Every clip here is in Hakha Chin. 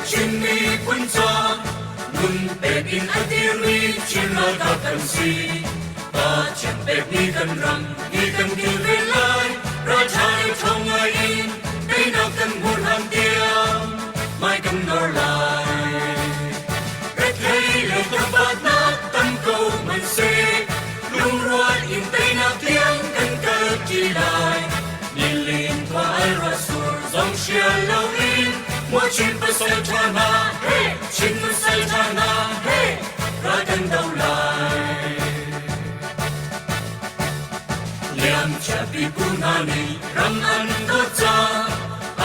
Chin miphun ca nun pek in a dirmi Chin ralkap kan si. Pathian pekmi kan ram hi kan kilven lai. Ralṭha le ṭhawng ngai in teinak kan hmuh hlan tiang hmai kan nor lai. Rethei le tlangbatnak tam ko hmanhseh lungrual in teinak tiang kan kalṭi lai. Nilin khua al ruahsur zong hrial loin maw Chin pasal ṭha hna hey Chin pasal ṭha hna hey ral kan do lai. Liamcia pipu hna nih ram an dawt ca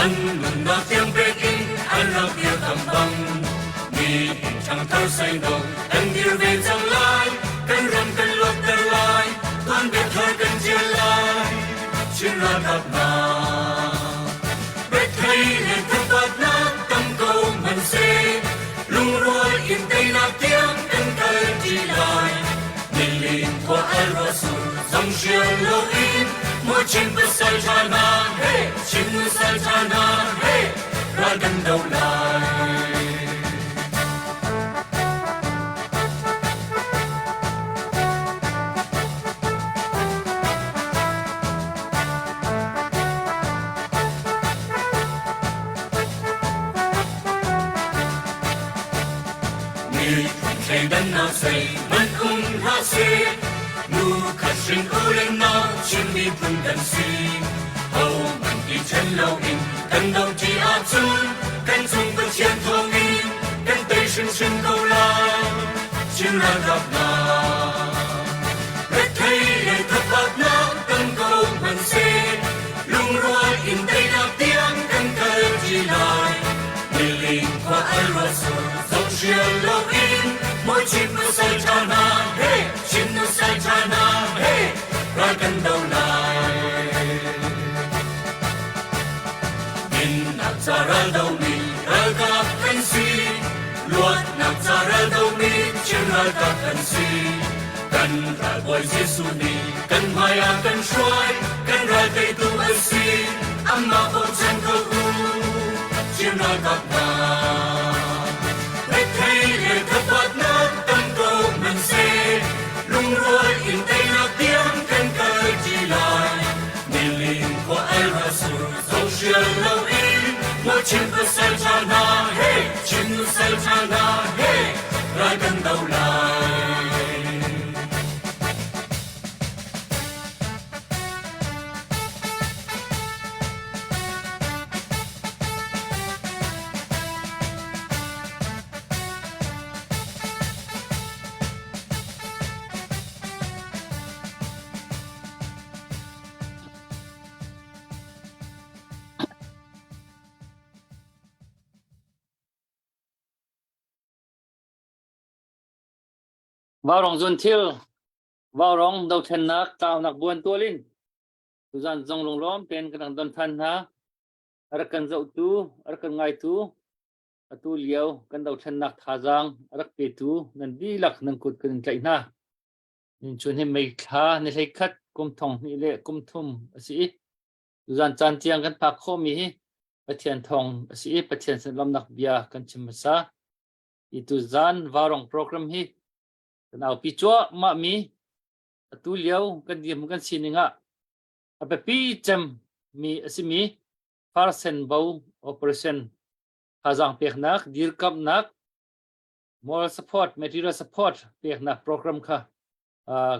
an nunnak tiang pek in an rak dirkamh bang nihin ṭhangthar seino kan dir ve cang lai kan ram kan luatter lai tuanbia thar kan ṭial lai Chin ralkap hna rethei le thapatnak tam ko hmanhseh lungrual in teinak tiang kan kal ṭi lai nilin khua al ruahsur zong hrial loin maw Chin pasal ṭha hna he Chin nusal ṭha hna he ral kan do lai. Miphun thleidannak zeihmanh um hlah seh, nu khat hrin u le nau Chin miphun kan si. Hohmanh i ṭhen loin kan doṭi ahcun kan cung Pathian thawngin kan tei hrimhrim ko lai. Chin ralkap hna, rethei le thabatnak tam ko hmanhseh, lungrual in teinak tiang kan kalṭi lai. Niling khua al ruahsur zong hrial loin mawi Chin nusal ṭha hna he Chin nusal ṭha hna he ral kan do lai. Dinnak ca ral domi ralkap kan si. Luatnak ca ral domi Chin ralkap kan si. Kan ralbawi Jesuh nih kan hmai ah kan hruai, kan ral teitu a si. Amah bochan ko u, Chin ralkap hna. Rethei le thabatnak tam ko hmanhseh, lungrual in teinak tiang kan kal ṭi lai. Nilin khua al ruahsur zohhrial loin maw Chin pasal ṭha hna he Chin nusal ṭha hna he ral kan do lai. Vaurong zun thil, vaurong dothlennak tlaunak buan tualin tuzan zong lunglawm tein kan rak don than hna. A rak kan zohtu, a rak kan ngaitu, atu lio kan dothlennak thazaang a rak petu nan dihlak nan kut kan in tlaih hna. Chun hi May thla ni 11 kum 2013 a si i tuzan caan tiang kan phak khawhmi hi Pathian thawng a si i Pathian sin lawmnak bia kan chim hmasa. Hi tuzan Vaurong program hi kan aupi cuahmah mi atu lio kan dirhmun kan sining ah a biapi cem mi a simi Farsen Bo Operation thazaang peknak dirkamhnak moral support, material support peknak program kha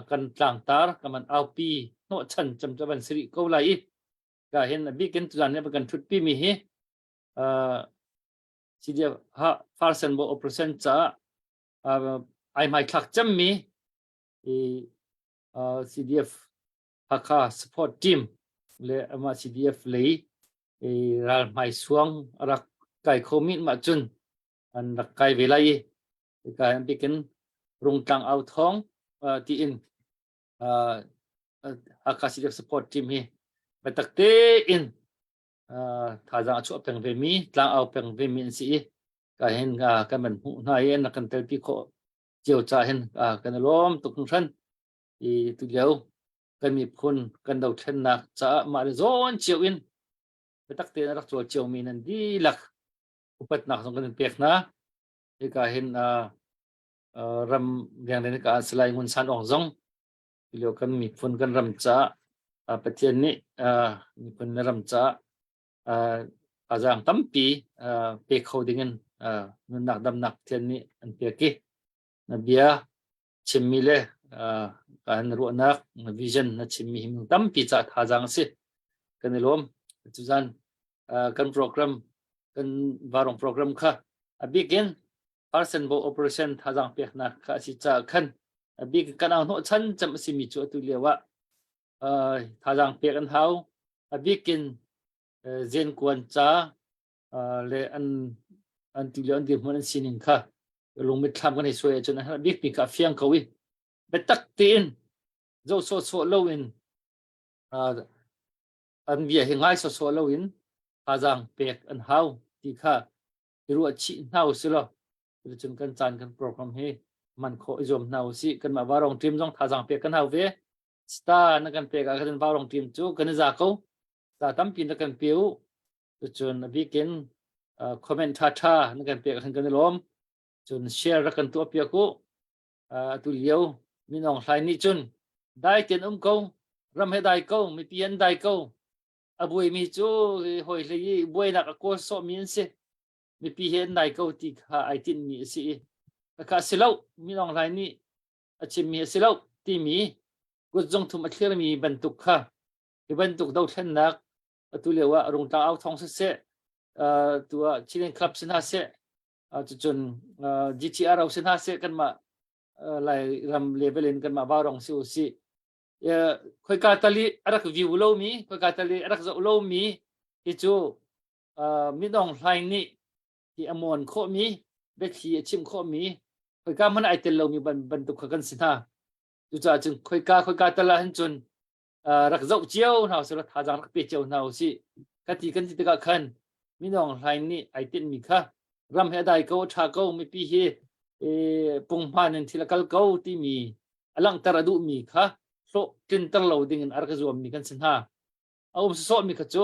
kan tlangtar kan man aupi hnawhchan cam cu van si rih ko lai i ka hin a bikin tuzan ni kan thutpi mi hi CDF ha farsen bo operation ca ai hmai thlak cem mi i CDF Hakha support team le ama CDF lei i ral hmai suang rak kai kho mi ma cun an rak kai ve lai i hika an bikin Rungtlang au thawng tiin Hakha CDF support team hi biatak tein thazaang a chuah peng ve mi tlang au peng ve mi an si i ka hin kan van hmuh hna i an rak kan telpi khawh cio ca hin kan i lawm tuk hringhran i tulio kan miphun kan dothlennak caah mah le zawn cio in biatak tein a rak cawl cio mi nan dihlak. Upatnak zong kan in pek hna. Hika hin ram riang ka Salai Ngun San Aung zong lio kan miphun kan ram ca Pathian nih miphun le ram ca azang tampi pe kho dingin nunnak damnak Pathian nih an pek i na bia chimmi le kan ruahnak na vision na chimmi hi tampi ca thazaang a si kan i lawm tuzan kan program kan varong program kha a bikin Arsen Bo operation thazaang peknak kha a si caah khan a bik kan au hnawh chan cem a simi cu atu lio ah thazaang pek an hau. A bikin zenkuan ca le an an tu lio an dirhmun an sining kha lungmit thlam kan hei suai ahcun a herh bikmi kha a fiang ko i biatak tein zoh sawhsawh loin an bia hi ngai sawhsawh loin thazaang pek an hau ti kha i ruah chih hna usih law cuticun kan caan kan program hi man khawh i zuam hna usih. Kanmah Varong team zong thazaang pek kan hau ve. Star na kan pek ah khan Varong team cu kan i za ko. Star tampi na kan pe u. Cucun a bikin comment tha tha na kan pek khan kan i lawm. Cun share rak kan tuah piak u. Atu lio minong hlai nih cun dai ten um ko, ram he dai ko, mipi an dai ko. A buaimi cu hawi hlei i buainak a kawl sawhmi an si. Mipi he an dai ko ti kha ai tinhmi a si i khakha a si lo, minong hlai nih a chimmi a si lo timi kutzung thum a thlirmi bantuk kha hi bantuk dothlennak atu lio ah Rungtlang au thawng siseh, tu ah Chilean Club si hna seh, cucun GTR si hna seh, kanmah Lai ram level in kanmah Vaurong si usih. Khoika tali a rak view lomi, khoika tali a rak zoh lomi hi cu minong hlaing nih hi a muan khawhmi, biathli a chim khawhmi, khoika hmanh ai tel lomi bantuk kha kan si hna. Cucaah cun khoika khoika tal ah hin cun rak zoh cio hna usih, rak thazaang rak pe cio hna usih. Ka ti kan ti tikah khan minong hlaing nih ai tinhmi kha ram he a dai ko, a ṭha ko, mipi hi punghman in thil a kal ko timi a langhter a duhmi kha hlawh tlinter lo ding in a rak i zuammi kan si hna. A um sawsawhmi kha cu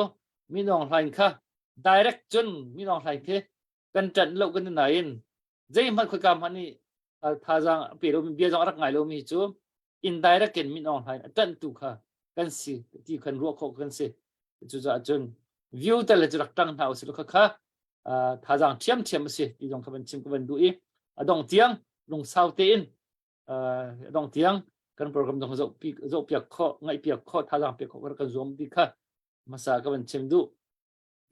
minong hlaing kha direct cun minong hlaing khi kan ṭanh lo kan nain zeihmanh khoika hmanh nih thazaang a pe lomi bia zong a rak ngai lomi cu indirect in minong hlaing a ṭanhtu kha kan si ti khan ruah khawh kan si. Cucaah cun view tal cu rak ṭang hna usih law khakha thazaang ṭhiamṭhiam a si ti zong kha van chim ka van duh i a dong tiang lungsau tein a dong tiang kan program zong zoh piak khawh ngaih piak khawh thazaang pek khawh kan zuam ti kha hmasa ka van chim duh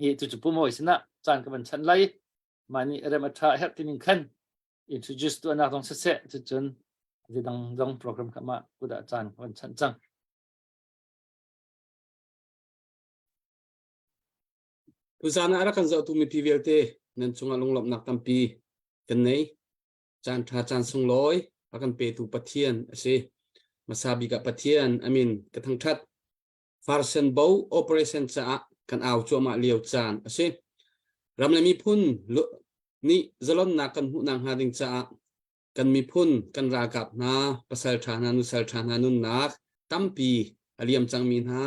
i cucu pumawi sinah caan ka van chan lai mah nih rem a ṭha herh tining khan introduce tuahnak zong siseh cucun zidang zong program kha mah kudah caan ka van chan cang. Tuzaan ah a rak kan zohtu mipi vialte nan cungah lunglawmhnak tampi kan nei. Caan ṭha caan sunglawi a kan petu Pathian a si. Hmasa bik ah Pathian a min ka thangṭhat. Farsen Bo operation caah kan au cuahmah lio caan a si. Ram le miphun nih zalonnak kan hmuhnak hnga ding caah kan miphun kan ralkap hna pasal ṭha hna nusal ṭha hna nunnak tampi a liam cangmi hna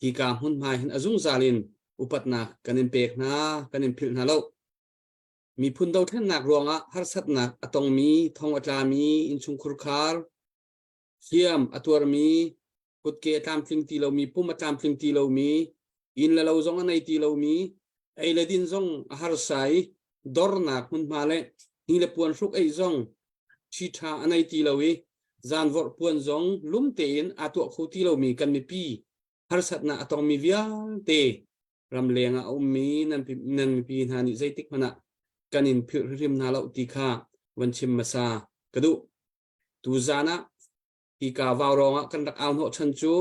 hika hmunhma hin a zungzal in upatnak kan in pek hna kan in philh hna lo. Miphun dothlennak ruangah harsatnak a tongmi thong a tlami innchungkhur khar hliam a tuarmi kutke a tlamtling ti lomi pum a tlamtling ti lomi inn le lo zong a nei ti lomi ei le din zong a harsa i dornak hmunhma le hni le puan hruk ei zong ṭhi ṭha a nei ti lo i zanvorh puan zong lum tein aa tuah kho ti lomi kan mipi harsatnak a tongmi vialte ramleng ah a ummi nan nan mipi hna nih zeitik hmanh ah kan in philh hrimhrim hna lo ti kha van chim hmasa ka duh. Tuzaan ah hika vaurawng ah kan rak au hnawh chan cu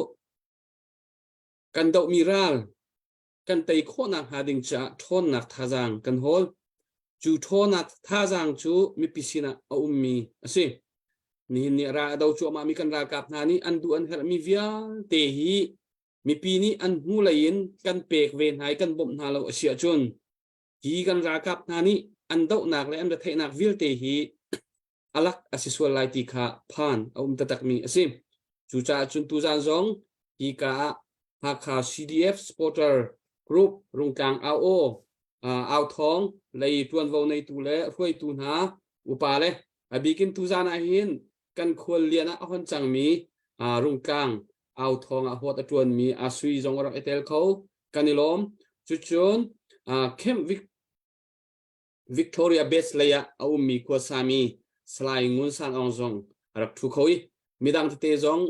kan dohmi ral kan tei khawhnak hnga ding caah ṭhawnnak thazaang kan hawl. Cu ṭhawnnak thazaang cu mipi sinah a ummi a si. Nihin ni ral a do cuahmahmi kan ralkap hna nih an duh an herhmi vialte hi mipi nih an hnulei in kan pek ve hna i kan bawmh hna lo a si ahcun hi kan ralkap hna nih an dohnak le an retheihnak vialte hi alak a si sual lai ti kha phan a um taktakmi a si. Cucaah cun tuzaan zong hi ka ah Hakha CDF Supporter Group Rungtlang AO Au Thawng lei ṭuanvo neitu le hruaitu hna upa le a bikin tuzan ah hin kan khual lian ah a hon cangmi Rungtlang au thawng ah huat a ṭuanmi Asui zong a rak i tel kho kan i lawm. Cucun Camp Victoria Base lei ah a ummi khuasami Salai Ngun San Aung zong a rak ṭhu kho i midang tete zong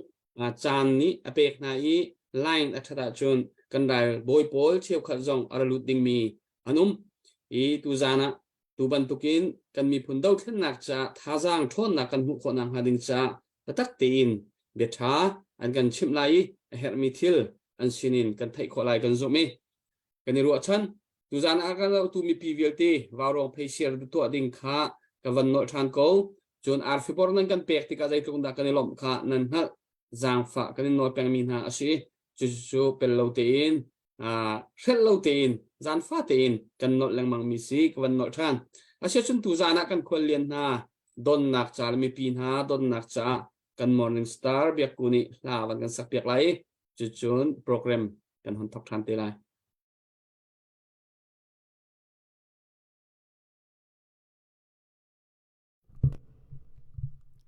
caan nih a pek hna i line a ṭhat ahcun kan ral bawi pawl cheukhat zong a ra lut dingmi an um i tuzan ah tu bantukin kan miphun dothlennak caah thazaang ṭhawnnak kan hmuh khawh nakhnga ding caah biatak tein bia ṭha an kan chimh lai i a herhmi thil an sinin kan theih khawh lai kan zumh i kan i ruahchan. Tuzan ah kan zohtu mipi vialte vaurawng pheisiar tuah ding kha ka van nolh ṭhan ko. Cun arfi bor nan kan pek tikah zeitluk dah kan i lawmh kha nan hngalh. Zaangfah kan in nawl pengmi hna a si. Cucu pel lo tein hrelh lo tein zaanfa tein kan nolh lengmang mi si ka van nolh ṭhan. Asiahcun tuzan ah kan khuallian hna donnak ca le mipi hna donnak caah kan Morning Star Biakku nih hla van kan sak piak lai. Cucun program kan hun thok ṭhan te lai.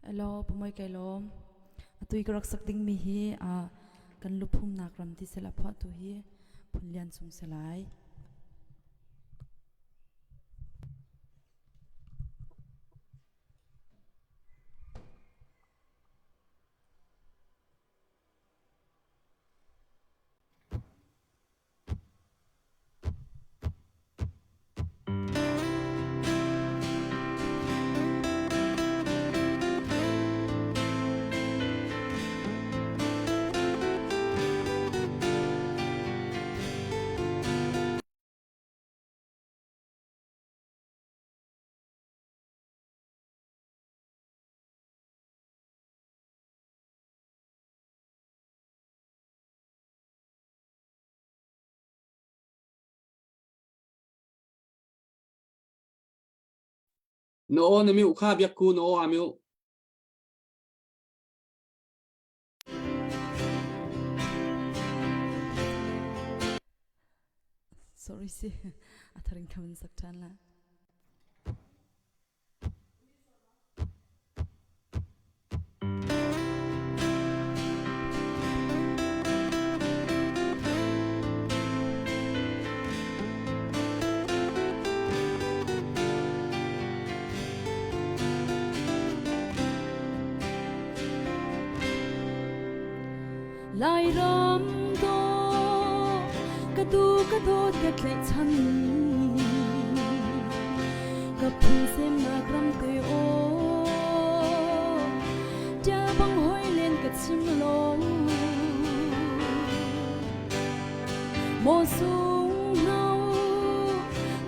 Hello, pumoi kai lawm. Atu i ka rak sak dingmi hi kan luphumnak ram ti sel a phuahtu hi Phunlian Cung si lai. Na aw na mute kha biakku na aw aa mute. Sorry si a tharing khamin sak ṭhan la. Lairam dawh ka du ka dawt ka tlaihchan ka phun semnak ram te aw ṭial bang hoi len ka chim lo maw sung hno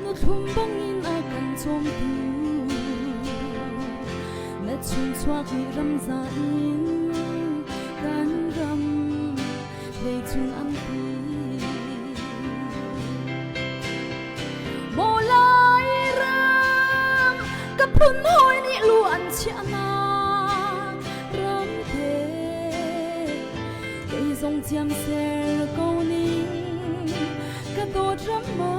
nu thlum bangin a kan cawmtu na chung chuak i ramza in kan ram leicung an ti Maw Lairam ka phun hawi nih lu an chiahnak ram te kei zong ciam ser ko ning ka dawt ram ma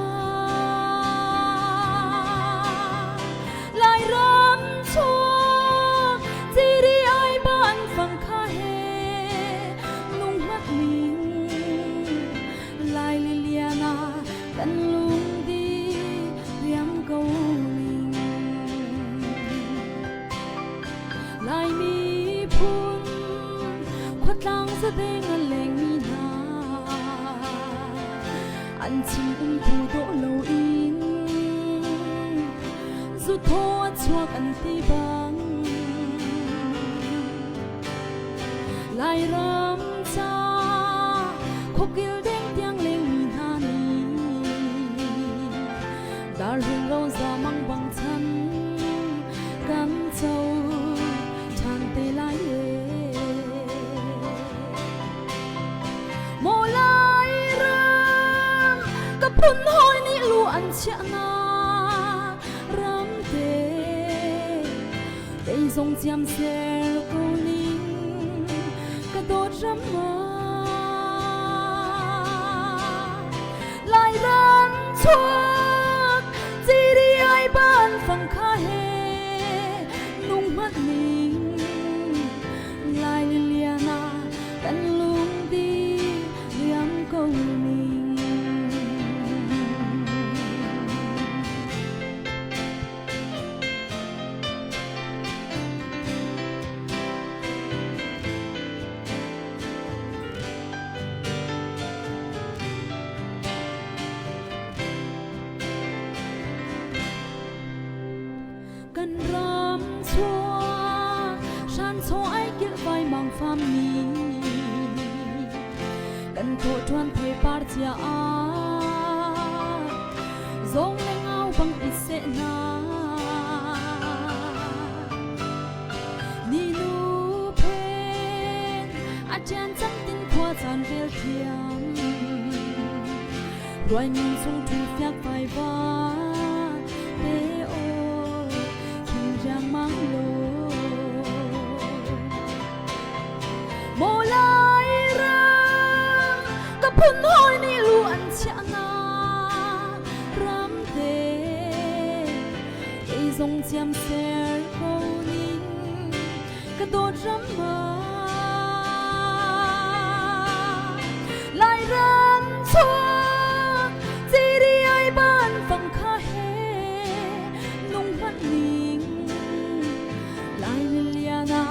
Lairam chuak ciri ai ban fang kha he nung mat ning Lai liliana kan lungdi riam ko ning Lai miphun khuatlang zadeng a lengmi hna an chim um phu dawh loin zu thaw a chuak an ti bang Lairam ca khuakil deng tiang lengmi hna nih darlung roza mang bang chan kan co ṭhan te lai e. Maw Lairam ka phun hawi nih lu an chiahnak ram te kei zong ciam ser ko ning ka dawt ram ah Lairam chuak ciri. fam ni kan thawh ṭuan theipar cia ah zawng le ngau bang i seh hna ni nu phen a ṭian cang tin khua caan rel thiam Ruai min chung ṭhu fiak vai va te aw thing riangmang law. Maw lai ram ka phun hawi nih lu an chiahnak ram te kei zong ciam ser ko ning ka dawt ram ah Lairam chuak ciri ai ban fang kha he nung hmanh ning Lai liana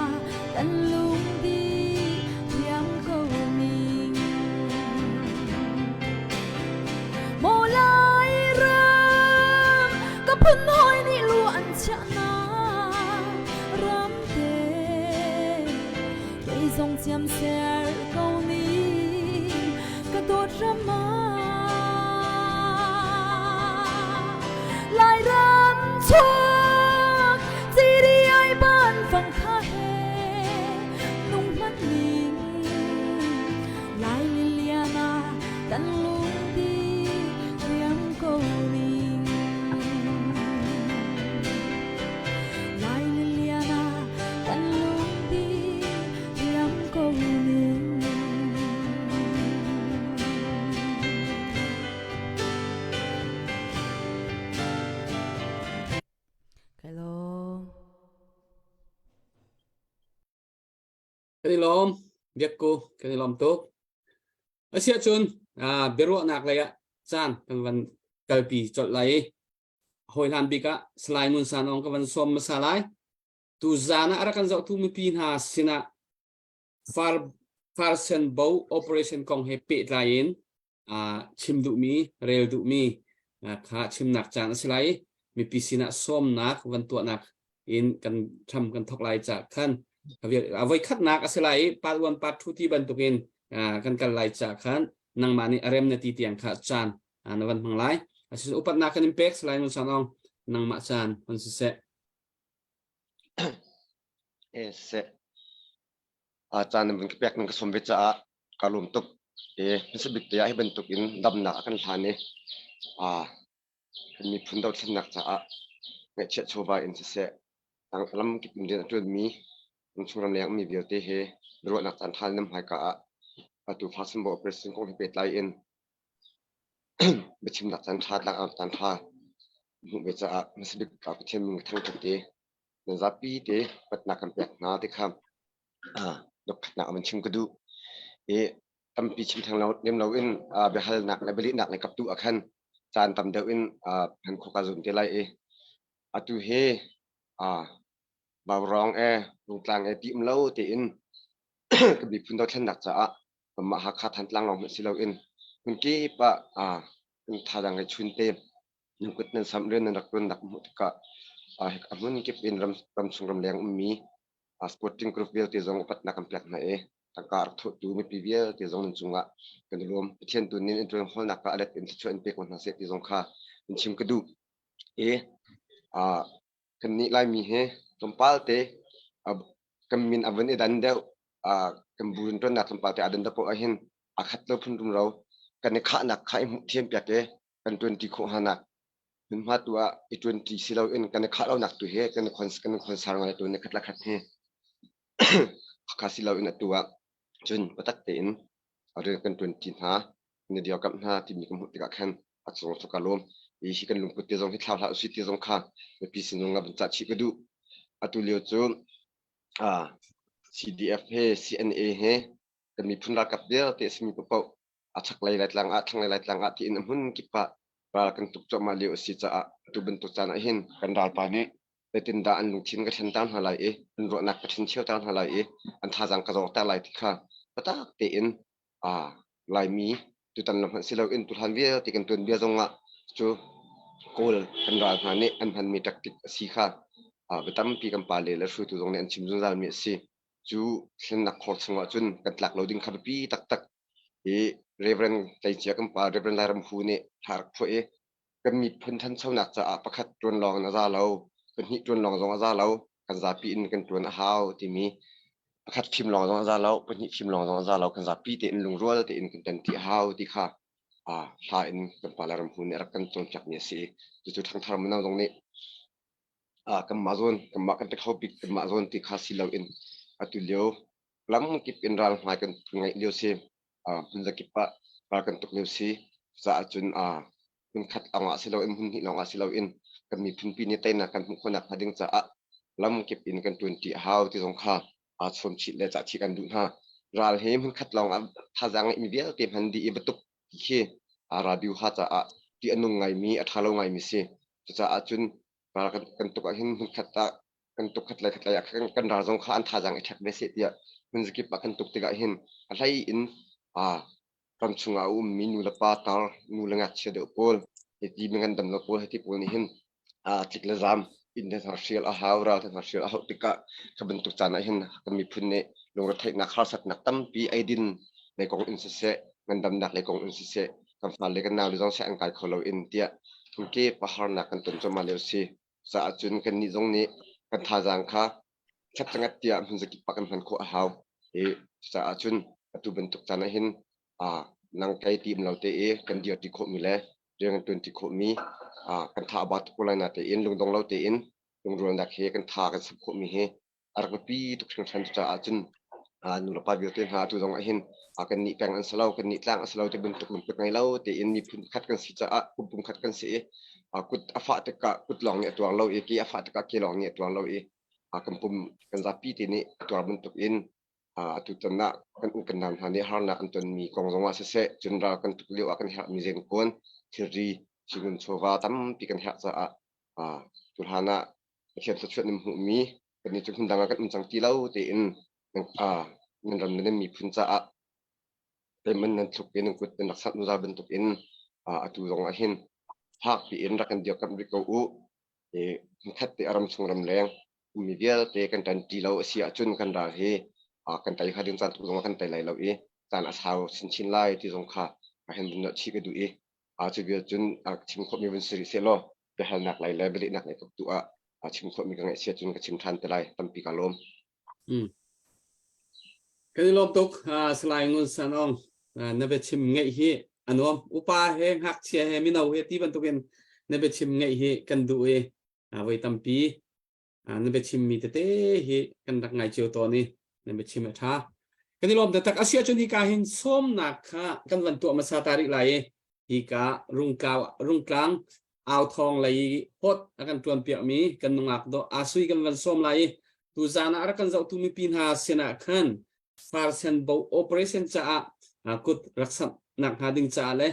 kan lung di riam ko ning Maw Lairam ka phun hawi nih lu an chiahnak ram te kei zong ciam ser ko ning ka dawt ram ah Lairam chuak ciri ai ban fang kha he nung hmanh ning Lai liliana kan lungdi riam ko ning Lai liliana kan lungdi riam ko ning Hello. Kan i lawm. Biakku, kan i lawm tuk. Asiahcun biaruahnak lei ah caan kan van kalpi colh lai i hawi hlan bik ah Salai Ngun San Aung ka van sawm hmasa lai. Tu zan ah a rak kan zohtu mipi hna sinah far farsen bo operation kong he pehtlai in chim duhmi, rel duhmi kha chimnak caan a si lai i mipi sinah sawmnak van tuahnak in kan tham kan thok lai ca khan a voi khatnak a si lai i part 1 part 2 ti bantukin kan kal lai ca khan nangmah nih a rem na ti tiang kha caan na van hmang lai. Asiseh upatnak kan in pek Salai Ngun San Aung nangmah caan hon siseh. Eh siseh. A caan na vun ka pek nan ka sawm ve caah ka lawm tuk. E hmasa bik te ah hi bantuk in damnak a kan hlan i kan miphun dothlennak caah ngaihchiah chawva in siseh lam kip in rian a ṭuanmi ramchung ramleng ummi vialte he biaruahnak caan ṭha nan hmaika ah atu Fasenbo operation kong he pehtlai in biachimnak caan ṭha tlangau caan ṭha hmuh ve caah hmasa bik ah Pathian min ka thangṭhat i nan zapi te upatnak kan pek hna ti kha dokkhatnak ah van chim ka duh. I tampi chim theng lo lem loin biahalnak le bialehnak le kaptu ah khan caan tam deuh in hman khawh kaa zuam te lai i atu hi Vaurawng e Rungtlang e ti um lo tein ka miphun dothlennak caah kanmah Hakha Thantlang lawng hmanh si loin hmunkip ah kan thazaang le chun te nan kut nan samh rian nan rak ṭuannak hmuh tikah a hmun kip in ramchung ramleng ummi sporting group vialte zong upatnak kan pek hna i tangka a rak thawhtu mipi vialte zong nan cungah kan i lawm. Pathian tu nih in ṭuan hawlnak ah a let in thluachuah in pe ko hna seh ti zong kha in chim ka duh. I kannih Laimi hi tlawmpal te kan min a vun i dan deuh kan bu in ṭuannak tlawmpal te aa dan deuh paoh ahhin aa khat lo phun rumro kan i khahnak kha i hmuh thiam piak i kan ṭuanṭi khawh hnanak hmunhma tu ah i ṭuanṭi si loin kan i khah lonak tu hi kan i kan i khonsar ngai tu ni khat le khat hi khakha si loin atu ah cun biatak tein rian kan ṭuanṭi hna kan i dirkamh hna timi ka hmuh tikah khan a cung cu ka lawm hi hi kan lungput te zong hi thlau hlah usih ti zong kha mipi sin zong ah vun cah chih ka duh atu lio cu CDF he CNA he kan miphun ralkap vialte a simi paohpaoh a chaklei Laitlang ah thlanglei Laitlang ah tiin a hmun kip ah ral kan tuk cuahmah lio a si caah atu bantuk caan ah hin kan ralpa nih zeitindah an lungthin ka thlenter hna lai i an ruahnak ka ṭhencheuter hna lai i an thazaang ka zorter lai ti kha biatak tein Laimi tutan lawng hmanh si loin tuhlan vialte kan tuanbia zongah cu Kawl kan ral hna nih an hmanmi tactic a si kha bia tampi kan pale le hruaitu zong nih an chim zungzalmi a si. Cu thlennak khor chungah cun kan tlak lo ding kha biapi taktak i Reverend Tleicia kan pa Reverend Lairam Hu nih thla rak phuah i kan miphun ṭhanchonak caah pakhat ṭuan lawng in a za lo, pahnih ṭuan lawng zong a za lo, kan zapi in kan ṭuan a hau timi pakhat fim lawng zong a za lo, pahnih fim lawng zong a za lo, kan zapi tein lungrual tein kan ṭan ti a hau ti kha hla in kan pa Lairam Hu nih a rak kan cawnpiakmi a si. Cucu ṭhangthar mino zong nih kanmah zawn kanmah kan ti kho bik kanmah zawn ti kha si loin atu lio lamkip in ral hmai kan ngeih lio si hmun zakip ah ral kan tuk lio si caah cun hmun khat lawng ah si loin hmun hnih lawng ah si loin kan miphunpi nih teinak kan hmuh khawhnak hnga ding caah lamkip in kan ṭuanṭi a hau ti zong kha aa chawmchih le cahchih kan duh hna. Ral hi hmun khat lawng ah thazaang ngeihmi vialte hman dih i va tuk ti khi ralbiuha caah ṭih a nung ngaimi a ṭha lo ngaimi si. Cucaah cun ral kan tuk ahhin hmunkhat ah kan tuk khat lei khat lei ah kan ral zong kha an thazaang i ṭhek ve seh tiah hmunzakip ah kan tuk tikah hin a hlei in ram chungah a ummi nu le pa tar nu le ngakchia deuh pawl hiti mi ngandam lo pawl hiti pawl nih hin tlik le zam inn te hna hrial a hau ral te hna hrial a hauh tikah kha bantuk caan ah hin kan miphun nih lungretheihnak harsatnak tampi eidin lei kong in siseh ngandamnak lei kong in siseh kan fale kan naule zong seh an kai kho lo in tiah phungkep a harnak kan ton cuahmah lio si. Caah cun kannih zong nih kan thazaang kha thlapcangat tiah hmun zakip ah kan hman khawh a hau. I cucaah cun atu bantuk caan ah hin nang kei ti um lo te i kan dirti khawhmi le rian kan ṭuanṭi khawhmi kan tha a ba tuk ko lai na tein lungdong lo tein lungrualnak he kan tha kan sap khawhmi hi a rak biapi tuk hringhran. Cucaah cun nulepa vialte hna atu zong ah hin kannih peng an si lo, kannih tlang a si lo ti bantuk lungput ngei lo tein miphun khat kan si caah pum khat kan si i kut a fah tikah kut lawng nih a tuar lo i ke a fah tikah ke lawng nih a tuar lo i kan pum kan zapi te nih a tuar bantuk in atu tan ah kan u kan nau hna nih harnak an tonmi kong zong ah siseh, cun ral kan tuk lio ah kan herhmi zengkuan thilri singun chawva tampi kan herh caah tuhlan ah Pathian thluachuah nan hmuhmi kannih cu hmundang ah kan um cang ti lo tiin nan ram le nan miphun caah payment nan thluk i nan kut nan rak sanh zungzal bantukin atu zong ah hin fak piin rak kan dirkamh rih ko u. I hmunkhat te a ram chung ramleng ummi vialte kan ṭanṭi lo a si ahcun kan ral hi kan tei hnga ding caan tuk zong ah kan tei lai lo i caan a sau chinchin lai ti zong kha hin vun chih ka duh i cu vial cun chim khawhmi vun si rih sehlaw biahalnak lei le bialehnak lei tu ah chim khawhmi ka ngaihsia cun ka chim ṭhan te lai. Tampi ka lawm. Kan i lawm tuk Salai Ngun San Aung na biachim ngeih hi a nuam. Upa he ngakchia he mino he ti bantukin na biachim ngeih hi kan duh i voi tampi na biachimmi tete hi kan rak ngai cio tawn i na biachim a ṭha. Kan i lawm taktak. A si ahcun hika hin sawmnak kha kan van tuah hmasa ta rih lai i hika rungtlau rungtlang authawng lei hot a kan ṭuan piakmi kan nungak dawh asui kan van sawm lai i tuzaan ah a rak kan zohtu mipi hna sinah khan farsen bo operation caah kut rak samh nak hnga ding caah le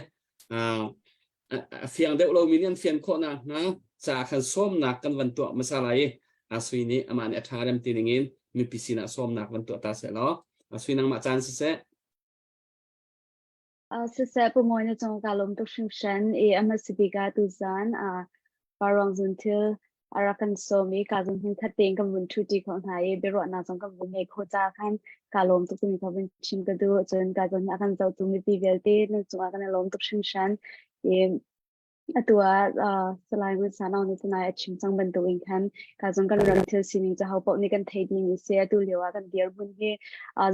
a fiang deuh lomi nih an fian khawh nakhnga ca khan sawmnak kan van tuah hmasa lai i Asui nih amah nih a ṭha rem ti ningin mipi sinah sawmnak van tuah ta seh law Asui nangmah caan siseh. Siseh Pu Mawi na cung ka lawm tuk hringhran i a hmasa bik ah tuzaan Parwang Zunthil a rak kan sawm i ka zung hmun khat tein kan vun ṭhuṭi kho hna i biaruahnak zong kan vun ngei khawh caah khan ka lawm tuk timi kha vun chim ka duh. Cun ka zawn a kan zohtu mipi vialte nan cungah kan i lawm tuk hringhran. I atu ah Salai Ngun Sanau nih tunai a chim cang bantukin khan ka zong kan ram thil sining cu ho paoh nih kan thei dihmi si. Atu lio ah kan dirhmun hi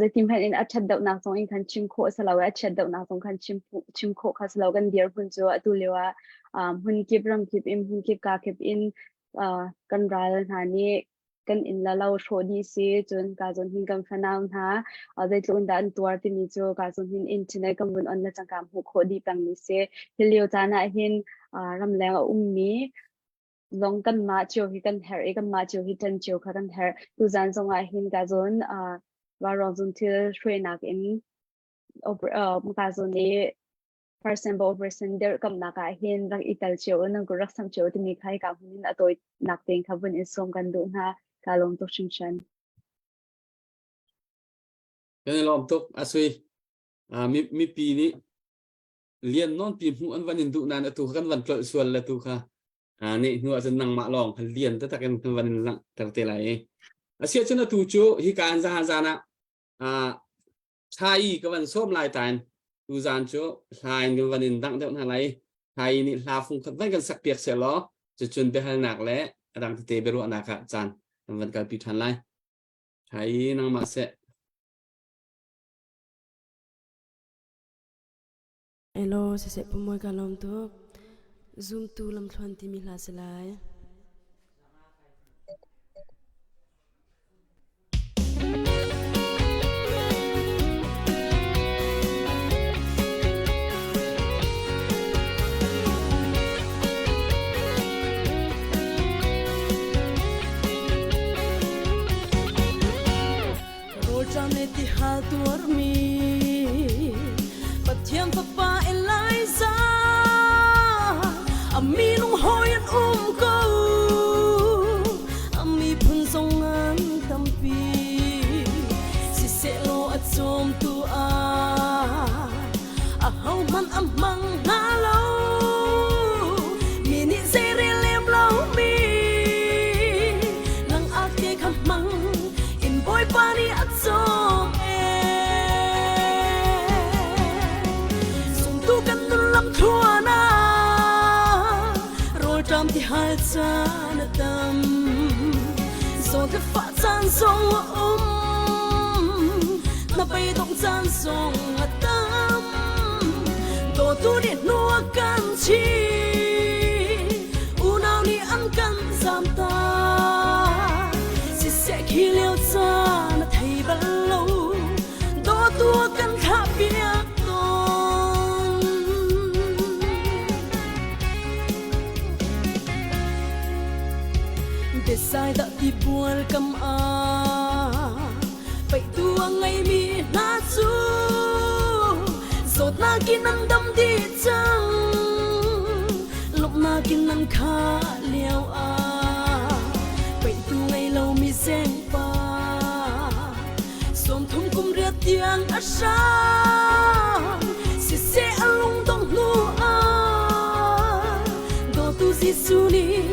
zeitin hmanh in a ṭhat deuhnak zong in khan chim khawh a si lo i a chiat deuhnak zong khan chim chim khawh kha si lo. Kan dirhmun cu atu lio ah hmun kip ram kip in hmun kip ka kip in kan ral hna nih kan inn le lo hrawh dih si cun ka zawn hin kan fanau hna zeitluk in dah an tuar timi cu ka zawn hin internet kan vun on le cangka hmuh khawh dih peng mi si. Hi lio caan ah hin ramleng a ummi zong kanmah cio hi kan herh i kanmah cio hi ṭan cio kha kan herh. Tuzaan zong ah hin ka zawn Vaurawng zun thil hruainak in ka zawn i Person bo person dirhkamhnak ah hin rak i tel cio u nan kut rak samh cio timi kha hika hmun in a tawinak tein kha vun in sawm kan duh hna. Ka lawm tuk hringhran. Kan i lawm tuk asui. Mipi nih lian nawn pi hmuh an van in duh nain atu kan van tlolh sual le tu kha nih hnu ahcun nangmah lawng kha lian taktak in kan van in langhter te lai i. Asiahcun atu cu hika an zahan zan ah Thai ka van sawm lai tain tuzan cu hla in kan van in dangh deuh hna lai. Thai nih hla fung khat van kan sak piak seh law cucun biahalnak le a dang tete biaruahnak ah caan kan van kalpi ṭhan lai. Thai nangmah seh. Elo siseh pumawi ka lawm tuk. Zumtu lamthluan timi hla si lai. Rawlṭam le tihal tuarmi Pathian Fapa Elijah a minung hawi an um ko a miphun zong an tampi sisehlaw a cawmtu ah ahohmanh a hmang hna lo mi nih zeirel lem lomi nang ak te kha hmang in Bawipa nih a cawm Zumtu kan nun lam thluan ah rawlṭam ti hal caan a tam zawt le fah caan zong a um hnabei dongh caan zong a tam dawtu nih hnu a kan chih unau nih an kan zamtak siseh khi lio caan a thei bal lo dawtu a kan thlah piak tawn Bethsaida tibual kam ah Paihtu a ngeimi hna cu zawtnak in an dam dih cang. Lawmhnak in an khah lio ah paihtu ngei lomi zengpa 30 kum riat tiang a hrang. Siseh a lungdong hnu ah dawtu Jesuh nih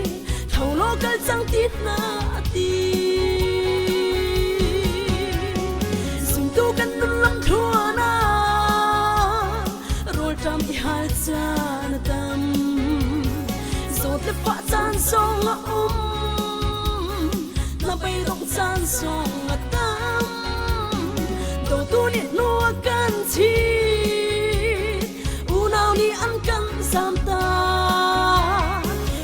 tho law kal cang ti hna a ti. Zumtu kan nun lam thluan ah rawlṭam ti hal caan a tam. Zawt le fah caan zong a um. Hnabei dongh caan zong a tam. Dawtu nih hnu a kan chit. Unau nih an kan zamtak.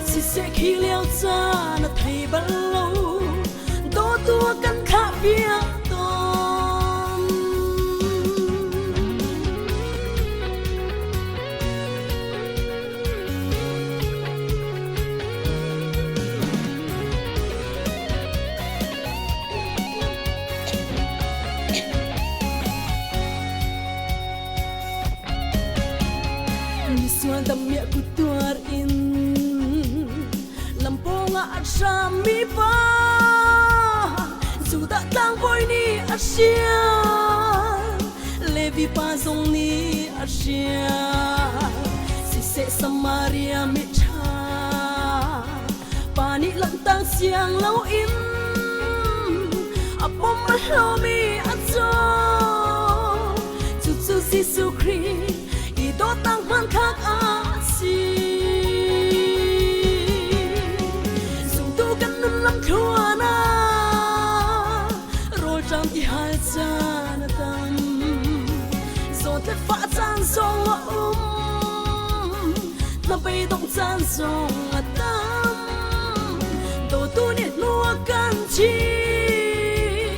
Siseh khi lio caan a thei bal lo. Dawtu a kan thlah piak tawn. Misual damiah ku tuar in lampawng ah a hrammi pa Judah tlangbawi nih a hrial Levi pa zong nih a hrial Siseh Samaria miṭha pa nih lanhtang siang loin a pom a hlomi a caw cucu Jesuh Khrih i dawtnak hmanthlak a si zumtu kan nun lam thluan ah rawlṭam ti hal caan a tam zawt le fah caan zong a um hnabei dongh caan zong a tam dawtu nih hnu a kan chih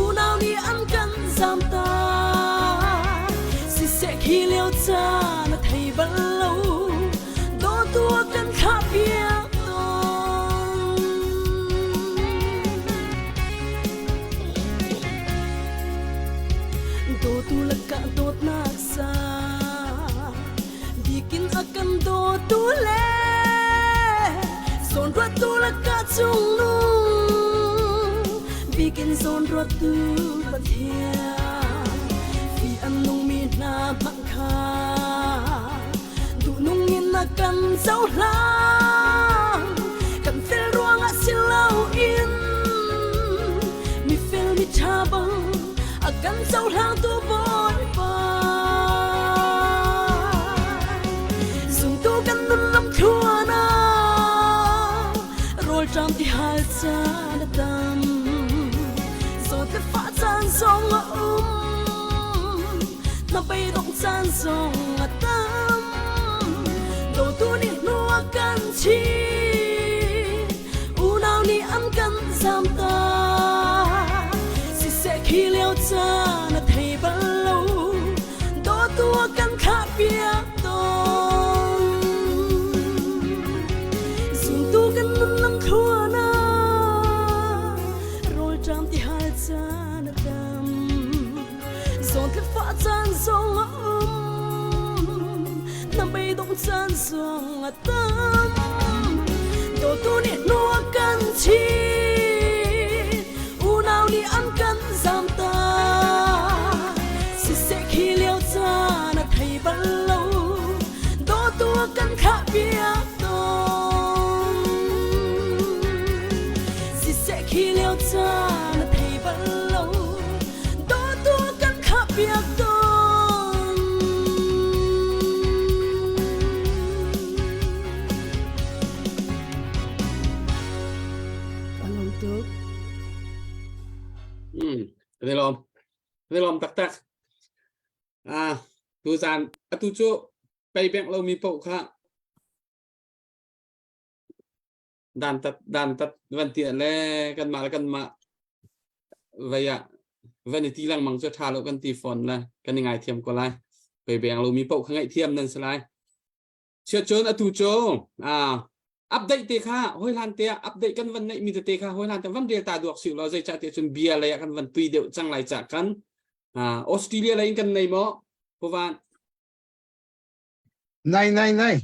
unau nih an kan zamtak siseh khi lio caan a thei bal lo dawtu a kan thlah piak tawn dawtu lakah dawtnak sa Bikin a kan dawtu le zawnruattu lakah cungnung bikin zawnruattu Pathian fi an nungmi hna hmanh kha duhnung in a kan cohlang kan fel ruangah si loin. A kan cohlangtu Bawipa. Zumtu kan nun lam thluan ah rawlṭam ti hal caan a tam. Zawt le fah caan zong a um. Hnabei dongh caan zong a tam. Dawtu nih hnu a kan chih. Unau nih an kan zamtak. Siseh khi lio caan a thei bal lo. Dawtu a kan thlah piak tawn. Zumtu kan nun lam thluan ah rawlṭam ti hal caan a tam. Zawn le fah caan zong a um. Na beidongh caan zong a tam. Dawtu nih hnu a kan chih. Unau nih an kan zamtak. Siseh khi lio caan a thei bal lo. Dawtu a kan thlah piak tawn. Siseh khi lio caan a thei bal lo. Dawtu a kan thlah piak tawn. Ka lawm tuk. Kan i lawm. Kan i lawm taktak. Ah, tuzan atu cu pei bengh lomi paoh kha dantat dantat van ti le kanmah le kanmah vei ah van i ti lengmang cu ṭha lo kan ti fawn le kan i ngaithiam ko lai. Pei beng lomi paoh kha ngaihthiam nan si lai. Chiacun atu cu ah update te kha hoi hlan te ah update kan van neih mi tete kha hoi hlan te van rel ta duak si law zeicah tiah cun bia lei ah kan van tui deuh cang lai cah kan Australia lei in kan nei maw Puvan Nei nei nei.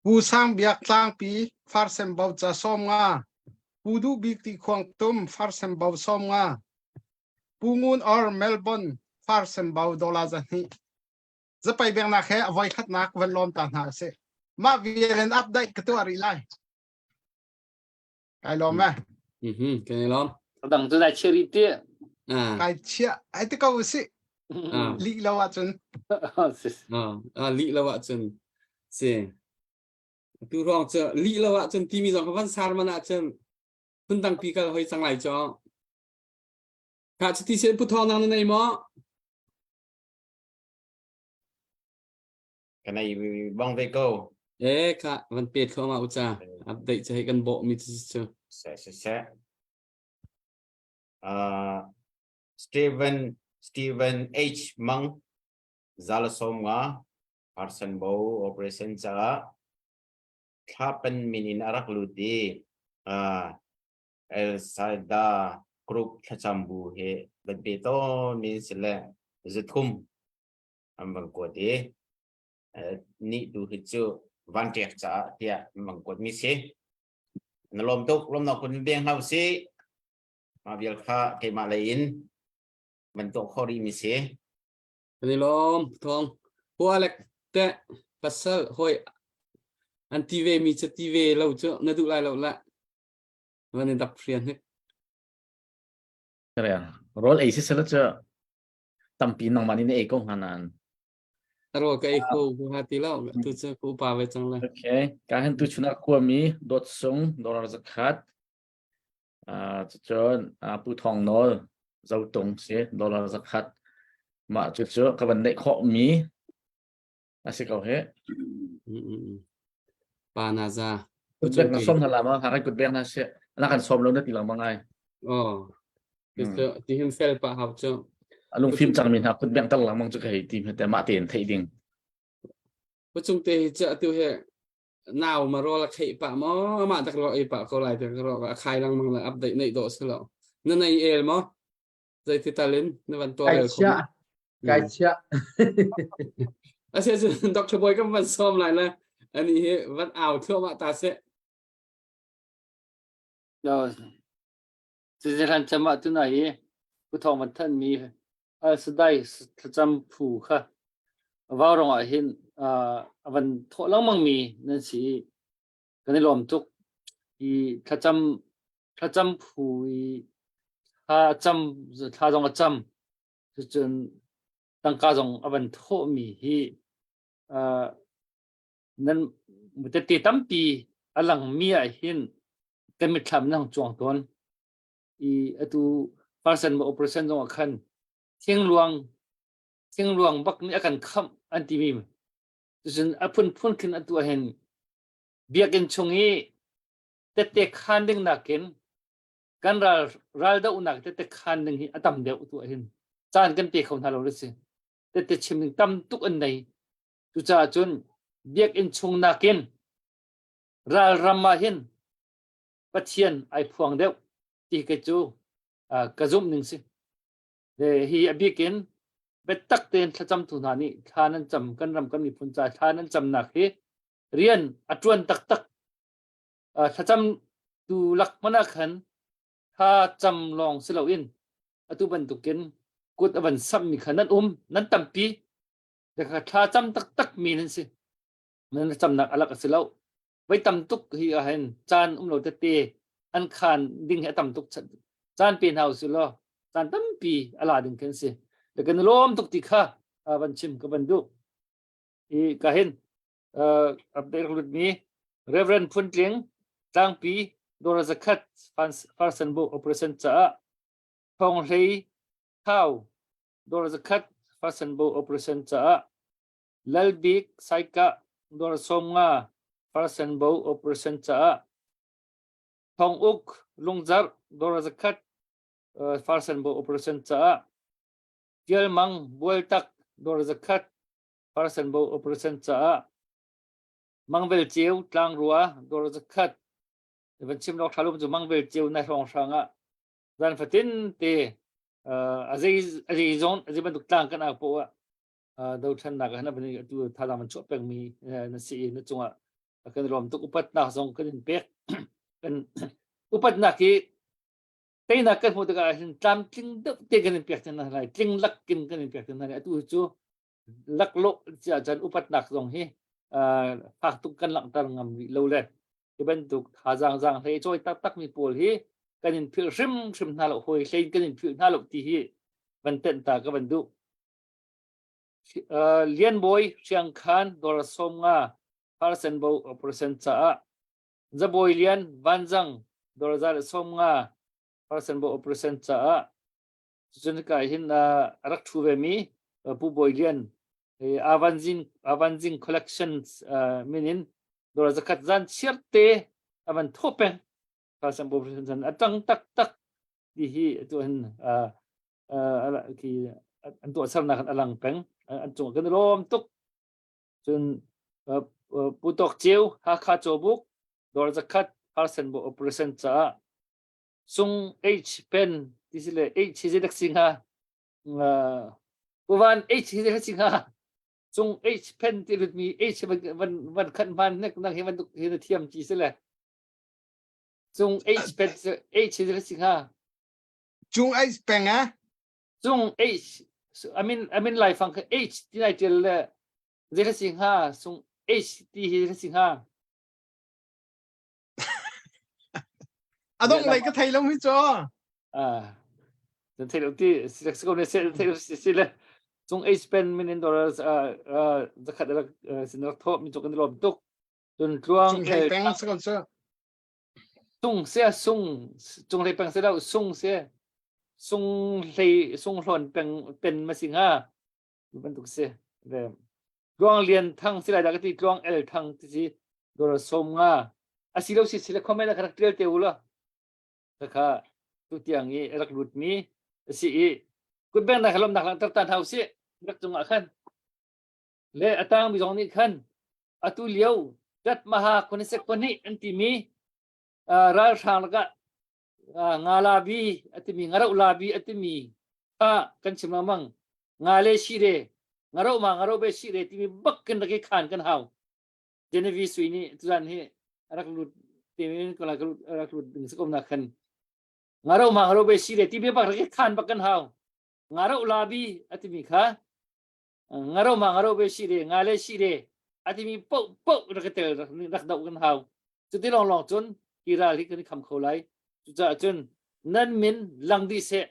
Pu Sang Biak Tlangpi Farsem Bo ca som nga Pu Duh Bik Ti Khuang Tum Farsem Bo som nga Pu Ngun Or Melbourne Farsem Bo dollar 200. Zapai bengnak he a voi khatnak van lawm ta hna sih. Mah vial in update ka tuah rih lai. Kai lawm eh. Mhm, kan i lawm. Dang cu nai chia rih ti. Ah. Kai chia ai ti ko si. Ah. Lih lo ahcun. Ah, lih lo ahcun. Si. Tu ruang cu lih lo ahcun timi zong van sar man ahcun phun dang pi kal hoi cang lai cho. Kha chiti sen pu thong nang na nei maw? Kan ei bang ve ko. E kha van pe thluahmah u ca. Update cu hei kan bawh mi cu cu. Se se se. Uh, Stephen Stephen H Mang Zalasom nga Arsan Bo operation caah thla pan min in a rak lut i uh, El Saida group thlacam bu he van pe tawn min si le zuthum an van kuat i nih tu hi cu van ṭek caah tiah an van kuat mi si. Na lawm tuk lawmnak kun beng hna usih. Mah vial kha keimah lei in van tuah khawh rih mi si. Kan i lawm thong. Hualek te pasal hoi an ti ve mi cu ti ve lo cu na duh lai lo la. Van in dap frian hnik. Rawl ei si sela cu tampi nangmah nih na ei ko hnga nain. Ro ka ei ko ha ti lo tu cu ku pa ve cang la. Okay, ka hen tu chuna khuami dot sung dollar zakhat cucun Pu Thong Nawl Zotung si dollar zakhat mah cu cu ka van neih khawh mi a si ko he. Pa na za. Kut bek na som na la ma ha kan kut bek na si na kan som lo na ti lang ma ngai. Oh. Ti hin fel pa hau cu. Alung fim cang mi hna kut bek tal lang mang cu ka hei ti te mah tein theih ding. Pucung te hi cu atu he nau ma rol a kheih pa mo amah tak ro ei pa ko lai te ro a khai lang mang la update nei do se lo. Na nei el mo? Zeiti talin na van tuah Kai rel kho chia. ma? Kai chia. Ase cun Dr. Boy kan van sawm lai le ani hi van au thluahmah ta seh. Cuti cam ah tuna hi Pu Thawng van thanh mi Al-Sadai thlacam phu kha Vaurong ah hin a van thawh lengmang mi nan si i kan i lawm tuk. I thlacam thlacam phu i. Thla a cam thla zong a cam. Cucun tangka zong a van thawhmi hi uh, nan tete tampi a langmi ah hin kan mitthlam nan cuang tawn. I atu parsan ma operation zong ah khan thingluang thingluang bak nih a kan khamh an timi cucun a phunphun khin atu ah hin biakinn chung i tette khan ding nakin kan ral ral dohnak tette khan ding hi a tam deuh tu ah hin caan kan pe kho hna lo si tette chim ding tam tuk an nei cucaah cun biakinn chung nakin ral ram ah hin Pathian ai phuang deuh ti ke cu ka zumh ning si le hi a bik in biatak tein thlacamtu hna nih thla nan cam kan ram kan miphun ca thla nan camnak hi rian a ṭuan taktak thlacam tu lak hmanh ah khan thla cam lawng si loin atu bantukin kut a van samhmi kha nan um nan tampi thla cam taktak mi nan si nan camnak alak a si lo voi tam tuk hi ah hin caan um lo tete an khan ding hi a tam tuk caan pe hna usih law caan tampi a la ding kan si le kan lawm tuk ti kha van chim ka van duh i ka hin update lut mi Reverend Phuntling tlangpi Dora zakhat Farsan bu operation caah Thong Hlei Thau Dora zakhat Farsan bu operation caah Lalbik Saikah dawr 50 Farsenbo operation caah Thonguk Lungzarh dawr 100 Farsenbo operation caah Tialmang Bualtak dawr 100 Farsenbo operation caah Mangvel Ceu Tlangrua dawr 100 van chim lawk tha cu Mangvel Ceu na hrawng hrang ah zan fatin te a zei a zei zong a zei bantuk tlang kan ak poah dothlennak ah hin atu thazaang man chuah pengmi na si i na cungah kan lawm tuk upatnak zong kan in pek kan upatnak hi teinak kan hmuh tikah hin tlamtling deuh te kan in pek hna lai tling lakin kan in pek hna lai atu cu laklawh cia cun upatnak zong hi fak tuk kan langhter ngam rih lo le hi bantuk thazaang zaang hlei cawi taktak mi pawl hi kan in philh hrim hrim hna lo hawi hlei kan in philh hna lo ti hi van tenh ta ka van duh Lianbawi Hriangkhan dawr 50 Parsenbo operation caah Zabawi Lian Vanzang dawr 150 Parsenbo operation caah cun hika hin a rak ṭhu ve mi Pu Bawi Lian Avanzing Avanzing Collections min in dawr zakhat zan chiarte a van thawh peng Parsenbo operation a ṭang taktak ti hi atu hin khi an tuahsernak an alang peng an cung kan lawm tuk cun Pu Tawk Ceu Hakha Cawbuk dawr zakhat Harsen bo operation caah Sung H pen ti si le H hi zeidak si hnga Pu Van H hi zeidak si hnga Sung H pen ti lut mi H van van khan hman nek nang hi van hi na thiam ci si le Cung H pen H hi zeidak si hnga Cung H peng eh? Cung H amin amin laifang kha H ti nai tial le zei si hnga sung H ti hi si hnga A dong lei ka thei lo mi cho. Ah. Nan thei lo ti si ko ne se thei lo si le cung H pen min in dollars zakhat rak sin rak tho mi chu kan lom tuk cun tluang Cung hlei peng si ko cu. Sung sia sung cung hlei peng si lo sung sia sung hlei sung hlawn peng pen ma si hnga bantuk si ve tluang lian thang si lai dah ka ti tluang el thang ti si dor som nga asi lo si sile comment ah rak tial te u la kha tu tiang i rak lut mi si i kutbeng nak lom nak lang tar tan hau si rak cungah khan le atang mi zong nih khan atu lio tat maha konisek pahnih an timi ralhrang lakah nga labi a timi ngarauh labi a timi kha kan chim lengmang nga le shi re ngarauh ma ngarauh be shi re timi bak kan rak i khan kan hau Genevieve Sui nih tuzan hi rak lut timi ko la rak lut ding sakom na khan ngarauh ma ngarauh be shi re timi bak rak i khan bak kan hau ngarauh labi a timi kha ngaro ma ngaro be si re nga le si re atimi po po rak tel rak do kan hau cuti long long cun hi ral hi kan kham kho lai cucaah cun Nan min lang dih seh.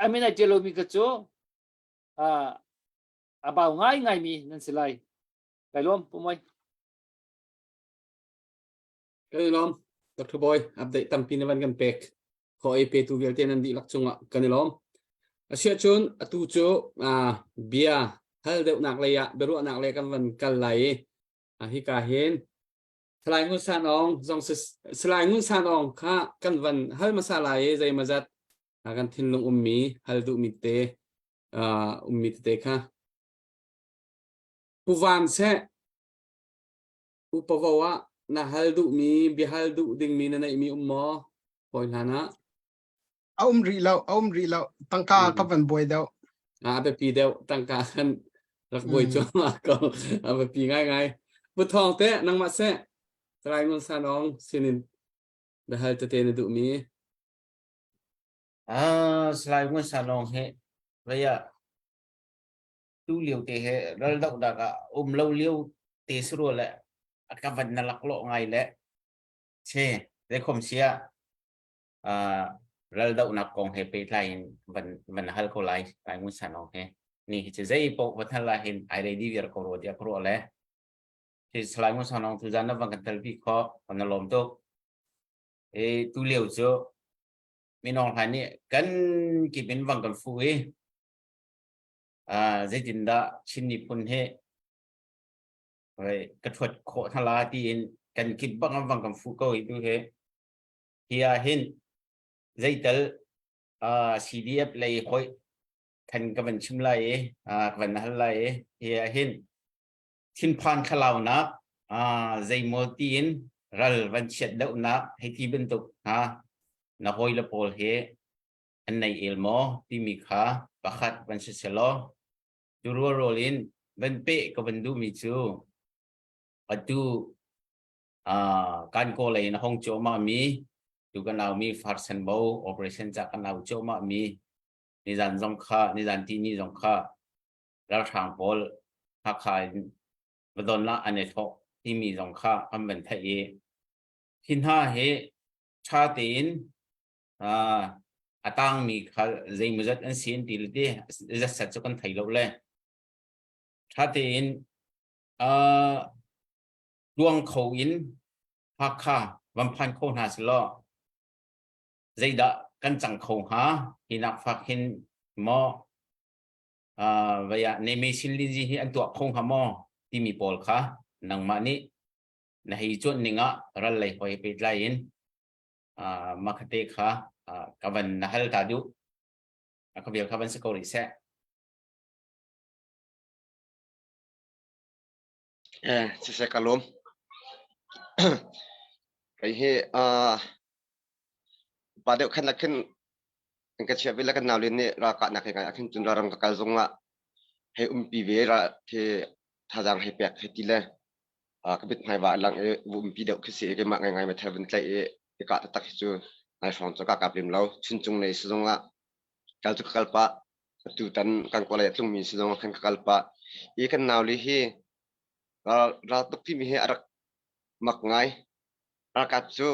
A min ai ṭial lomi kha cu a bau ngaingaimi nan si lai. Kai lawm, Pu Moi. Kan i lawm. Dr. Boy, update tampi na van kan pek. Kho ei petu vialte nan dihlak cungah kan i lawm. Asiahcun atu cu bia hal deuhnak lei ah biaruahnak lei kan van kal lai i hika hin Salai Ngun San Aung zong Salai Ngun San Aung kha kan van hal hmasa lai i zeimawzat kan thinlung ummi hal duhmi te ummi tete kha Pu Van seh Upavo ah na hal duhmi biahal duh dingmi na neihmi um maw? Hawi hlan ah. A um rih lo, a um rih lo. Tangka ka van buai deuh. A biapi deuh tangka kan rak buai cuahmah ko. A biapi ngaingai. Pu Thawng te nangmah seh Salai Ngun San Aung sinin biahal tete na duhmi. Ah, Salai Ngun San Aung hi vaya tu lio te he ral dohnak ah um lo lio te si rua le a ka van na laklawh ngai le che zeikhom sia ral dohnak kong he pehtlai in van van hal ko lai lai ngun san ong he ni hi che zei po van hal la hin ai ready viar ko ro dia ko le hi salai ngun san ong tu zan na van kan tel bi kho kan na lom tuk e tu lio chu minong hlai nih kan kip in van kan fu i Zeitindah Chin miphun hi ka ṭhuat khawh hna la tiin kan kip bang an vang kan fuh ko hi tu hi. Hi ah hin zeital CDF lei hoih khan ka van chim lai i ka van hal lai i hi ah hin thinphan thlalaunak zeimaw tiin ral van chiat deuhnak hei ti bantuk hna na hawile pawl hi an nei el maw timi kha pakhat van si selaw cu rualrawl in van peh ka van duhmi cu atu kan kaw lei in a hong cuahmah mi tu kan au mi farsen bo operation ca kan au cuahmah mi nizan zong kha nizan ti ni zong kha ralhrang pawl Hakha in vadon lah an i thawk timi zong kha an van theih i hi hna hi ṭha tein a tangmi kha zeimawzat an si an ti le ti zat cu kan thei lo le ṭha tein tuang kho in Hakha van phan kho hna selaw zeidah kan cang kho hnga hi nak fak hin maw vaya ne me sin linzi hi an tuah kho hnga maw timi pawl kha nangmah nih na hei cuanh ning ah ral lei hoi pehtlai in makhate kha ka van na hal ta duh ka vial kha van si ko rih seh. Eh, siseh ka lawm. Kei hi pa deuh khan khin kan ka chia ve le kan naulin nih ralkahnak he ngai ah khin cun ralram ka kal zong ah hei umpi ve ra khi thazaang hei pek hei ti le ka mithmai va a lang i va umpi deuh khi si i keimah ngaingai meithal vun tlaih i i kah taktak hi cu nai hrawng cu ka kap lem lo. Chuncung lei sizung ah kal cu ka kal pah. Atutan kan kawlei a tlungmi sizung ah khan ka kal pah. I kan nauli hi ral, ral tuk timi hi a rak mak ngai. Ralkap cu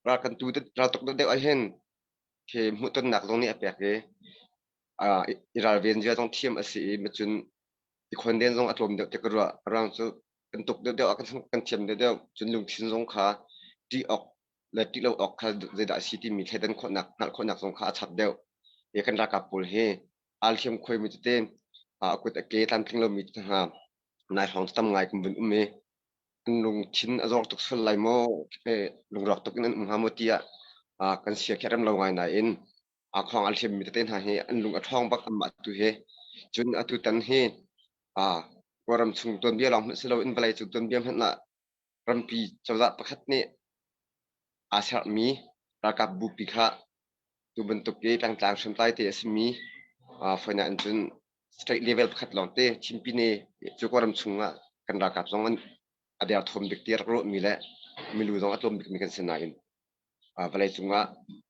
ral kan tu ral tuk deuh ah hin khi hmuhtonnak zong nih a pek i i ralven zia zong thiam a si i macun i khonden zong a tlawm deuh ti ka ruah. Ruang cu kan tuk deuhdeuh ah kan thiam deuhdeuh cun lungthin zong kha ṭih awk le ṭih lo awk kha zeidah a si timi thleidan khawhnak hngalh khawhnak zong kha a chap deuh. I kan ralkap pawl hi aa hliam khoimi tete a kut a ke tlamtling lomi te hna nai hrawng tam ngai kan vun um i an lungthin a zor tuk sual lai maw lungrawk tuk in an um hnga maw tiah kan sia khi a rem lo ngai nain aa khawng a hliammi tete hna hi an lung a ṭhawng bak anmah tu hi. Cun atu tan hi Kawlram chung tuanbia lawng hmanh si loin vawleicung tuanbia hmanh ah rampi cozah pakhat nih aa serhmi ralkap bupi kha tu bantuk i pengtlang hriamtlai te a simi fawinak in cun state level pakhat lawng te Chinpine cu Kawlram chung ah kan ralkap zong an a derthawm bik ti rak ruahmi le milu zong a tlawm bikmi kan si nain vawleicung ah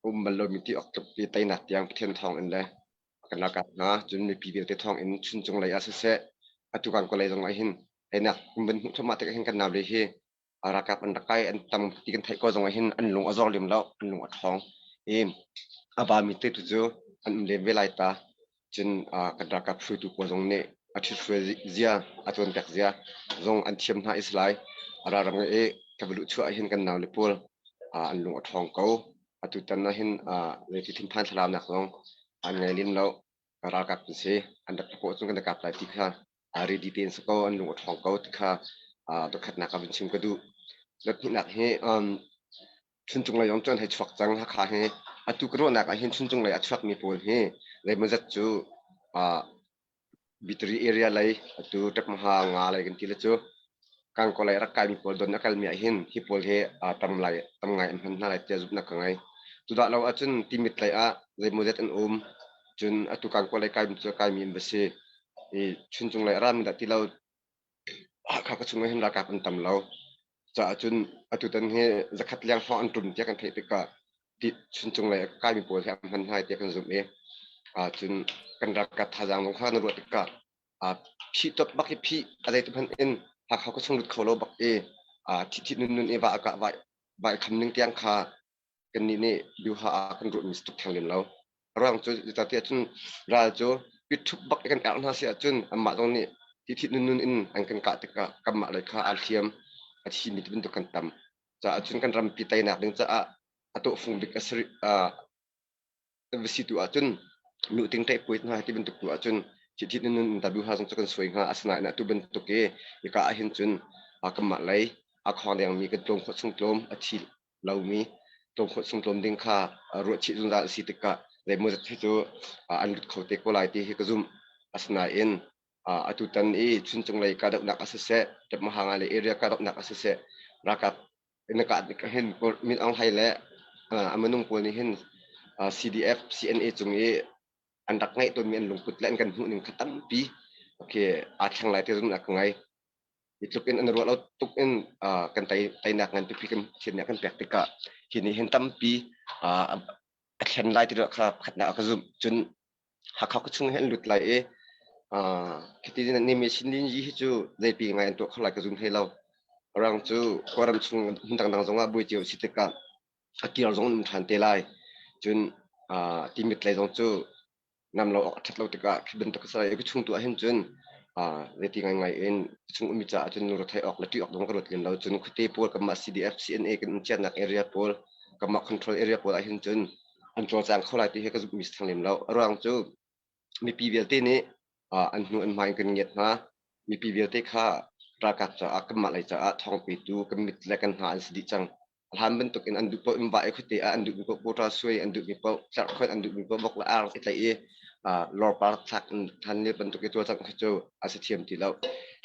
um bal lomi ti awk tluk ti teinak tiang Pathian thawng in le kan ralkap hna cun mipi vialte thawng in chuncung lei ah siseh atu kan kawlei zong ah hin teinak kan van hmuh thluahmah tikah hin kan naule hi ralkap an rak kai an tam ti kan theih ko zong ah hin an lung a zor lem lo an lung a ṭhawng. I a bami te tu cu an um len ve lai ta. Cun kan ralkap hruaitu pawl zong nih a ṭhithruai zia, a cawnpiak zia zong an thiam hna i si lai. A ralram i ka va luhchuah ahhin kan naule pawl an lung a ṭhawng ko. Atutan ahhin zeiti thinphan thlaraunak zong an ngei lem lo. Ralkap kan si. An rak khawh cun kan i kap lai ti kha ready tein si ko, an lung a ṭhawng ko ti kha pakhatnak ah vun chim ka duh. Dothnihnak hi Chuncung lei zong cu an hei chuak cang. Hakha hi atu ka ruahnak ah hin Chuncung lei a chuakmi pawl hi zeimawzat cu Bitri area lei atu Ṭekmaha nga lei kan ti le cu Kangkaw lei a rak kaimi pawl don a kalmi ah hin hi pawl hi tam lai tam ngai an hman hna lai tiah zumhnak ka ngei. Cudah lo ahcun Timit lei ah zeimawzat an um. Cun atu Kangkaw lei kaimi cu a kaimi an va si. I Chuncung lei a rami dah ti lo Hakha ka chung ah hin ralkap an tam lo. Caah cun atutan hi zakhat leng hrawng an ṭum tiah kan theih tikah ti chuncung lei a kaimi pawl hi an hman hna tiah kan zumh i cun kan ralkap thazaang zong kha na ruah tikah phih top bak i phih a zeitik hmanh in Hakha ka chung lut kho lo bak i thih thih nun nun i va a kah va i kham ning tiang kha kannih nih duha ah kan ruahmi si tuk theng lem lo. A ruang cu zeicahtiah cun ral cu pitṭhup bak i kan erh hna si ahcun anmah zong nih thih nun in an kan kah tikah kanmah lei kha aa hliam a thimi ti bantuk kan tam. Caah cun kan rampi teinak ding caah a tawhfung bik a si va si tu ahcun nuting ṭaihpuai hna ti bantuk tu ahcun thih nun in taduha zong cu kan suai hnga. Asinain atu bantuk i hika ahhin cun kanmah lei a khawng dengmi kan tlawm khawh chung tlawm a thi lomi tlawm sung tlawm ding kha ruahchih zungzal a si tikah zeimawzat hi cu an lut kho te ko lai ti hi ka zumh. Asinain atutan i Chuncung lei kahdohnak a siseh, Tepmahanga lei area kahdohnak a siseh, ralkap in kah hin Min Aung Hlaing le a minung pawl nih hin CDF, CNA cung i an rak ngeih tawnmi an lungput le an kan hmuh ning kha tampi okay, aa thleng lai ti zumhnak ka ngei. Hi tluk in an ruah lo tuk in kan tei teinak ngan pipi kan Pathian nih a kan pek tikah hi nih hin tampi a thlen lai ti kha pakhatnak a ka zumh. Cun Hakha khuachung hi an lut lai i khiti ni mi Chin Yi hi cu zeipi ngai an tuah kho lai ka zum hlei lo. Arang cu Kawlram chung hmun dangdang zongah buai cio si tikah a kir zong an um ṭhan te lai. Cun Timit lei zong cu nam lo awk a ṭhat lo tikah khi bantuk a si lai i chung tu ahhin cun zeiti ngaingai in chung ummi caah cun lungretheih awk le ṭih awk dong ka ruat lem lo. Cun khuate pawl kanmah CDF, CNA kan um cianak area pawl, kanmah control area pawl ahhin cun an cawlcang kho lai ti hi ka zumhmi si theng lem lo. A ruang cu mipi vialte nih an hnu an hmai in kan ngiat hna. Mipi vialte kha ralkap caah kanmah lei caah thawng petu kan mit le kan hna an si dih cang. A hlan bantuk in an duh paoh in va i khuate ah an duhmi paoh quota suai, an duhmi paoh tlerhkhonh, an duhmi paoh vok le ar i tlaih i lorpar thlak in than ni bantuk i cawlcangh khi cu a si thiam ti lo.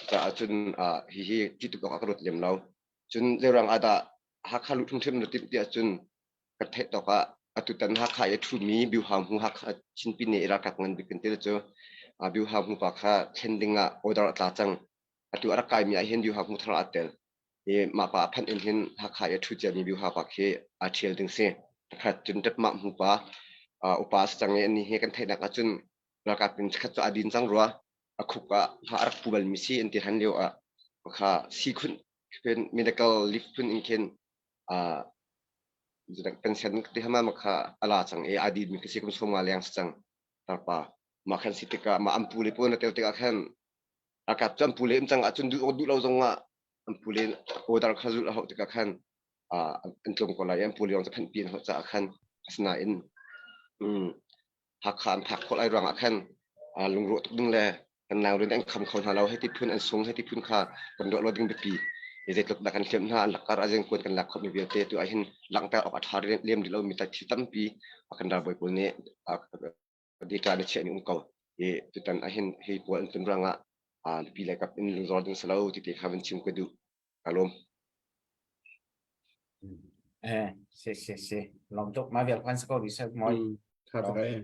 Caah cun hihi ṭih tuk awk ah ka ruat lem lo. Cun zeiruang ah dah Hakha luh hrimhrim na timh tiah cun ka theih tawk ah atutan Hakha i a ṭhumi Biuhau hmu Hakha Chinpine i ralkap ngan bik kan ti cu Biuhau hmu pa kha thlen ding ah order a tla cang. Atu a rak kaimi ah hin Biuhau hmu thar aa tel. I mah pa a phanh in hin Hakha i a ṭhu ciami Biuhau pa khi aa ṭhial ding si. Pakhat cun Ṭepmah hmu pa upa a si cang i anih hi kan theihnak ahcun ralkap in chikkhat cu aa din cang rua. A khuk ah hma a rak pu balmi si an ti han lio ah kha siikhunh medical leave phun in khin pension ti hama ma kha a la cang i aa dinmi khi si kum sawm nga leng si cang tarpa mah khan si tikah mah an pu le pawl na tel tikah khan ralkap cu an pu le um cang ahcun duh duh lo zong ah an pu le order kha zulh a hauh tikah khan an tlung ko lai i an pu le zong cu phanh pi an hauh caah khan asinain Hakha an phak khawh lai ruangah khan lungrawh tuk ding le kan nau rin an kham kho hna lo hei ti phun an sung hei ti phun kha kan ruah lo ding biapi i zeitluk dah kan hliamh hna an lakar a zengkuan kan lak khawhmi vialte tu ah hin langhter awk a ṭha lem rih lomi thil tampi kan ralbawi pawl nih data na chiahmi um ko i tutan ah hin hi pawl an tlun ruangah mipi le kap in lungzor ding si lo ti te kha van chim ka duh ka lawm Eh, si si si. Lawm tuk ma vial kwan sa ko di sa moi. Tha tuk eh.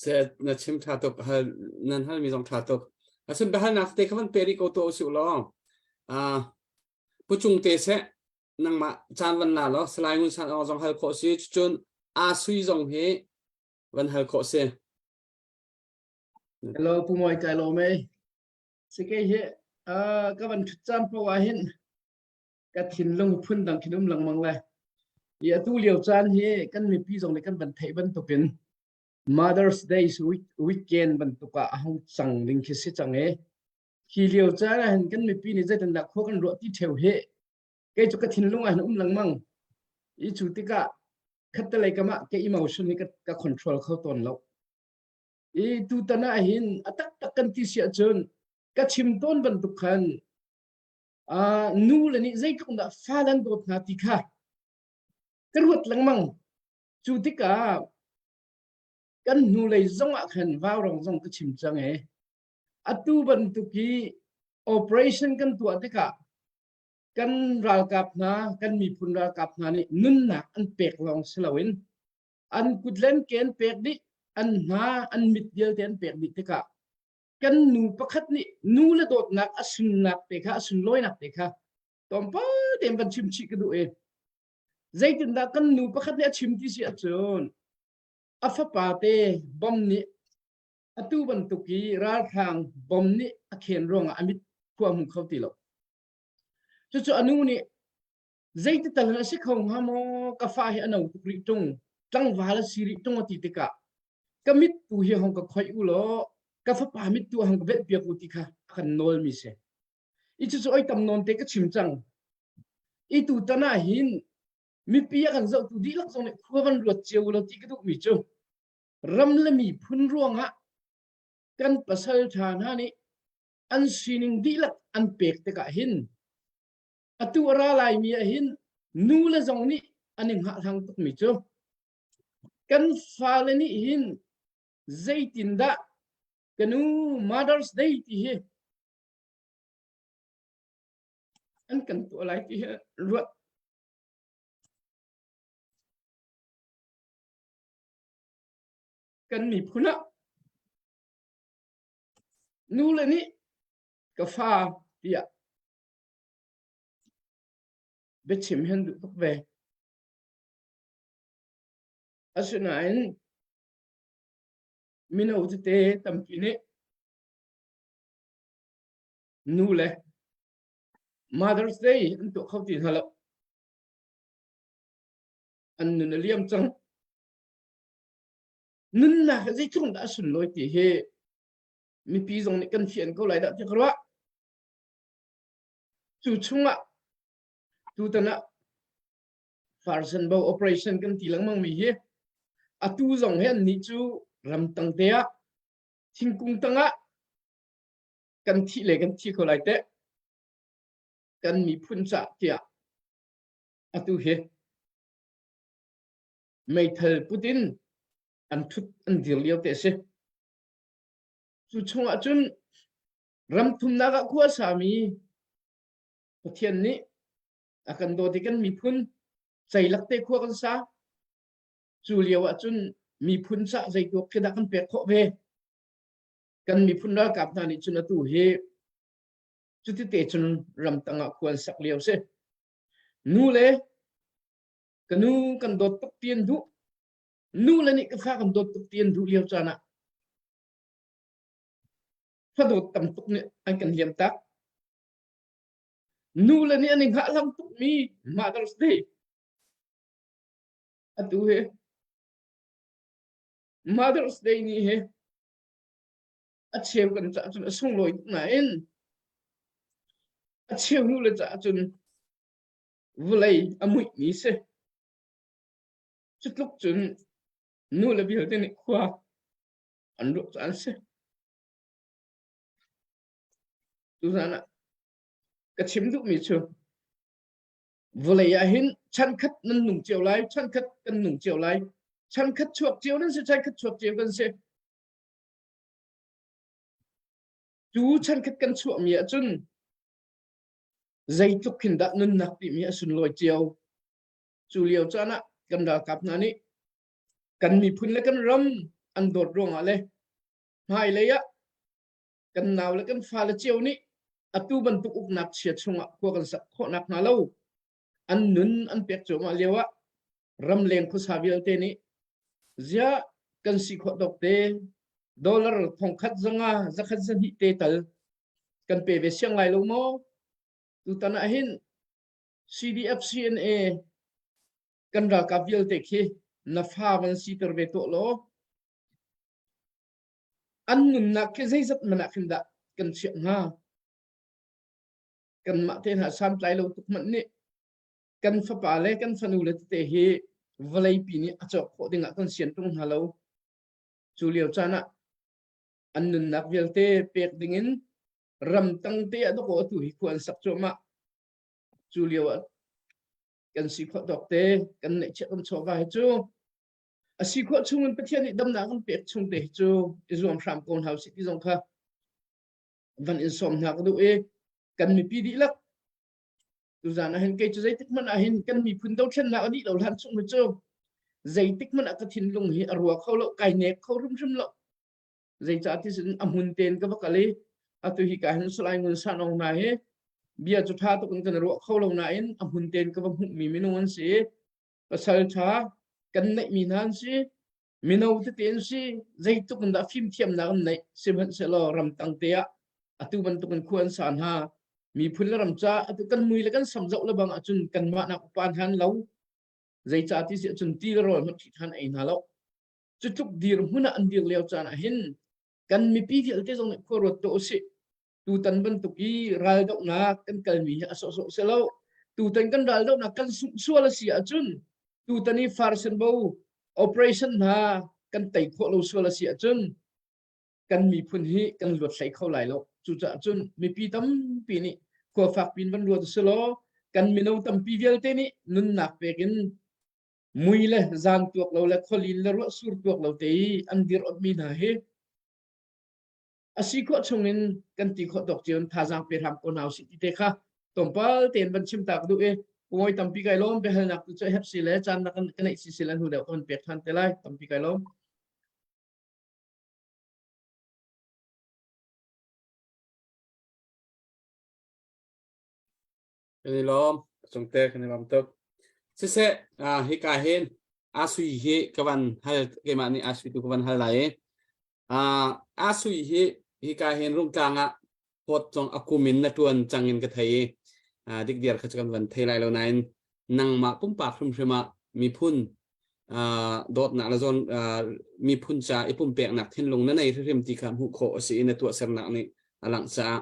Se na chim tha tuk hal nan hal mi zong tha tuk. Asun bahal nak te khavan peri ko to su lo. Ah puchung te se nangmah caan van la lo salai ngun san ong zong hal khawh si cun a sui zong hi van hal khawh si. Hello Pu Moi kai lawm e. Sike hi ka van thut caan paoh ah hin ka thinlung phun dang khin um lengmang le. I atu lio caan hi kan mipi zong nih kan van theih bantukin Mother's Day weekend bantuk ah a hung cang ding khi si cang i hi lio caan ah hin kan mipi nih zeitindah khua kan ruah ti ṭheo hi kei cu ka thinlung ah hin um lengmang. I cu tikah khattelei kam ah ka emotion hi ka, ka control kho tawn lo. I tutan ah hin a taktak kan ti si ahcun ka chim tawn bantuk khan uh, nu le nih zeitluk dah fa an dawt hna ti kha ka ruat lengmang. Cu tikah kan hnulei zong ah khan vaurong zong ka chim cang e. Atu bantuk hi operation kan tuah tikah kan ralkap hna, kan miphun ralkap hna nih nunnak an pek lawng si loin an kut le an ke an pek dih, an hna, an mit vialte an pek dih tikah kan nu pakhat nih nu le dawtnak a sunnak te kha a sunlawinak te kha tlawmpal tein van chim chih ka duh i zeitindah kan nu pakhat nih a chim ti si ahcun a fapa te bom nih atu bantuk i ralhrang bom nih a khen ruangah a mit khua hmu kho ti lo cucu a nu nih zeiti tal a si kho hnga maw ka fa hi a no tuk rih ṭung tlangval a si rih ṭung a ti tikah ka mit tu hi hong ka khoih u law ka fapa mit tu hong ka velh piak u ti kha a kan nawl mi si i cucu oi tam nawn te ka chim cang i tu tan ah hin mipi a kan zohtu dihlak zong nih khua van ruat cio u law ti ka duh mi cu ram le miphun ruangah kan pasal ṭha hna nih an sining dihlak an pek tikah hin atu a ra laimi ah hin nu le zong nih an i hngahhlang tukmi cu kan fale nih hin zeitindah ka nu Mother's Day ti hi an kan tuah lai ti hi ruat kan miphun ah nu le nih ka fa tiah biachim hi an duh tuk ve. Asinain mino tete tampi nih nu le Mother's Day an tuah kho ti hna lo. An nun a liam cang. Nunnak hi zeitluk dah a sunlawi ti hi mipi zong nih kan fian ko lai dah ti ka ruah. Cu chungah tutan ah Farsan bo operation kan ti lengmang mi hi atu zong hi annih cu ramtang te ah thingkung tangah kan thih le kan thi ko lai teh kan miphun cah tiah atu hi meithal put in an thut an dir lio te a si. Cu chungah cun ram thumnak ah khua sami Pathian nih a kan dawt i kan miphun ceilak te khua kan sa. Cu lio ah cun miphun cah zeituak khi dah kan pek khawh ve. Kan miphun ralkap hna nih cun atu hi cuti te cun ramtang ah khua an sak lio si. Nu le ka nu kan dawt tuk ti an duh. Nu le nih ka fa kan dawt tuk ti an duh lio caan ah fadawt tam tuk nih an kan liam tak. Nu le nih an i hngahhlang tukmi Mother's Day atu hi Mother's Day ni hi a cheu kan caah cun a sunglawi tuk nain a cheu nu le caah cun vawlei a muihmi si. Cu tluk cun nu le vialte nih khua an ruah caan si. Tuzan ah ka chim duhmi cu vawlei ah hin chankhat nan nung cio lai, chankhat kan nung cio lai, chankhat chuak cio nan si, chankhat chuak cio kan si. Tu chankhat kan chuahmi ahcun zeitluk khin dah nunnak timi a sunlawi cio. Cu lio caan ah kan ralkap hna nih kan miphun le kan ram an dawt ruangah le hmailei ah kan nau le kan fale cio nih atu bantuk uknak chia chungah khua kan sak khawh nakhnga lo an nun an pek cuahmah lio ah ramleng khuasa vialte nih ziah kan si khawh tawk te dollar thongkhat zanga zakhat zahnih te tal kan pe ve siang lai lo maw tutan ah hin CDF CNA. Kan ralkap vialte khi na fa van siter ve tuah law an nunnak khi zeizat man ah khin dah kan chiah hnga? Kanmah te hna santlai lo tuk hmanh nih kan fapa le kan fanu le tete hi vawleipi nih a cawk khawh dingah kan sian ṭung hna lo. Cu lio caan ah an nunnak vialte pek dingin ramtang te ah dawkaw atu hi khua an sak cuahmah. Cu lio ah kan si khawh tawk te kan neihchiah kan chawva hi cu a si khawh chungin Pathian nih damnak kan pek chung te hi cu i zuam hram ko hna usih ti zong kha van in sawm hna ka duh i kan mipi dihlak tuzan ah hin kei cu zeitik hmanh ah hin kan miphun dothlennak a dih lo hlan chung hi cu zeitik hmanh ah ka thinlung hi a rua kho lo kai nek kho hrimhrim lo zeicah ti sin a hmun tein ka va kal i atu hi ka hin Salai Ngun San Aung hna hi bia cu ṭha tuk in kan ruah kho lo nain a hmun tein ka va hmuhmi minung an si pasal ṭha kan neihmi hna an si mino tete an si zeitluk in dah fimthiamnak an neih sihmanhsehlaw ramtang te ah atu bantuk in khua an sa hna miphun le ram ca atu kan mui le kan sam zoh le bang ahcun kanmah nak upa hna an lo zeicah ti si ahcun ti le rawl hmanh ṭhi ṭhan ei hna lo Cu tluk dirhmun ah an dir lio caan ah hin kan mipi vialte zong nih khua ruat tuah usih. Tutan bantuk i raldohnak kan kalmi hi a sawhsawh si lo. Tutan kan raldohnak kan sungh sual a si ahcun tutan i farsenbo operation hna kan tei khawh lo sual a si ahcun kan miphun hi kan luat hlei kho lai lo. Cucaah cun mipi tampi nih khua fak pin van ruat usih law kan mino tampi vialte nih nunnak pek in mui le zan tuak lo le khualin le ruah sur tuak lo te i an dir mi hna hi a si khawh chungin kan ti khawh tawk cio in thazaang pe hram ko hna usih ti te kha tlawmpal tein van chim ta ka duh i puai tampi kai lawm biahalnak tu cu herh si le caan na kan neih si si le hnu deuh kan pek than te lai tampi kai lawm. Kan i lawm. Cungte kan i lawm tuk. Siseh, hika hin Asui hi ka van hal keimah nih Asui tu ka van hal lai i Asui hi hika hin Rungtlang ah phawt zong a kum in na tuan cang in ka thei i dikdiar kha cu kan van thei lai lo nain nangmah pumpak hrimhrim ah miphun dawtnak le zawn miphun ca i pumpeknak thinlung na nei hrimhrim ti kha hmuh khawh a si i na tuahsernak nih a langh caah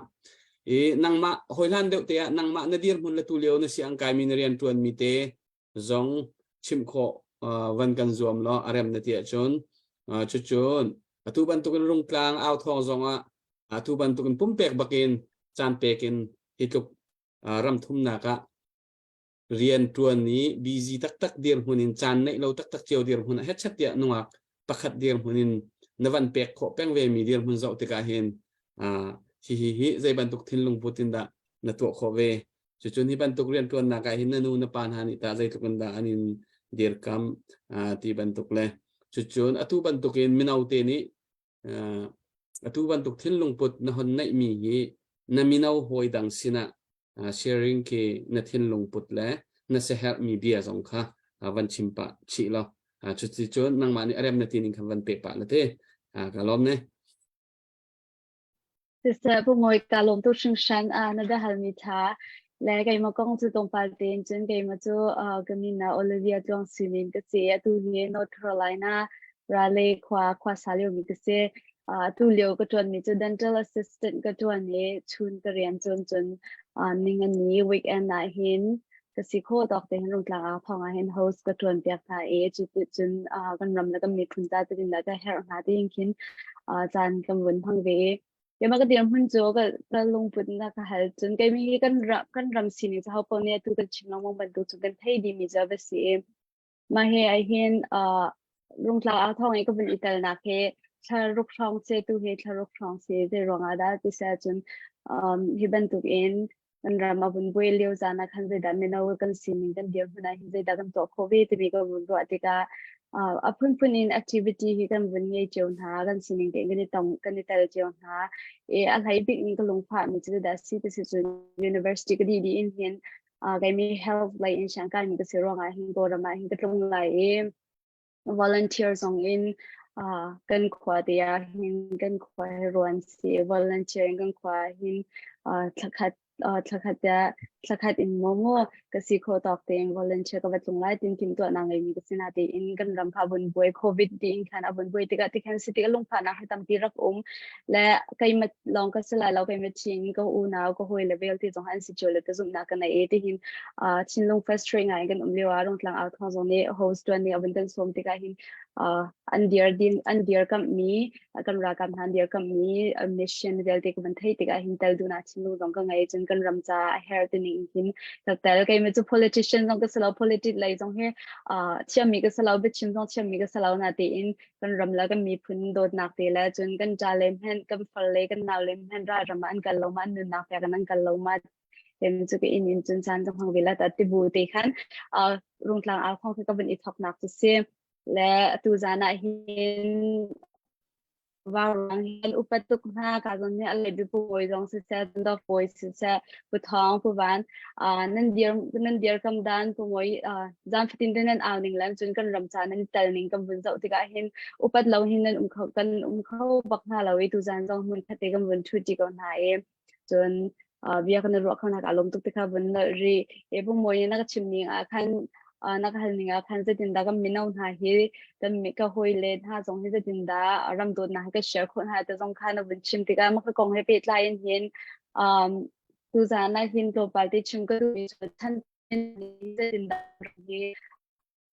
i nangmah hawihlan deuh te ah nangmah na dirhmun le tulio na si ang kaimi na rian ṭuanmi te zong chimh khawh van kan zuam law a rem na ti ahcun cucun atu bantukin rungtlang au thawng zong ah atu bantukin pumpek bakin caan pekin hi tluk ram thumnak ah rian ṭuan i busy taktak dirhmun in caan neih lo taktak cio dirhmun ah hetchet tiah nungak pakhat dirhmun in na van pek khawh peng ve mi dirhmun zoh tikah hin hi hi hi zei bantuk thinlung put in dah na tuah khawh ve? Cucun hi bantuk rian ṭuannak ah hin na nu na pa hna nih tah zeitluk in dah an in dirkamh ti bantuk le cucun atu bantuk in mino te nih atu bantuk thinlung put na hon neih mi hi na mino hawi dang sinah sharing khi na thinlung put le na siaherh mi bia zong kha van chim pah chih law cuti cun nangmah nih a rem na ti ning khan van pe pah la te ka lawm ne. Siseh pu Ngawi ka lawm tuk hringhran na biahal mi tha le keimah kong cu tlawmpal tein cun keimah cu ka min ah Olivia Tluang Sinin ka si. Atu hi North Carolina Raleigh khua khua sa lio mi ka si. Atu lio ka ṭuan mi cu dental assistant ka ṭuan i chun ka rian cun cun ning a ni weekend ah hin ka si khawh tawk te hin Rungtlang ah thawng ah hin host ka ṭuan piak hna i cu ti cun kan ram le kan miphun ca tin dah ka herh hna tiin khin caan kan vun hmang ve i keimah ka dirhmun cu ka ka lungput na ka hal cun keimi hi kan ram kan ram sining cu ho paoh nih atu kan chim lengmang bantuk cu kan thei dihmi cu a va si i Mah he ahhin Rungtlang ah thawng i ka vun i telnak hi thlaruk hrawng si tu hi thlaruk hrawng si zei ruangah dah ti si ahcun hi bantuk in kan ram a vun buai lio caan ah khan zeidah mino kan sining kan dirhmun ah hin zeidah kan tuah khawh ve timi ka vun ruah tikah a phunphun in activity hi kan vun ngei cio hna kan sining tein kan i tong kan i tel cio hna i a hlei bik in ka lungfah mi cu dah si ti si cun university ka dih dih in hin keimi health lei in siangkai mi ka si ruangah hin Kawlram ah hin ka tlung lai i volunteer zong in kan khua te ah hin kan khua hi ruan si volunteer in kan khua hin thlakhat Thlakhat tiah thlakhat in maw maw ka si khawh tawk tein volunteer ka va tlung lai tin timhtuahnak ngeimi ka si na tein kan ram kha vun buai COVID tiin khan a vun buai tikah tikhan si tik lungfahnak hi tampi rak um le keimah lawng ka si lai lo keimah chin ka unau ka hawi le vialte zong an si cio le ka zumhnak ka nei e tihin thinlung frustrate ngai kan um lio ah Rungtlang au thawng zong nih host tuan nih a vun kan sawm tikah hin an dir din an dir kamh mi kan ralkap hna an dirkamh mi mission vialte ka van theih tikah hin tel duhnak thinlung zong ka ngei cun kan ram ca a herh ti ning hin ka tel keimah cu politician zong ka si lo politics lei zong hi thiammi ka si lo biachim zong thiammi ka si lo na tiin kan ram le kan miphun dawtnak te le cun kan ṭa le hmenh kan far le kan nau le hmenh ral ram ah an kal lo ma an nunnak pek in an kal lo ma tem cu ka inn in cun caan ka hmang ve la ta ti bu te khan rungtlang au khong ka van i thoknak cu si Le atu zan ah hin vauruang hi an upat tuk hna. Ka zawn nih a lei pu Bawi zong siseh, Dawk Bawi siseh, Pu Thawng, Pu Van, uh, nan dir nan dirkam dan Pu Mawi uh, zan fatin te nan au ning le cun kan ram ca nan tel ning kan vun zoh tikah hin upat lo hin nan um kho kan um kho bak hna lo i tu zan zong hmun khat te kan vun ṭhu ṭi ko hna i Cun bia kan i ruah kho nak aa lawm tuk ti kha vun nolh rih. E bu mawi na ka chim ning ah khan na ka hal ning ah khan zeitindah kan mino hna hi kan ka hawi le hna zong hi zeitindah ram dawtnak hi ka share khawh hna te zong kha na vun chim tikah mah ka kong he pehtlai in hin um tuzaan ah hin tlawmpal te chim ka duhmi cu chan zeitindah hi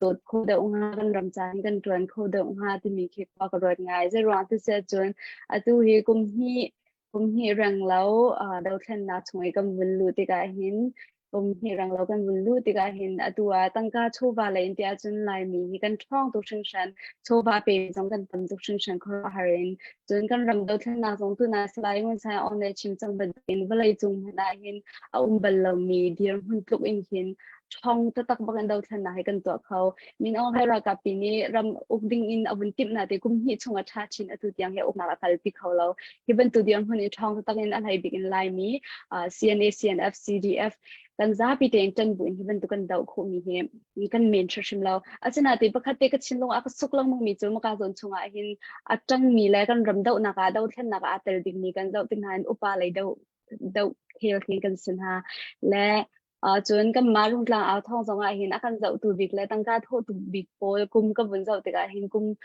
dawt kho deuh hnga kan ram ca hin kan ṭuan kho deuh hnga timi khi khua ka ruat ngai. Zeiruang ti si ahcun atu hi kum hnih kum hnih reng lo uh, dothlennak chung i kan vun luh tikah hin kum hnih reng lo kan vun luh tikah hin atu ah tangka chawva lei in tiah cun Laimi hi kan ṭhawng tuk hringhran chawva pe zong kan tam tuk hringhran khuaruahhar in cun kan ram dothlennak zong tuna Salai Ngun Sai Aung nih chim cang bantukin vawlei cung hmanh ah hin a um bal lomi dirhmun tluk in hin ṭhawng taktak bak in dothlennak hi kan tuah kho. Min Aung Hlaing ralkap pi nih ram uk ding in a vun timh na te kum hnih chung a ṭha chin atu tiang hi uknak a kalpi kho lo. Hi bantuk dirhmun in ṭhawng taktak in a hlei bik in Laimi CNA, CNF, CDF kan zapi tein ṭan bu in hi bantuk kan doh khawhmi hi kan men hrimhrim lo. Asinain pakhat te ka thinlung a ka suk lengmang mi cu maka zawn chungah hin a ṭangmi le kan ram dohnak ah dothlennak ah aa tel dingmi kan zoh tik hna in upa lei doh doh khel khi kan si hna le Cun kanmah Rungtlang au thawng zong ah hin a kan zohtu bik le tangka thawhtu bik pawl kum ka vun zoh tikah hin kum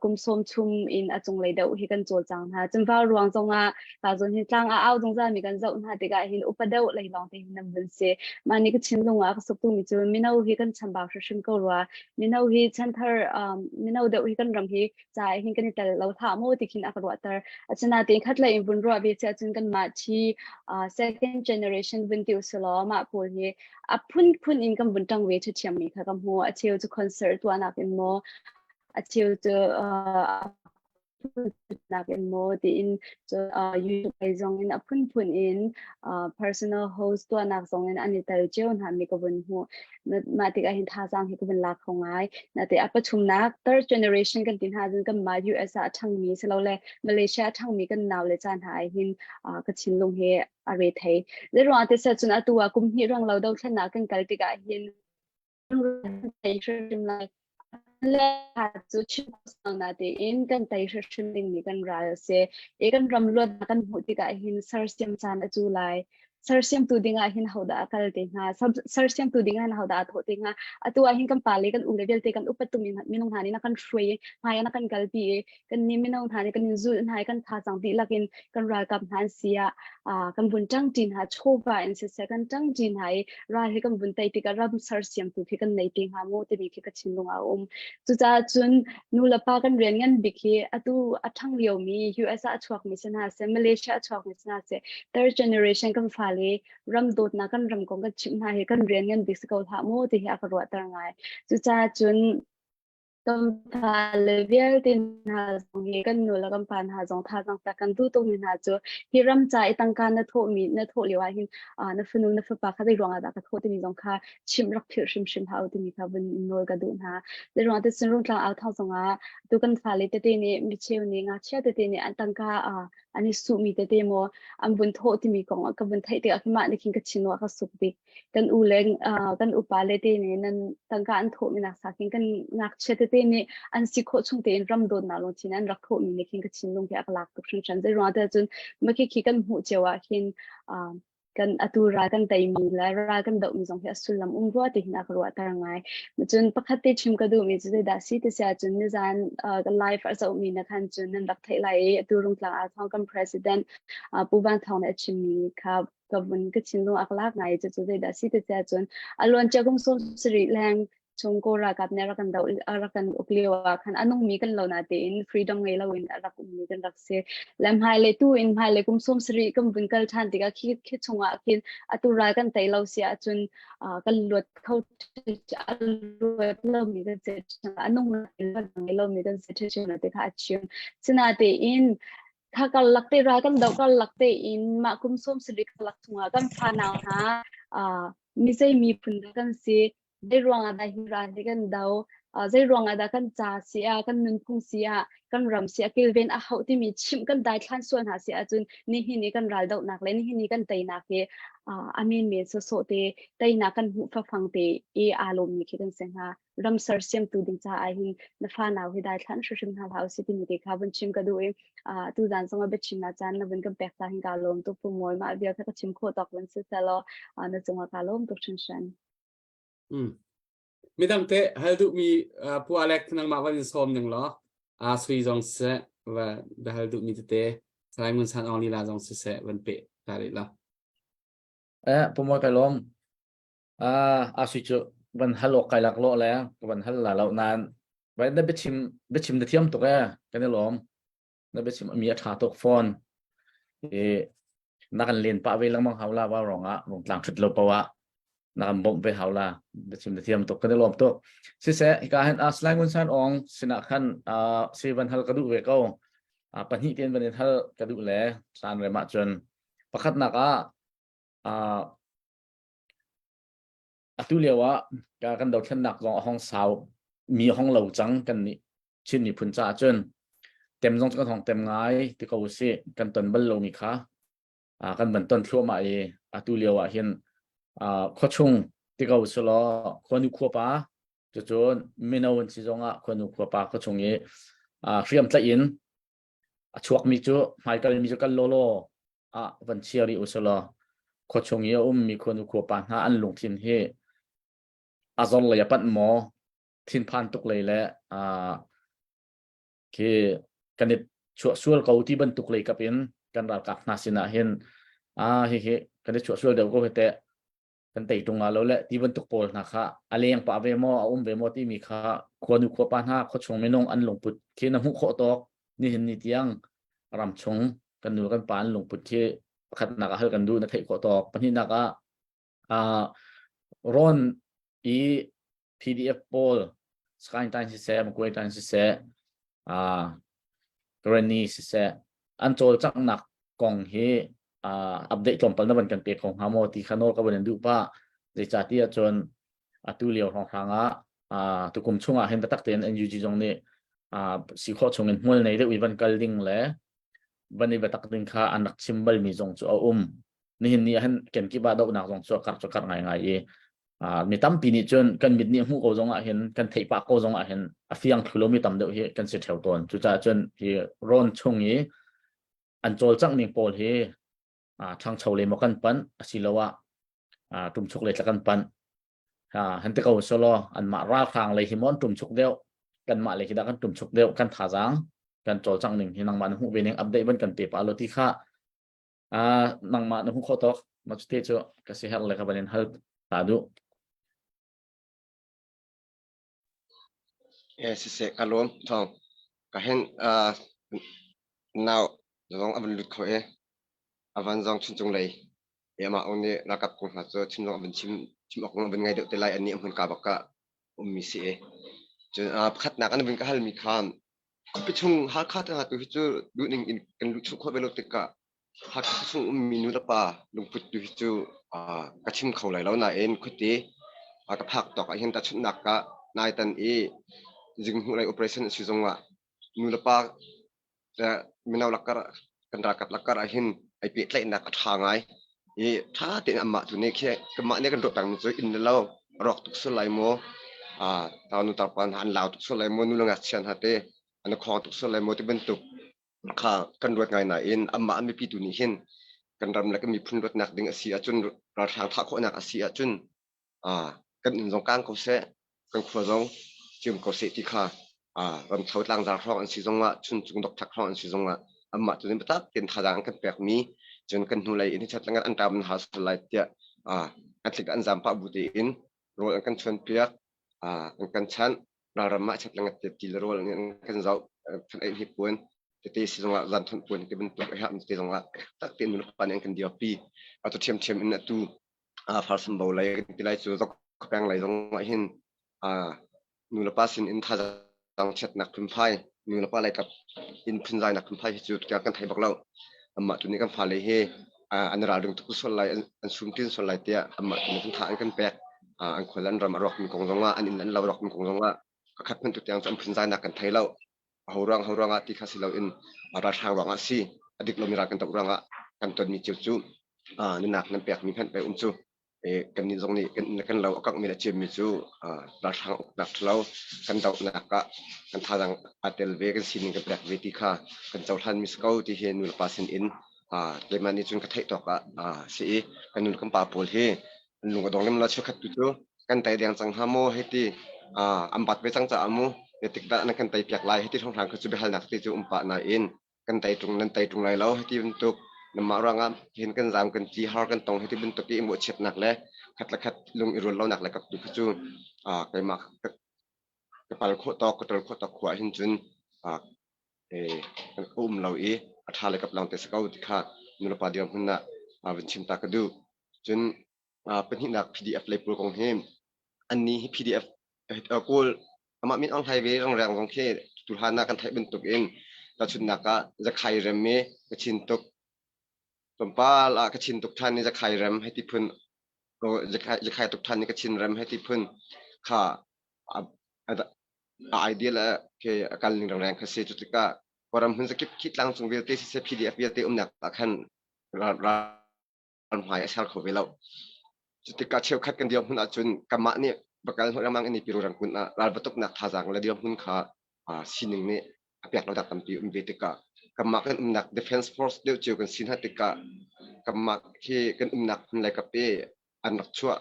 kum sawm chum in a cunglei deuh hi kan cawlcang hna. Cun ruang zong ah ka zawn hin tlang a au zungzal mi kan zoh hna tikah hin upa deuh lei lawng te hin nan vun si. Mah nih ka thinlung ah ka suk mi cu mino hi kan chambau hrimhrim ko rua. Mino hi chanthar mino deuh hi kan ram hi ca hin kan i tel lo hlah maw ti khin a ka ruahter. Asinain khat lei in vun ruah ve si ahcun kanmah thi second generation vun ti usilaw mah pawl hi a phunphun in kan vun ṭang ve ṭhiamṭhiam mi kha ka hmu. A cheu cu concert tuahnak in maw, a cheu cu nak in maw tiin YouTube lei zong in a phunphun in personal host tuahnak zong in an i tel cio hna mi ka vun hmuh. Mah tikah hin thazaang hi ka vun lak kho ngai. Nate a pathumnak third generation kan ti hna cun kanmah US ah a ṭhangmi silole Malaysia a ṭhangmi kan nau le ca hna ah hin ka thinlung hi a re thei. Zeiruang ah ti cun atu ah kum hnih rang lo dothlennak kan kal tikah hin tei hrimhrim lai. Le cu chim na tein kan tei hrimhrim dingmi kan ral a si. I kan ram luatnak kan hmuh tikah hin sersiam caan a cu lai. Sersiamtu dingah hin hodah a kal te hnga sersiamtu dingah hin hodah a thawh te hnga atu ah hin kan pa le kan u le vialte kan upat tu minung hna nih na kan hruai i hmai ah na kan kalpi i kan ni mino hna nih kan in zulh hna i kan thazaang dihlak in kan ralkap hna an si ah kan vun ṭang ṭi hna chawva in siseh kan ṭang ṭi hna i ral hi kan vun tei tikah ram sersiamtu khi kan nei te hnga maw timi khi ka thinlung ah a um cucaah cun nu le pa kan rian ngan bik hi atu a ṭhang liomi US ah a chuakmi si hna seh Malaysia a chuakmi si hna seh third generation kan fale ram dawtnak kan ram kong kan chimh hna hi kan rian ngan bik si ko hlah maw ti hi a ka ruahter ngai cucaah cun kan fale vialte hna zong hi kan nu le kan pa hna zong thazaang pek kan duh tukmi hna cu hi ram ca i tangka na thawhmi na thawh lio ah hin na fanu na fapa kha zei ruangah dah ka thawh timi zong kha chimh rak philh hrimhrim hlah u timi kha vun nawl ka duh hna. Zei ruangah ti cun Rungtlang au thawng zongah tu kan fale tete nih micheu nih ngakchia tete nih an tangka an i suhmi tete maw an vun thawh timi kong ka vun theih tikah mah nih khin ka thin ka suk bik. Kan u le kan upa le te nih nan tangka an thawhmi nak sa khin kan ngakchia tete nih an si khawh chung tein ram dawtnak lungthin an rak thawhmi nih khin ka thinlung hi a ka lak tuk hringhran. Zei ruangah ti cun makhi khi kan hmuh cio ah khin. Kan atu ral kan teimi le ral kan dohmi zong hi a sullam um rua ti hin a ka ruahter ngai. Cun pakhat te chim ka duhmi cu zeidah si ti si ahcun nizan uh, live a zohmi na khan cun nan rak theih lai i atu Rungtlang ah thawng kan president uh, Pu Van Thawng nih a chimmi kha ka vun ka thinlung a ka lak ngai cucu zeidah si ti si ahcun a luancia kum 70 leng chung Kawl ralkap nih a rak kan doh a rak kan uk lio ah khan a nungmi kan lo na tein freedom ngei loin a rak ummi kan rak si. Le hmailei tu in hmailei kum 70 kan vun kal ṭhan tikah khi khi chungah khin atu ral kan tei lo si ahcun kan luat kho a luat lomi kan si a nung ngei lomi kan si ṭhiṭhiam ti kha a chim. Sinatein kha karlak te ral kan doh karlak tein mah kum 70 karlak chungah kan fanau hna mi zei miphun dah kan si Zei ruangah dah hi ral hi kan do? Zei ruangah dah kan ca si ah, kan nunphung si ah, kan ram si ah kilven a hauh timi chimh kan daithlan sual hna si ahcun nihin i kan ral dohnak le nihin i kan teinak hi a menmen sawsawh te teinak kan hmuh fafang te i aa lawmmi khi kan si hnga. Ram sersiamtu ding caah hin na fanau hi daithlan hrimhrim hna hlah usih timi te kha vun chim ka duh i tuzaan zong ah biachimnak caan na vun kan pek ta hin kaa lawm tuk Pu Mawi mah vial kha ka chim khawh tawk vun si selaw na cungah kaa lawm tuk hringhran. Mm. Midang te hal duhmi uh, Pu Alec nangmah van in sawm ning law a sui zong siseh va da hal duhmi tete Salai Ngun San Aung lila zong siseh van pe ta rih la. Eh pu moi kai lom. Ah a sui cu van hal ok kai lak lo le van hal la lo nan vai na biachim biachim na thiam tuk eh kan i lom. Na biachim mi a tha tuk phone. E na kan len pah ve lengmang hau la wa rong ah rung tlang thut lo pawa na kan bawmh ve hau la biachim na thiam tuk kan i lawm tuk siseh hika hin a Salai Ngun San Aung sinah khan si van hal ka duh ve ko pahnih ten van in hal ka duh le caan rem ah cun pakhatnak ah atu lio ah kan dothlennak zong a hong sau mi hong lo cang kan nih Chin miphun caah cun tem zong cu kan hong tem ngai ti ko usih kan ton bal lomi kha kan van ton thluahmah i atu lio ah hin khuachung ti ko selaw khuanu khuapa cucun mino an si zongah khuanu khuapa khuachung i hriam tlaih in a chuakmi cu hmaikal mi cu kal lawlaw ah van chia rih uselaw khuachung i a ummi khuanu khuapa hna an lungthin hi a zor lei a panh maw thinphan tuk lei le khi kan i chuah sual ko ti bantuk lei kap in kan ralkap hna sinah hin a hi hi kan i chuah sual deuh ko he teh kan tei tung lo le ti bantuk pawl hna kha a leng pa ve maw a um ve maw timi kha khuanu khuapa hna khuachung minung an lungput khi na hmuh khawh tawk nihin ni tiang ram chung kan nu kan pa an lungput khi pakhatnak ah hal kan duh na theih khawh tawk pahnihnak ah rawn i PDF pawl Skyline siseh Maguire siseh Granny siseh an cawlcanghnak kong hi update tlawmpal na van kan pe kho hnga maw ti kha nawl ka van in duh pah zeicahtiah cun atu lio hrawnghrang ah tukum chungah hin biatak tein NUG zong nih si khawh chung in hmual nei deuh i van kal ding le van i biatak ding kha an rak chim balmi zong cu a um nihin ni ah hin kenkip ah dohnak zong cu a karh cu karh ngaingai i mi tampi nih cun kan mit nih hmuh ko zong ah hin kan theih pah ko zong ah hin a fiang thlu lomi tam deuh hi kan si theo tawn cucaah cun hi rawn chung i an cawlcangh ning pawl hi ṭhangcho le maw kan panh asiloah ṭumchuk le tla kan panh han te ko solo anmah ralhrang lei hi maw an ṭumchuk deuh kanmah lei hi dah kan ṭumchuk deuh kan thazaang kan cawlcangh ning hi nangmah na hmuh ve ning update van kan pe pa lo ti kha nangmah na hmuh khawh tawk ma cu te cu ka si herh le ka van in hal ta duh. Eh siseh ka lawm thong ka hen nau zong avan lut kho e avan zong chuncung lei e ama ong nih ralkap kong hna cu chim zong avan chim chim awk avan ngai deuh te lai ani hmun ka bak ka ummi si e cun pakhatnak an vun ka halmi khan Khuapi chung Hakha te hna tu hi cu duhning in kan luh chung khawh ve lo tikah Hakha chung ummi nu le pa lungput tu hi cu ka chim kho lai lo nain khuate ka phak tawk ah hin tahchunhnak ah naitan i zinghmuh lei operation a si zongah nu le pa mino lakar kan ralkap lakar ah hin ai pehtlaihnak a ṭha ngai i ṭha tein amah tu nih khi kanmah nih kan ruah pengmi cu inn le lo a rawk tuk sual lai maw tau nu tarpa hna an lau tuk sual lai maw nu le ngakchia hna te an khawng tuk sual lai maw ti bantuk kha kan ruat ngai nain amah an mipi tu nih hin Kan ram le kan miphun luatnak ding a si ahcun ralhrang thah khawhnak a si ahcun kan inn zong kang ko seh, kan khua zong ciam ko seh ti kha ramthlo tlangzar hrawng an si zongah chuncung dokthak hrawng an si zongah anmah tu nih biatak tein thazaang an kan pekmi cun kan hnulei in chat langan an ṭam hal sal lai tiah an tlik an zaam pah bu tein rawl an kan chuanpiak an kan chanh ralram ah chat langat te ti le rawl an kan zoh than ei hi puan tete si zongah zan thon puan te bantuk a herh te zongah tak tein nulepa nih an kan dirpi atu ṭhiamṭhiam in atu farsambo lei kan ti lai cu zok peng lei zong ah hin nulepa sin in thazaang chiatnak phunphai nulepa lei kap in phunzainak phunphai hi cu tiang kan thei bak lo. Amah tu nih kan fale hi an ralring tuk sual lai an sum tin sual lai tiah amah tu nih kan tha an kan pek. An khual an ram a rawkmi kong zongah an inn an lo rawkmi kong zongah pakhat hmanh tu tiang cu an phunzainak kan thei lo. Ho ruang ho ruangah ti kha si loin ralhrang ruangah si a dik lomi ral kan doh ruangah kan tonmi cio cu nunnak nan pekmi hmanh pei um cu kannih zong nih kan kan lo a kangmi le ciammi cu ralhrang uknak ṭhalo kan dohnak ah kan thazaang aa tel ve kan sining kan pek ve ti kha kan cohlanmi si ko ti hi nulepa sin in keimah nih cun ka theih tawk ah si i kan nu le kan pa pawl hi an lung a dong lem lo. Cheukhat tu cu kan tei deng cang hnga maw hei ti an bat ve cang caah mu zeitik dah nan kan tei piak lai hei ti hrawnghrang kha cu biahalnak te cu um pah nain kan tei ṭung nan tei ṭung lai lo hei ti bantuk nanmah ruangah hin kan zaam kan tli har kan tong hei ti bantuk i mawhchiatnak le khat le khat lung i rual lonak le kap tu kha cu keimah ka pal khawh tawk ka ṭol khawh tawk khua hin cun ka um lo i a ṭha le kap lawng te si ko ti kha nulepa dirhmun ah vun chim ta ka duh. Cun pahnihnak PDF lei pawl kong hi annih hi PDF Kawl amah min Aung Hlai ve rangreng zong khi tuhlan ah kan theih bantuk in tahchunhnak ah Zakhai rem i ka chin tuk tlawmpal ah ka chin tuk ṭhan i Zakhai rem hei ti phun Zakhai tuk ṭhan i ka chin rem hei ti phun kha a ideal khi a kal ning rangreng kha si. Cu tikah Kawlram hmun zakip khi tlangcung vialte siseh PDF vialte umnak ah khan hmai a ser kho ve lo. Cutikah cheukhat kan dirhmun ahcun kanmah nih bakal hnawh lengmang in Piru rangkun ah ralbatuknak thazaang le dirhmun kha sining nih a pek lo dak tampi um ve tikah kanmah kan umnak defense force deuh cio kan si hna tikah kanmah khi kan umnak hmun le kap i an rak chuah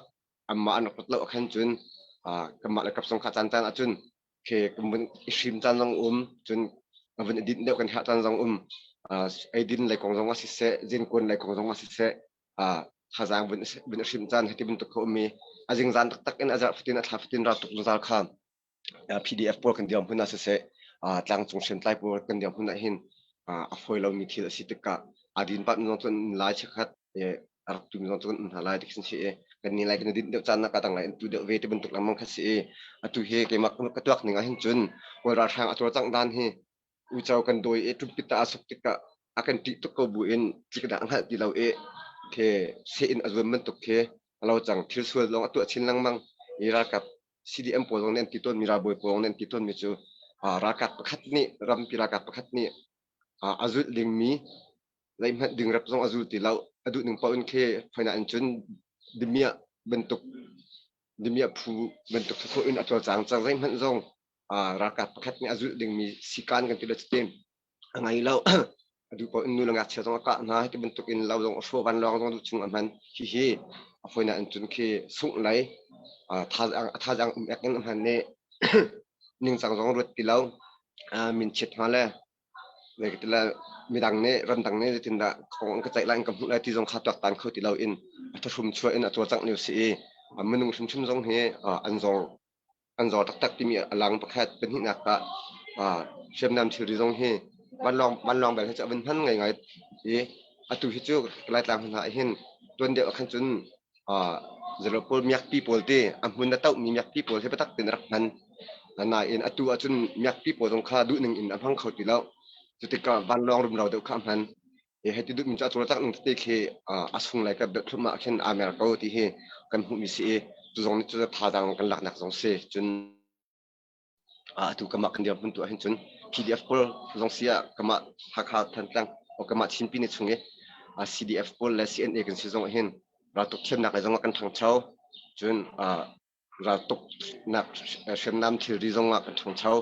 anmah an rak rat lo khan cun kanmah le kap zong kha caan caan ahcun khi kan vun i hrim caan zong um cun a vun i dinh deuh kan herh caan zong um eidin lei kong zong ah siseh zinkuan lei kong zong ah siseh thazaang vun vun i hrim caan hiti bantuk kha um i a zingzan taktak in a zarh fatin a thla fatin ral tuk zungzal kha PDF pawl kan dirhmun ah siseh tlangcung hriamtlai pawl kan dirhmun ah hin a fawi lomi thil a si tikah aa din pah zong cun lai chikkhat a rak tu zong cu kan um hna lai ti khi si i kan ni lai kan i dinh deuh caan nak dang lai in tu deuh ve ti bantuk lengmang kha si i atu hi keimah ka tuak ning ah hin cun Kawl ralhrang a cawlcangh dan hi uico kan dawi i ṭumpit a suk tikah a kan ṭih tuk ko bu in tlik dah a hngalh ti lo i khi seh in a zuam bantuk khi a lo cang. Thil sual lawng a tuah chin lengmang i ralkap CDM pawl zong nih an ti tawnmi ralbawi pawl zong nih an ti tawnmi cu ralkap pakhat nih rampi ralkap pakhat nih a zulh dingmi zeihmanh dingrep zong a zul ti lo. A duh ning paoh in khi faina in cun dimiah bantuk dimiah phu bantuk sawsawh in a cawlcang cang. Zeihmanh zong ralkap pakhat nih a zulh dingmi sikan kan ti le cutin a ngei lo. A duh paoh in nu le ngakchia zong a kah hna. Hi bantuk in lo zong a hrawh, vanlawng zong duh chung a hman. Hihi a fawinak in cun khi sungh lei a thazaang um ek in a hman i ningcang zong ruat ti lo. Min chiat hna le midang nih ramdang nih zeitindah kong an ka ceih lai an ka hmuh lai ti zong kha tuaktan kho ti loin a thahrum chuah in a cawlcangh lio si i minung hrimhrim zong hi an zor an zor taktak timi a lang pakhat. Pahnihnak ah hriamnam thilri zong hi vanlawng vanlawng bel hi cu a vun hman ngaingai i atu hi cu Laitlang hmun ah hin tuan deuh ah khan cun Zero pawl miakpi pawl te a hmun a tohmi miakpi pawl hi biatak tein a rak hman. Nain atu ahcun miakpi pawl zong kha duhning in a hmang kho ti lo. Cutikah vanlawng rumro deuh kha a hman. I hei ti duhmi cu a cawlcangh ning tete khi a sung lai ka deuh thluahmah khin aa mer ko ti hi kan hmuhmi si i cu zong nih cu thazaang kan laknak zong si. Cun Atu kamah kan dirhmun tu ahhin cun PDF pawl zong si ah kamah Hakha Thantlang o kamah Chin Pyine chung i CDF pawl le CNA kan si zong ahhin raltuk thiamnak lei zong ah kan ṭhangcho. Cun raltuknak hriamnam thilri zong ah kan ṭhangcho.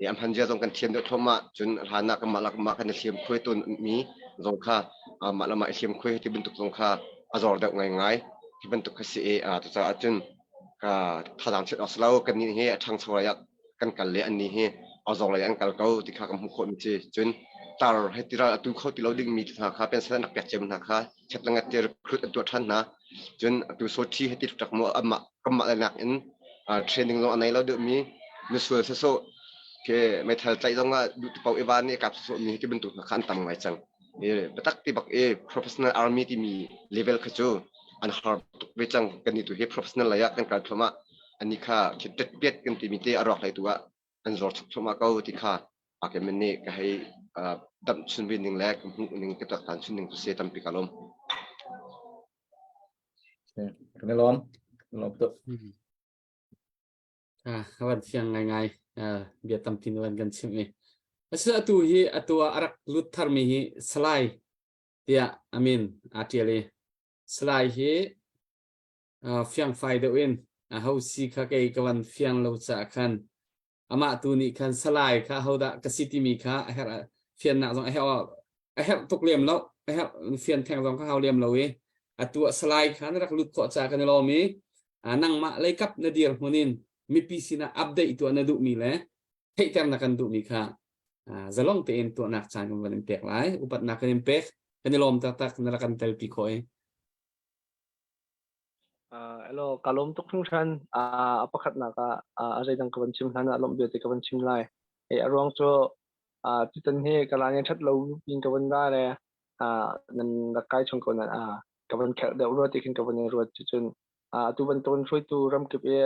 I a hman zia zong kan thiam deuh thluahmah. Cun hlan ah kanmah le kanmah kan i hliamkhuai tawn mi zong kha. mah le mah i hliamkhuai ti bantuk zong kha a zor deuh ngaingai. Hi bantuk kha si i cucaah cun ka thazaang chiat awk si lo. Kannih hi a ṭhangcho lei ah kan kal le annih hi a zor lei an kal ko ti kha kan hmuh khawhmi si. Cun tar he tiral a tu kho ti lo dingmi hna kha pension an rak pek ciami hna kha chet le ngat te recruit an tuah ṭhan hna. Cun atu sothi he ti ṭak mu amah kanmah le nak in training zong a nei lo deuhmi misual sawsawh ke meithal tlaih zong ah duh ti paoh i van i kap sawsawh mi ti bantuk hna kha an tam ngai cang. Biatak ti bak i professional army timi level kha cu an har tuk ve cang. Kan ni tu hi professional lei ah kan kal thluahmah. Ani kha khi piat kan timi te a rawk lei tu ah an zor chuk thluahmah ko ti kha akemen nih ka hei damh chun ve ning le ka hmuh ning ka tuaktan chun ning tu se tampi ka lawm. Kan i lawm. Kan lawm tuk. Ah, van fiang ngaingai bia tampi na van kan chimh i. Asi atu hi atu ah a rak lut tharmi hi Salai tiah amin aa ṭial i Salai hi fiangfai deuh in a ho si kha kei ka van fiang lo caah khan amah tu nih khan Salai kha hodah ka si timi kha a herh fiannak zong a herh a herh tuk lem lo a herh fian theng zong kha hau lem lo i atu ah Salai kha na rak lut khawh caah kan i lawm i nangmah leikap na dir hmun in mipi sinah update tuah na duhmi le theihter na kan duhmi kha zalong tein tuahnak caan kan van in pek lai upatnak kan in pek kan i lawm taktak na rak kan telpi khawh i Hello, ka lawm tuk hringhran. A pakhatnak ah a zeidang ka van chim hlan ah lawmh vialte ka van chim lai. A ruang cu tutan hi ka lan ṭhat lo pin ka van ra le nan rak kai chung ko nan ka van kherh deuh rua ti khin ka van i ruat. Cucun atu bantukin hruaitu ramkip i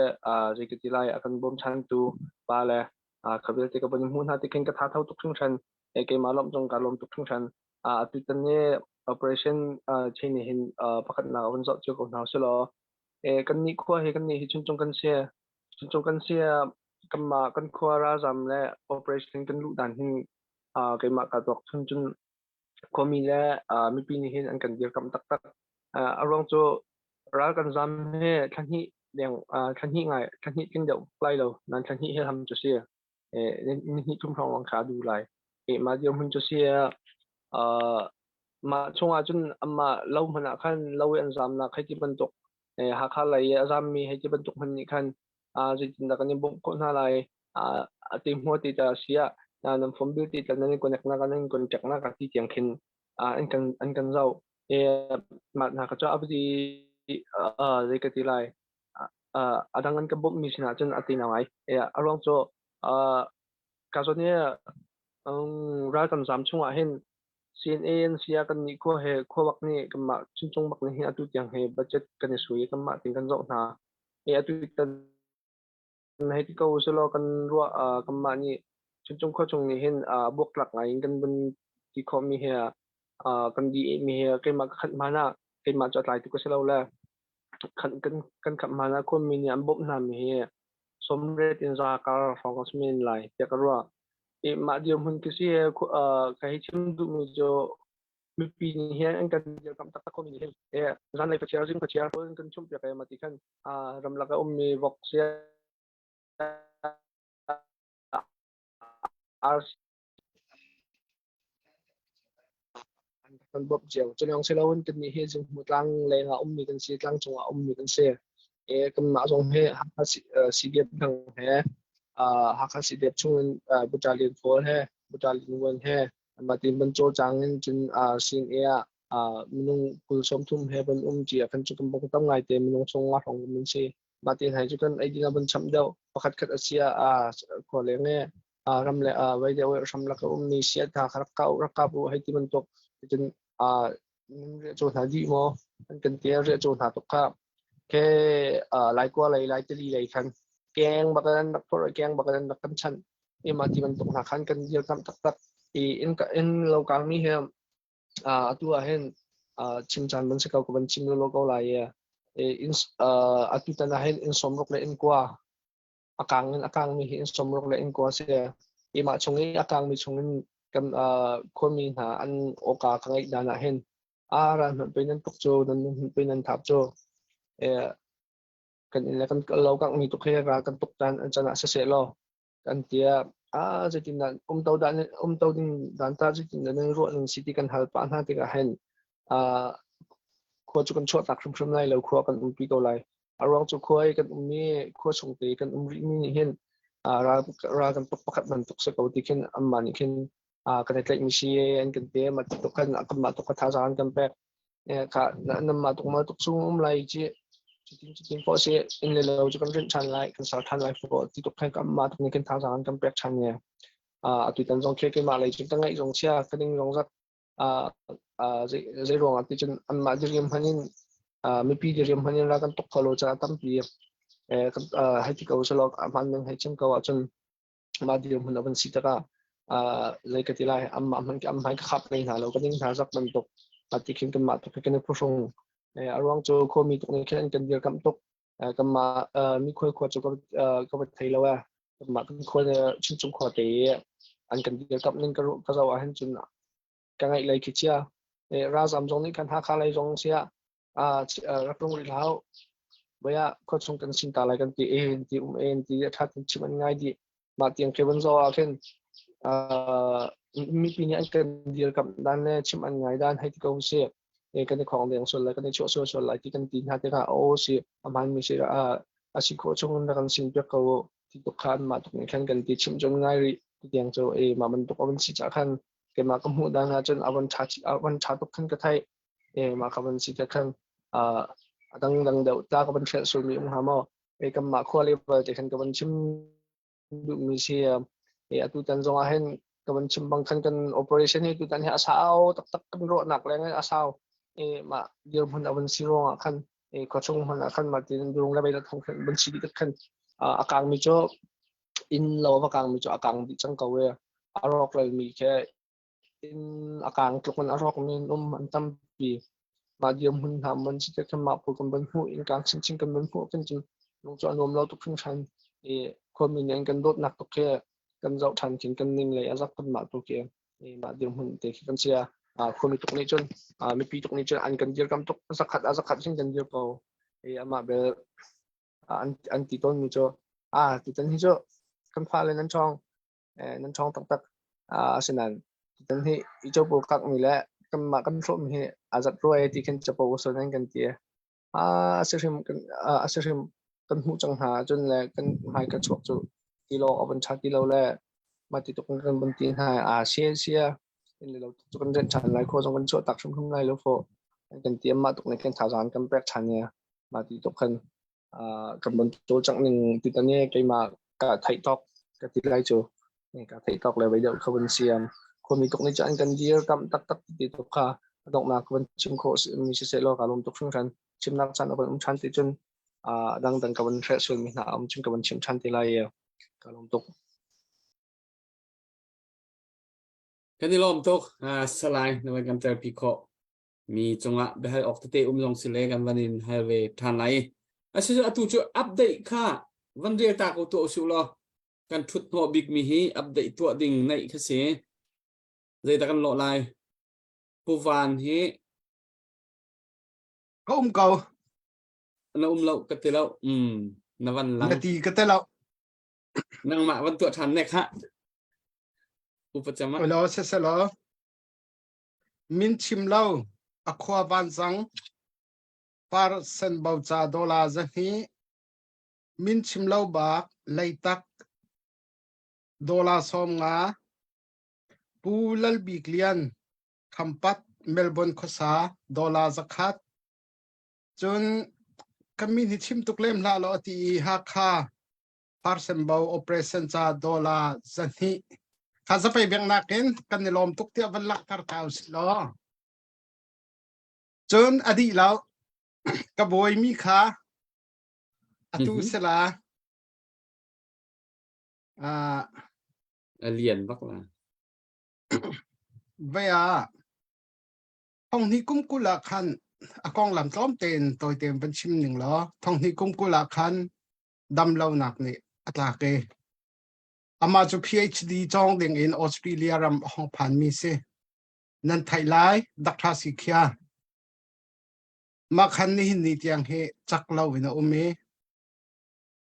zei ka ti lai a kan bawmchantu pa le kha vialte ka van i hmuh hna ti khin ka tha tho tuk hringhran. Keimah lawmh zong ka lawm tuk hringhran. Atutan hi operation chain nih hin pakhatnak a vun zoh cio ko hna usih Kannih khua hi kannih hi Chuncung kan si. Chuncung kan si kanmah kan khua ralzam le operation kan luh dan hin keimah ka tuak chun cun khuami le mipi nih hin an kan dirkamh taktak. A ruang cu ral kan zam hi thla hnih deng thla hnih ngai thla hnih tling deuh lai lo nan thla hnih he ham cu si. Ni hnih thum hrawng lawng kha a duh lai. Mah dirhmun cu si mah chungah cun amah lo hmanh ah khan lo i an zamnak hei ti bantuk Hakha lei i a zammi hei ti bantuk hmanh nih khan zeitindah kan i bawmh khawh hna lai a ti hmuh ti ta si ah nan phone bill ti tla nan i connect nak nan i contact nak ti tiang khin an kan an kan zoh. Mah hna kha cu a ti zei ka ti lai a dang an ka bawmhmi sinah cun a ti ngai. A ruang cu ka zawn hi ral kan zaam chungah hin CNA an si ah kannih khua he khuabak nih kanmah Chuncung bak nih hin atu tiang hi budget kan i sui i kanmah tein kan zoh hna. Atu tan hei ti ko usih kan ruah kanmah nih Chuncung khua chung nih hin buaktlak ngai in kan vun ti khawhmi hi kan di mi hi keimah ka khanh hmanh ah keimah cu a tlai tuk a si lo le kan kan khanh hmanh ah khuami nih an bawmh hna mi hi sawmriat in za kar hrawng a si men lai tiah ka ruah. Mah dirhmun khi si ka hei chim duhmi cu mipi nih hin an kan dirkamh taktak komi nih hin zanlei fachiar zing fachiar rawl kan chumh piak mah ti khan ramlak a ummi vok sia ar Kan bawmh cio. Cu lawng si loin kannih hi Zinghmu tlang leng ah ummi kan si, tlang cungah ummi kan si. Kanmah zong hi Hakha CDF dang he, Hakha CDF chungin Battalion pawl he, Battalion 1 he, mah tin van cawlcang in cun CNA ah minung 20 30 he van um ṭi ah khan cu kan bawk tam ngaite minung chung nga hrawng kan si. Mah tin hai cu kan eidin a van chamh deuh. Pakhat khat a si ah khua leng i ram le vei deuh hram lak a ummi siat hna kha rak kah rak kap u hei ti bantuk cun riahcaw hna dih maw an kan ti riahcaw hna tuk kha ke laikua lei laitali lei khan keng bak an rak phorh keng bak an rak kan chanh i mah ti bantuk hna khan kan dirkamh taktak i in in lo kang mi hi atu ah hin chim caan ban si ko ka van chim lo ko lai i in atu tan ah hin in sawmruk le in kua a kang in a kangmi hi in 60 le in kua si. I mah chung i a kangmi chung in kan khuami hna an awka ka ngeih dan ah hin a ral hmanh pei nan tuk cu nan nun hmanh pei nan thap cu kan inn le kan lo kangmi tuk hi ral kan tuk dan an can ah siseh law kan tia a zeitin dah um to dan um to ding dan ta zeitin dah nan ruah ning si ti kan hal pah hna tikah hin. Khua cu kan chuahtak hrimhrim lai lo, khua kan umpi ko lai. A ruang cu khua i kan ummi, khua chung te kan um rihmi nih hin ral, ral kan tuk pakhat bantuk si ko ti khin anmah nih khin kan i tlaihmi si an kan ti. Mah tuk khan kanmah tuk kha thazaang an kan pek. Kha nanmah tuk mah tuk chung um lai ci cutin cutin poh si inn le lo cu kan rinh ṭhan lai, kan ser ṭhan lai fo ti tuk khan kanmah tuk nih khin thazaang an kan pek ṭhan i atu tan zong khi keimah lei cu ka ngaih zong chia ka ning zong zat zei ruangah ti cun anmah diriam hman in mipi diriam hman in ra kan tuk kho lo caah tampi hei ti ko selaw hman ning hei chim ko ahcun mah dirhmun a van si tikah zei ka ti lai anmah hman an hmai ka khap ngei hna lo ka ning hna zak bantuk ti khin kanmah tuk kan i phuhrung a ruang cu khuami tuk nih khin an kan dirkamh tuk kanmah mi khua khua cu ka va thei lo e kanmah kan khua Chuncung khua te i an kan dirkamh ning ka ka zoh ahhin cun ka ngaih lei khi chia ralzam zong nih khan Hakha lei zong sia rak rung rih hlah Baya khua chung kan sin ta lai kan ti en ti um en ti a ṭhat chim an ngai dih mah tiang khi van zoh ah khin mipi nih an kan dirkamh dan le chim an ngai dan hei ti ko si e kan i khong deng sual lai kan i chuah sual sual lai ti kan ti hna tikah aw si a hmaan mi si a si khawh chung in kan sin piak ko ti tuk kha anmah tuk nih khan kan ti chim cun ngai rih ti tiang cu e mah bantuk a van si cah khan keimah ka hmuh dan ah cun a van ṭha a van ṭha tuk khan ka theih e mah ka van si te khan a dang dang deuh ta ka van hrelh sul mi um hnga maw e kanmah khua level te khan ka van chim duhmi si e atutan zong ah hin ka van chim bang khan kan operation hi tutan hi a sau taktak kan ruahnak leng in a sau e mah dirhmun a van si ruangah khan e khuachung hman ah khan mah tin durung le vei la thong khan van si dih khan a kang mi cu inn lo va kang mi cu a kang dih cang ko e a rawk ral mi khi in a kang tluk in a rawk mi an um an tampi. Mah dirhmun hna man si te khan mah pawl kan van hmuh in kang chinchin kan van hmuh khin cun lung cu a nuam lo tuk hringhran. I khuami nih an kan dawtnak tuk khi kan zoh ṭhan khin kan ning lei a zak kan mah tu khi i mah dirhmun te khi kan sia. Khuami tuk nih cun mipi tuk nih cun an kan dirkam tuk zakhat a zakhat hin kan dir ko. I amah bel an an ti tawn mi cu a tutan hi cu kan fale nan ṭhawng nan ṭhawng taktak. Asinain tutan hi i capo kakmi le kanmah kan hrawhmi hi a zat rua ti khin capo usul nan kan ti. A si hrim kan a si hrim kan hmuh cang hna cun le kan hmai ka chuak cu ti lo a van ṭha ti lo le mah ti tuk kan van ti hna a sia sia in le lo cu kan rian ṭhan lai khua zong kan chuah tak hrimhrim lai lo fo kan ti mah tuk nih kan thazaang kan pek ṭhan i mah ti tuk khan kan van cawlcangh ning tutan i keimah ka theih tawk ka ti lai cu ka theih tawk le vei deuh kha van siam khuami tuk nih cun an kan dir kamh taktak ti tuk kha a donghnak van chim khawh mi siseh law ka lawm tuk hringhran chimnak caan a van um ṭhan ti cun dangdang ka van hreh sual mi hna um cun ka van chim ṭhan te lai ka lawm tuk Kan i lawm tuk Salai na van kan telpi khawh mi cungah biahal awk tete um zong si le kan van in hal ve ṭhan lai. Asi atu cu update kha van rel ta ko tuah usih law kan ṭhut hnawh bik mi hi update tuah ding neih kha si. Zeidah kan lawh lai? Pu Van hi Ka um ko. Na um lo ka ti lo. Mm, na van lang. Na ti ka ti lo. Nangmah van tuah ṭhan nek ha. Upachama. Olo seselo. Min chim lo a khua vanzang par senbo ca dola zahnih min chim lo bak leitak dola 50 Pu Lal Bik Lian Khampat Melbourne khuasa dola 100 cun kan min hi chim tuk lem hlah law ti i Hakha Parsembo operation ca dola 200 kha zapei biaknak in kan i lawm tuk tiah van langhter ta usih law cun a dih lo ka bawi mi kha atu sila uh, a lian bak la vea thong hnih kum kul ah khan a konglam tlawm tein tawi tein van chim ning law thong hnih kum kul ah khan dam lonak nih a tlak i Amah cu PhD cawng ding in Australia ram a hong phanmi si. Nan theih lai, Dr. Sikhia. Mah khan nihin ni tiang hi cak lo in a um i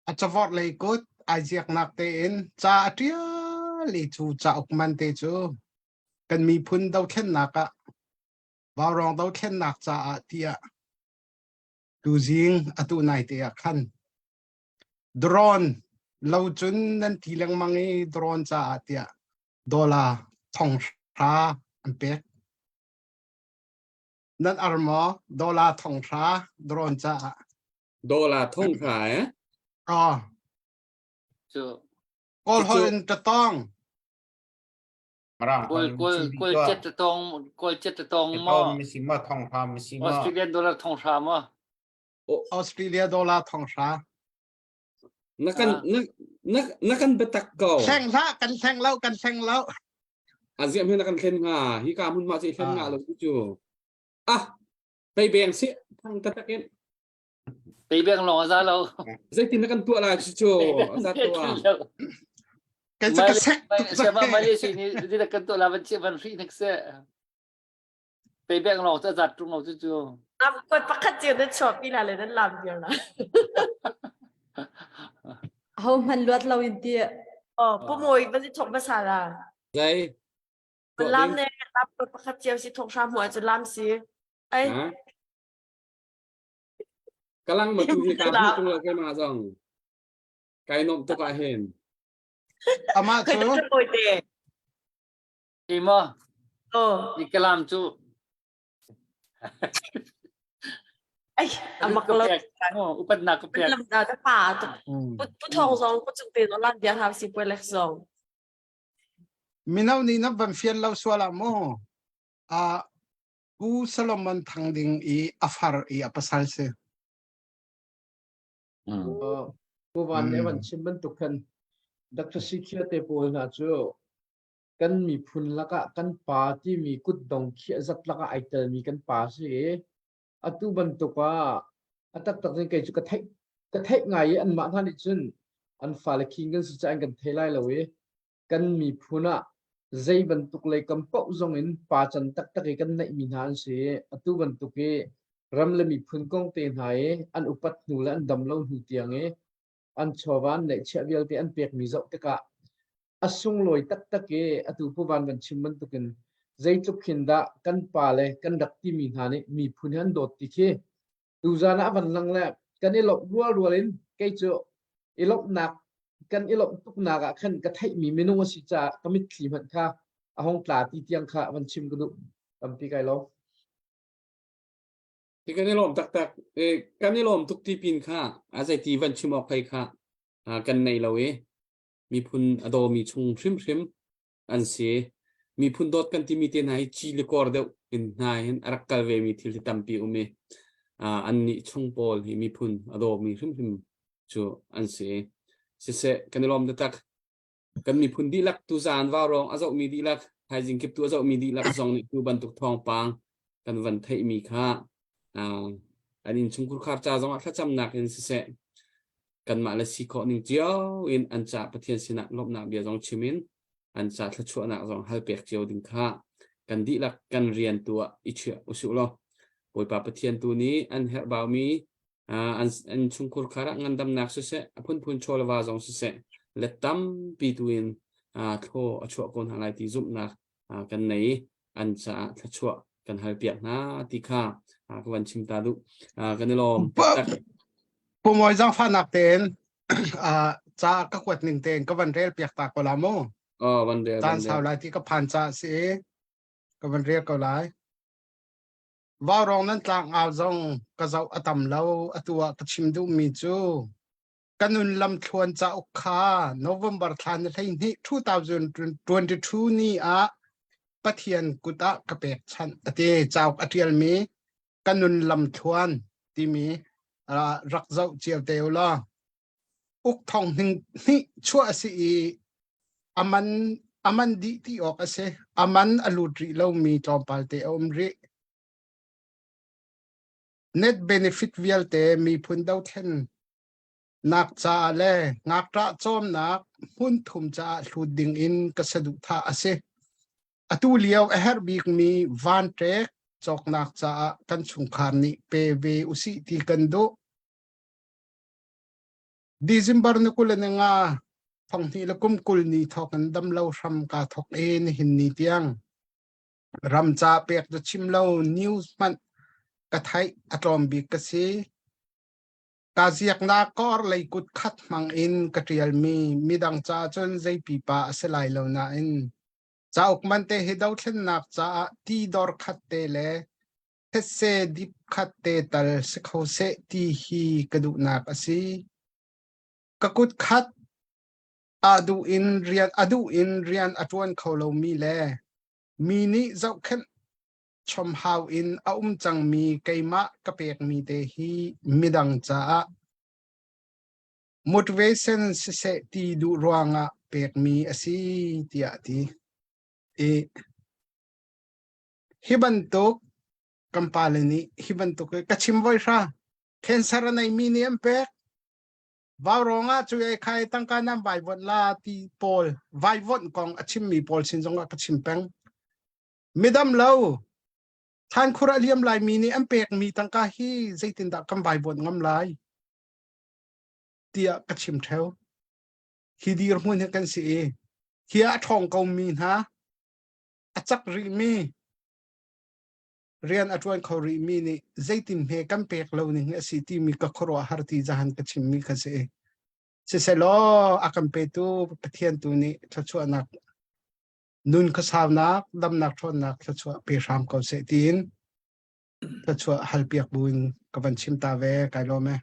a cavorh lei kut ai ziaknak tein ca a ṭial i cu cauk man te cu kan miphun dothlennak ah. Vaurawng dothlennak caah tiah tuzing atu nai te ah khan drone lo cun nan ti lengmang i drone caah tiah dollar thong hra an pek. Nan ar maw dollar thong hra drone caah? Dollar thong hra eh? Oh. Cu Kawl holh in ka tong. Kawl kawl kawl chet ta tong kawl chet ta tong maw? Misi ma thong hra misi ma. Australian dollar thong hra maw? Australia dollar thong hra. Na kan na na na kan biatak ko. Hleng hlah kan hleng lo kan hleng lo. A ziam hi na kan thlen hnga. Hi ka mun ma si thlen nga lo cu. Ah pei beng si thang tatak in. Pei beng lawng a za lo. Zeitin na kan tuah lai cu cu a za tuah. Kai cu ka sek tuk cang. Malaysia nih zeidah kan tuah la van van hrih hnik seh. Pei beng lawng cu a zat ṭung lo cu cu. Am kuat pakhat cio nan chuahpi la le nan lam viar la. Ho hman luat lo in ti. Oh, pu moi va si thok hmasa la. Zei. Lam ne lam kuat pakhat cio si thok hram hmuh ahcun lam si. Ai. Kalang ma tu hi ka hmu tung lo keimah zong. Kai nom tuk ah hin. Amah cu Hi maw? Oh. Ni kalam cu. Ai, amak lo. Oh, upatnak ka pek. Lam da ta pa tu. Pu thong zong pu chung te no lan bia hau si pui lek zong. Mino nih na van fian lo sual ah mu. A Pu Solomon Thang Ding i a far i a pasal si. Pu Van nih van chim bantuk khan Dr. Sikhia te pawl hna cu kan miphun lakah kan pa timi kutdong khiah zat lakah ai telmi kan pa si i atu bantuk ah a taktak in kei cu ka theih ka theih ngai i anmah hna nih cun an fale khing kan si caah an kan thei lai lo i kan miphun ah zei bantuk lei kam paoh zong in pa can taktak i kan neihmi hna an si i atu bantuk i ram le miphun kong te hna i an upat hnu le an dam lo hnu tiang i an chawva an neihchiah vialte an pekmi zoh tikah a sunglawi taktak i atu Pu Van van chim bantukin zeitluk khin dah kan pa le kan rak timi hna nih miphun hi an dawt ti khi tuzan ah van lang le kan i lawmh rual rual in kei cu i lawmhnak kan i lawmh tuknak ah khan ka theihmi minung a si caah ka mitthli hmanh kha a hong tla ti tiang kha van chim ka duh tampi kai lawm. Ti kan i lawm taktak kan i lawm tuk ti pin kha a zeiti van chim awk hlei kha kan nei lo i miphun a dawmi chung hrimhrim an si. Miphun dawt kan timi te hna hi ci le kor deuh in hna hin a rak kal vemi thil hi tampi um i an nih chung pawl hi miphun a dawmi hrimhrim cu an si. Siseh kan i lawm taktak. Kan miphun dihlak tuzaan vaurawng a zohmi dihlak thaizing kip tu a zohmi dihlak zong nih tu bantuk thawngpang kan van theihmi kha an innchungkhur khar ca zongah thlacamnak in siseh kanmah le si khawh ning cio in an ca Pathian sinah lawmhnak bia zong chim in an ca thluachuahnak zong hal pek cio ding kha kan dihlak kan rian tu ah i chiah usih law Bawipa Pathian tu nih an herhbaumi an an chungkhur khar ah ngandamnak siseh a phunphun chawleva zong siseh let tampi tu in thlaw a chuah ko hna lai ti zumhnak kan nei an caah thluachuah kan hal piak hna ti kha ka van chim ta duh kan i lawm Pu Mawi zaangfahnak tein ca ka kuat ning tein ka van rel piak ta ko la mu. Oh, van rel. Caan sau lai ti ka phan ca si ka van rel ko lai. Vaurawng nan tlang au zong ka zoh a tam lo atu ah ka chim duhmi cu ka nun lamthluan cauk kha November thla ni 12 2022 ni ah Pathian kut ah ka pekchanh a ti cauk a ṭialmi ka nun lamthluan timi rak zoh cio te u law uk thong hning hnih chuah a si i aman aman dih ti awk a si aman a lut rih lomi tlawmpal te a um rih net benefit vialte miphun dothlen nak caah le ngakṭah cawmnak hmun thum caah hlut ding in ka saduhthah a si. Atu lio a herh bikmi vanṭek cawknak caah kan chungkhar nih pe ve usih ti kan duh. December ni 25 thonghnih le kum 20 ni thawk in damlo hram kaa thawk i nihin ni tiang. Ram ca pek cu chim lo news hmanh ka theih a tlawm bik ka si. Ka ziaknak ka orhlei kut khat hmang in ka ṭialmi midang caah cun zei pipa a si lai lo nain cauk man te hi dothlennak caah ti dor khat te le thetse dip khat te tal si kho seh ti hi ka duhnak a si. Ka kut khat a duh in rian a duh in rian a ṭuan kho lomi le mi nih zohkhenh chomhau in a um cangmi keimah ka pekmi te hi midang caah motivation siseh ti duh ruangah pekmi a si tiah a ti. I hi bantuk kan pale nih hi bantuk ka chim voi hra cancer a neimi nih an pek Vaurawng ah cu ei khai tangka nan vaivuanh la ti pawl vaivuanh kong a chimmi pawl sin zongah ka chim peng. Midam lo thlankhur a liam laimi nih an pekmi tangka hi zeitindah kan vaivuanh ngam lai tiah ka chim theo. Hi dirhmun hi kan si i hi a ṭhawng komi hna a cak rihmi rian a ṭuan kho rihmi nih zeitin hme kan pek lo ning a si timi ka khuaruahhar ti zahan ka chimmi kha si. Siselaw a kan petu Pathian tu nih thluachuahnak nun khuasaunak damnak ṭhawnnak thluachuah pe hram ko seh tiin thluachuah halpiak buin ka van chim ta ve kai lawm e.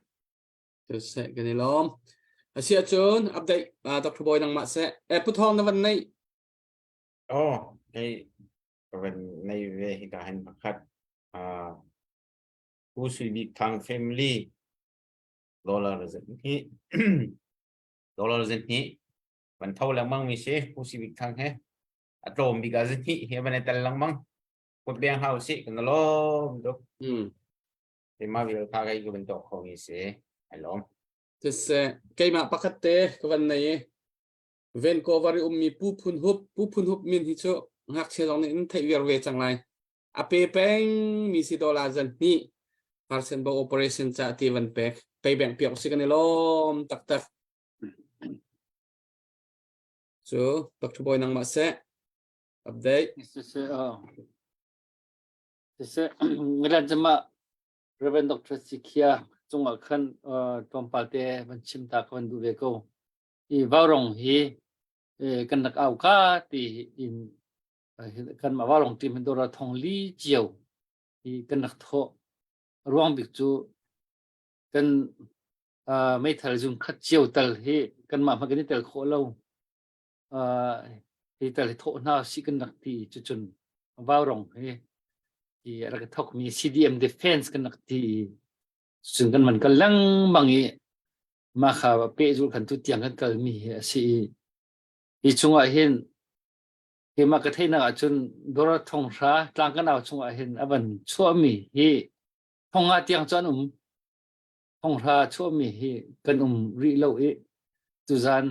Seh kan i lawm. Asi ahcun update Dr. Boy nangmah seh. Eh Pu Thawng na van nei. Oh, kei ka van nei ve hika hin pakhat. Uh, Pu Sui Bik Thang family dollar zet hi dollar zet hi van tho lengmang mi si Pu Sui Bik Thang he a tlawm bik ah zet hi he van i tel lengmang kut beng hau si kan lawm tuk Mm. te ma vil kha kai ka van tok kho mi si ai lawm Siseh, keimah pakhat te ka van nei i Vancouver i ummi Pu Phun Hup, Pu Phun Hup min hi cu ngakchia zong nih in theih viar ve cang lai. A pe peng mi si dollar zan hnih Parsen bo operation ca ti van pek. Pei beng piak si kan i lawm taktak. Cu Dr. Boy nangmah seh. Update. Siseh, oh. Siseh, ngalan cama Reverend Dr. Sikhia cungah khan tlawmpal te van chim ta ka van duh ve ko. Hi vaurong hi kan rak au ka ti in kan mah vaurong team hin dora thong li cio hi kan rak thawh. Ruang bik cu kan meithal zung khat cio tal hi kan mah hmanh kan i tel khawh lo. Hi tal hi thawh hna si kan rak ti cucun vaurong hi hi a rak i thawkmi CDM defense kan rak ti i cun kan man kal lengmang i mah kha pehzulh khan tu tiang kan kalmi hi a si i hi chungah hin keimah ka theihnak ahcun Dora thonghra tlang kan au chungah hin a van chuahmi hi thonga tiang cu an um thonghra chuahmi hi kan um rih lo i tuzan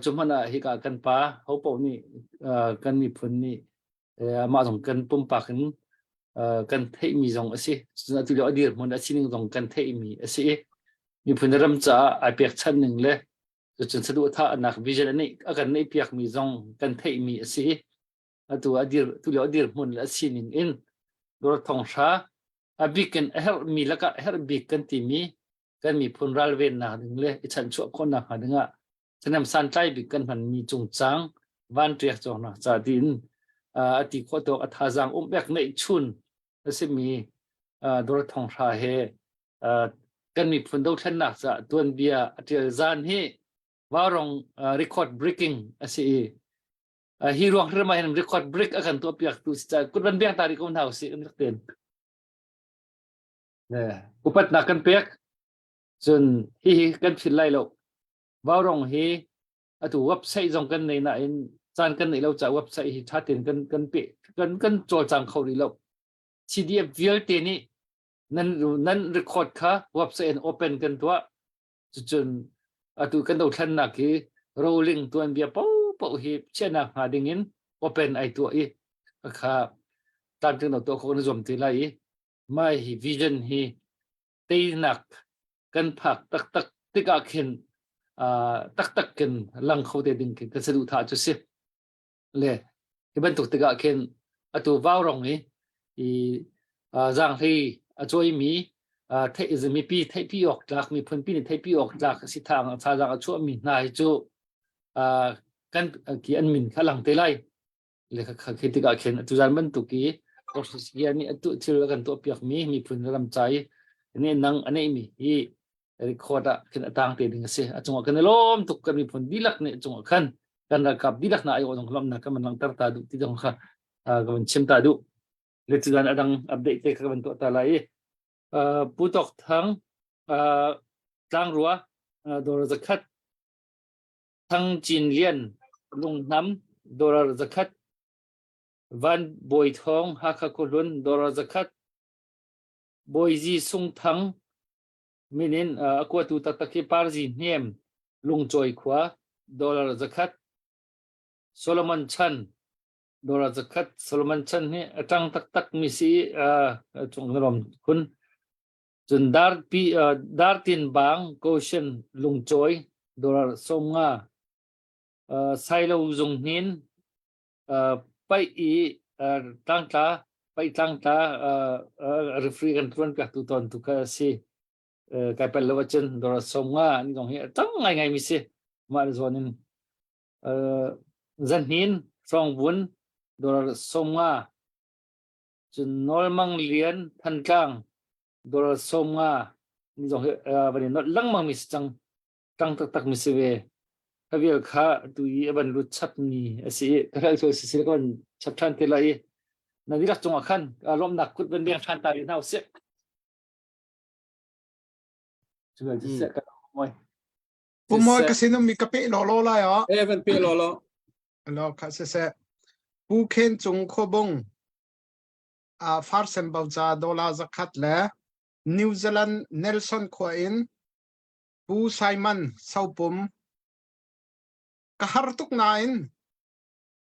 cu hmanh ah hika kan pa hopo nih kan miphun nih amah zong kan pumpak in kan theihmi zong a si. Cun atu lio a dirhmun a sining zong kan theihmi a si i miphun ram caah ai pekchanh ning le cucun saduhthahnak vision a neih a kan neihpiakmi zong kan theihmi a si i atu a dir tu lio a dirhmun le a sining in dawr thonghra a bik in a herhmi lakah a herh bik kan timi kan miphun ralvennak ding le i chanchuah khawhnak hnga dingah Sanem santlai bik kan hmanmi cungcang van ṭiak cawknak ca tiin a ti khawh tawk a thazaang um ek neih chun a simi dawr thonghra he kan miphun dothlennak ca tuanbia a ṭial zan hi Vaurong record breaking a si i hi ruang hrim ah hin record break a kan tuah piak tu si ca kut van biang ta rih ko hna usih kan rak ten upatnak kan pek cun hihi kan philh lai lo Vaurong hi atu website zong kan nei nain caan kan neih lo caah website hi ṭha tein kan kan pe kan kan cawlcang kho rih lo. CDF vialte nih nan nan record kha website in open kan tuah. Cucun atu kan dothlennak hi rolling tuanbia paohpaoh hi chiahnak hnga ding in open ai tuah i kha tlamtling lo tuah khawh kan i zuam te lai i mai hi vision hi teinak kan phak taktak tikah khin taktak kin lang kho te ding khin kan saduhthah cu si le hi bantuk tikah khin Atu Vaurong i i zaanghlei a cawimi theih mipi theihpi awk tlak miphunpi nih theihpi awk tlak si thang thazaang a chuahmi hna hi cu kan ki an min kha lang te lai. Le kha khi tikah khin atu zan bantuk i Australia nih atu thil a kan tuahpiakmi miphun ram ca i ne nang a neihmi hi record ah khin a tang te ding a si. A cungah kan i lawm tuk kan miphun dihlak nih a cungah khan kan ralkap dihlak na ai awh zong lawmnak kan langhter ta duh ti zong kha ka van chim ta duh. Le cu dan adang update te kha ka van tuah ta lai i Pu Tawk Thang Tlangrua dollar zakhat Thang Cin Lian Lunghnam dollar zakhat Van Bawi Thawng Hakha Khuahlun dollar zakhat Bawi Zi Sung Thang min in a kuatu taktak hi Parzi Hnem Lungcawi khua dollar zakhat Solomon Chan dollar zakhat Solomon Chan hi a ṭang taktak mi si cung rom khun cun dar pi dartin bang Goshen Lungcawi dollar 50 Sailo Zung Hnin paih i tlangtla paih tlangtla referee kan tuan piak tu tawn tu kha a si kai pel lo ahcun dollar 50 an zong hi a tang ngai ngai mi si mah le zawn in zanhin hrawngvun dollar 50 cun Nawlmang Lian Thantlang dollar 50 ni zong hi van i nolh lengmang mi si cang tang taktak mi si ve. Kha vial kha tu i a van lut chap mi a si i ka hal si si ka van chap ṭhan te lai i na dihlak cungah khan lawmhnak kut van beng ṭhan ta rih hna usih. Cu vial cu seh ka moi. Pu Moi ka sinum mi ka pe law law lai ah. Eh van pe law law. Lo kha se se. Pu Khen Cung Khuabung a farsen bauca dollar zakhat le New Zealand Nelson khua in Pu Simon Sopum ka har tuk nain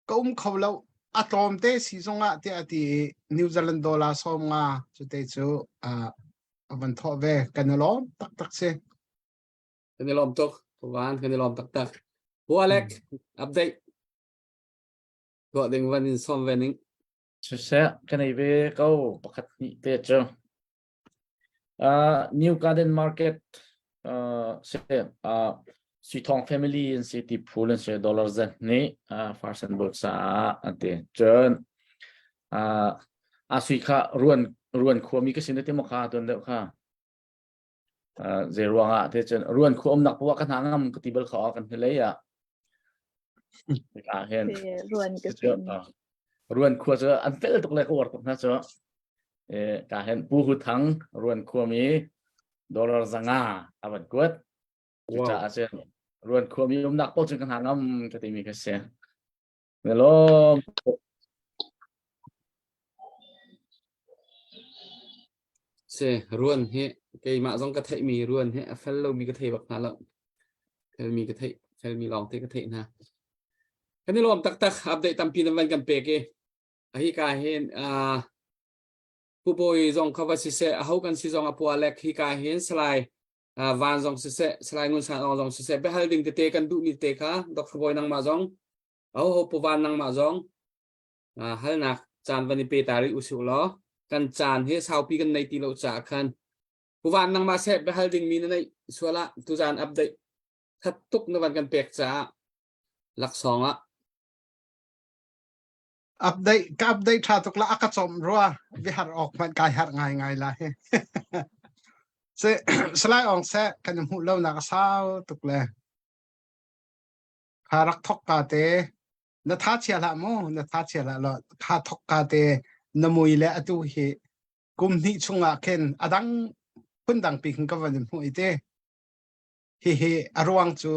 ka um kho lo a tlawmte si zongah tiah a ti i New Zealand dollar 50 cute cu a van thawh ve kan i lawm taktak si. Kan i lawm tuk. Van kan i lawm taktak. Pu Alec, update. Tuah ding van in sawm ve ning. Siseh, kan ei ve ko pakhat hnih te cu. New Garden Market uh, Suithong family in si ti phul an si dollar zat nih farsan bul caah an ti. Cun a sui kha ruan ruan khuami ka sin te mo kha tuan deuh kha. Zei ruangah te cun ruan khua umnak poah ka hna ngam ka ti bal kha kan hnulei ah. Ah hin ruan ka sin. Ruan khua cu an fel tuk le ka uar tuk hna cu. Ka hen Pu Hu Thang ruan khuami dollar 500 a van kuat. Cucaah cun ruan khuami umnak paoh cun ka hna ngam ka timi ka si. Nelom. Si ruan hi keimah zong ka theihmi ruan hi a fel lomi ka thei bak hna lo. Felmi ka theih, felmi lawng te ka theih hna. Kan i lawm taktak update tampi nan van kan pek i hi ka hin uh, Pu Bawi zong kha va siseh aho kan si zong a pua lek hi ka hin Salai uh, Van zong siseh Salai Ngun San Aung zong siseh biahal ding tete kan duhmi te kha Dr. Bawi nangmah zong aho ho Pu Van nangmah zong uh, halnak caan van i pe ta rih usih law kan caan hi saupi kan nei ti lo caah khan Pu Van nangmah seh biahal dingmi na neih sual ah tuzaan update that tuk na van kan pek caah laksawng ah Update ka update tha tuk la a ka chom rua bihar awk hmanh kai har ngai ngai la hi. Se salai ong se kan hmuh lo nak a sau tuk le. Kha rak thok ka te na tha chia hlah mu na tha chia hlah lo kha thok ka te na mui le atu hi kum hnih chungah khin adang phun dang pi khin ka van in hmuh i te hihi a ruang cu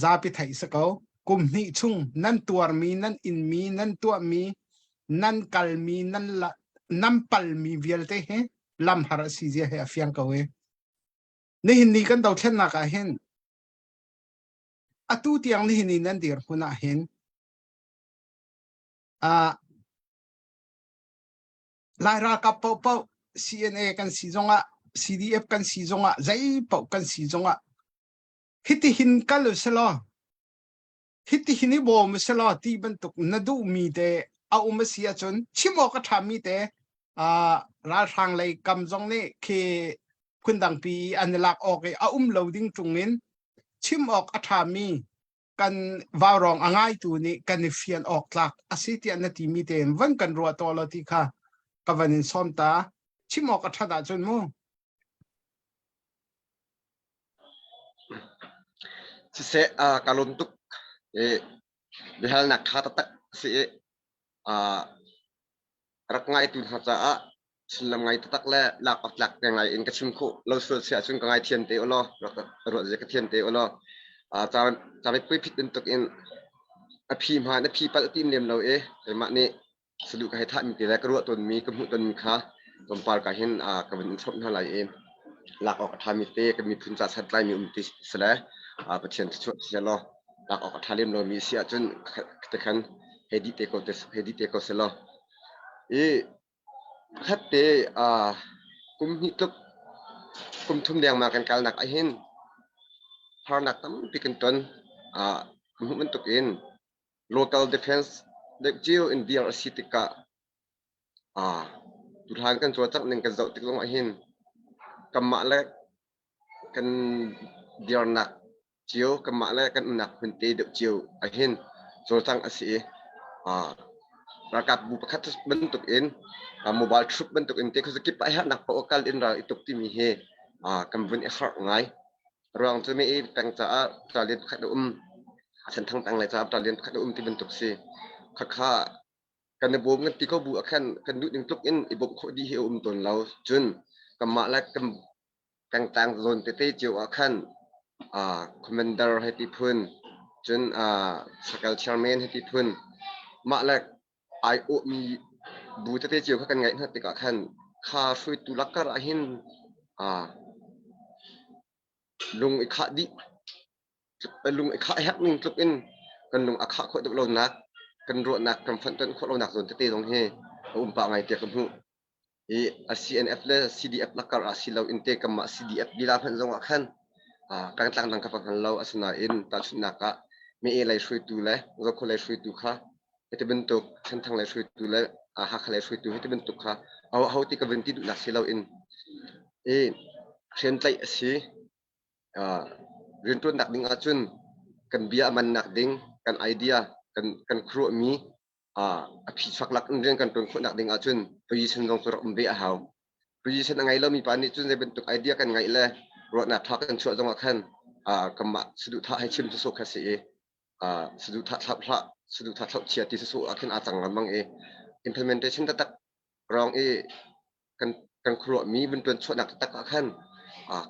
zapi theih si ko kum hnih chung nan tuarmi nan inmi nan tuahmi nan kalmi nan la, nan palmi vialte hi lamhar a si zia hi a fiang ko i nihin ni kan dothlennak ah hin atu tiang nihin ni nan dirhmun ah hin uh, Lai ralkap paohpaoh CNA kan si zongah CDF kan si zongah zei paoh kan si zongah hitihin kal usih law hitihin i bawm usih law ti bantuk na duhmi te. a um a si ahcun chim awk a ṭhami te ralhrang lei kam zong nih khi phundang pi an i lak awk i a um lo ding ṭung in chim awk a ṭhami kan vaurawng a ngaitu nih kan i fian awk tlak a si tiah na timi tein van kan ruah taw lo ti kha ka van in sawm ta chim awk a ṭhat ahcun mu. Siseh, ka lawm tuk. I biahalnak ṭha taktak a si i rak ngaitu hna caah sullam ngai taktak le lak awk tlak te ngai in ka chim khawh lo sual si ahcun ka ngaithiam te ulaw rak ruah zia ka thiam te ulaw cawipui phit bantuk in a phi hmaan a phi palh tim lem lo i keimah nih saduh ka hei thahmi te le ka ruah tawnmi ka hmuh tawnmi kha tlawmpal ka hin ka vun in chomh hna lai i lak awk a ṭhami te ka miphun ca santlaimi um ti sile Pathian thluachuah si law lak awk a ṭha lem lomi si ahcun te khan hei dih te ko te hei dih te ko selaw i pakhat te kum hnih tluk kum thum dengmang kan kalnak ahhin harnak tampi kan ton. Ka hmuh bantuk in local defense deuh cio in dir a si tikah tuhlan kan cawlcangh ning kan zoh tik zong ahhin kanmah le kan dirnak cio kanmah le kan umnak hmun te deuh cio ahhin cawlcangh a si i ralkap bu pakhat bantuk in mobile troop bantuk in te khuazakip ah herhnak paoh kal in ral i tuk timi hi kan vun i harh ngai. Ruang cu mi i peng caah rallian pakhat a um Senthang peng le caah rallian pakhat a um ti bantuk si. Khakha kan i bawm kan ti ko bu ah khan kan duh ning tluk in i bawmh khawh dih hi a um tawn lo. Cun kanmah le kan pengtlang zawn tete cio ah khan commander hei ti phun cun circle chairman hei ti phun mah le ai awhmi bu tete cio kha kan ngaih hna tikah khan kha hruaitu lakkar ah hin lung i khah dih lung i khah herh ning tluk in kan lung a khah khawh deuh lonak kan ruahnak kan fonhtonh khawh lonak zawn tete zong hi a um pah ngai tiah ka hmuh. Hi a CNF le CDF lakar ah si loin te kanmah CDF lila hmanh zong ah khan pengtlang dang ka va hngal lo. Asinain tahchunhnak ah Mee lei hruaitu le Zokhua lei hruaitu kha hiti bantuk Senthang lei hruaitu le Hakha lei hruaitu hiti bantuk kha aho ti ka vun ti duhnak si loin i hriamtlaih a si. Rianṭuannak ding ahcun kan bia a mannak ding, kan idea, kan kan khuaruahmi a phichuak lak in rian kan ṭuan khawhnak ding ahcun position zong cu rak um ve a hau. Position a ngei lomi pa nih cun zei bantuk idea kan ngeih le ruahnak ṭha kan chuah zong ah khan kanmah saduhthah hei chim sawsawh kha si i saduhthah thlauh hlah, saduhthah thlauh chia ti sawsawh ah khin aa cang lengmang i implementation taktak ruang i kan kan khuaruahmi vun ṭuan chuahnak taktak ah khan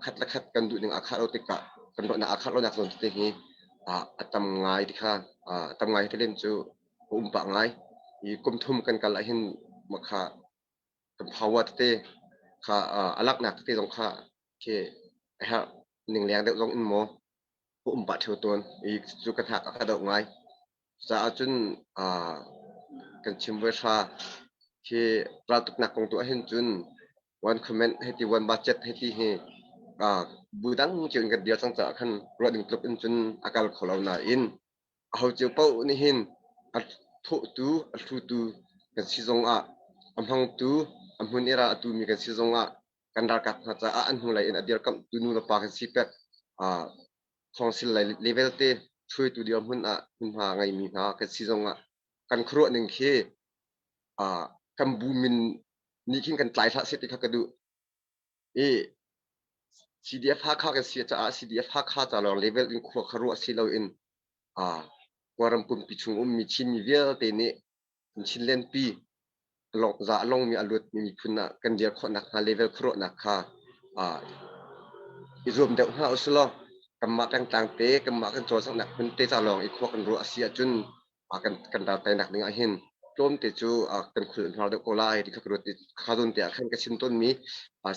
khat le khat kan duh ning aa khah lo tikah kan ruahnak aa khah lonak zawn tete hi a tam ngai ti kha a tam ngai ti len cu a um pah ngai. I kum thum kan kal ahhin makha kan power tete kha a laknak tete zong kha khi a herh ning leng deuh zong in maw a um pah ṭheo tawn i cu ka thak a ka doh ngai. Cucaah cun kan chim voi hra khi raltuknak kong tu ahhin cun one comment hei ti one budget hei ti hi bu dang cio in kan dir cang caah khan ruah ding tluk in cun a kal kho lo nain aho cio paoh nih hin a thawhtu a hlutu kan si zong ah a hmangtu a hmun i ral a tumi kan si zong ah kan ralkap hna caah an hnulei in a dirkamhtu nu le pa kan si pek council lei level te hruaitu dirhmun ah hmunhma ngeimi hna kan si zong ah kan khuaruah ning khi kan bu min nih khin kan tlai hlah seh ti kha ka duh. I CDF Hakha kan si caah CDF Hakha ca lawng level in khua kha ruah si loin Kawlram pumpi chung ummi Chinmi vialte nih Chinland pi za a longmi a luatmi miphun ah kan dir khawh nakhnga level khuaruahnak kha i zuam deuh hna usilaw kanmah pengtlang te kanmah kan cawlcanghnak hmun te ca lawng i khua kan ruah a si ahcun kan kan ral teinak ding ah hin tlawmte cu kan khul hnar deuh ko lai ti kha ka ruat i kha zawn te ah khan ka chim tawnmi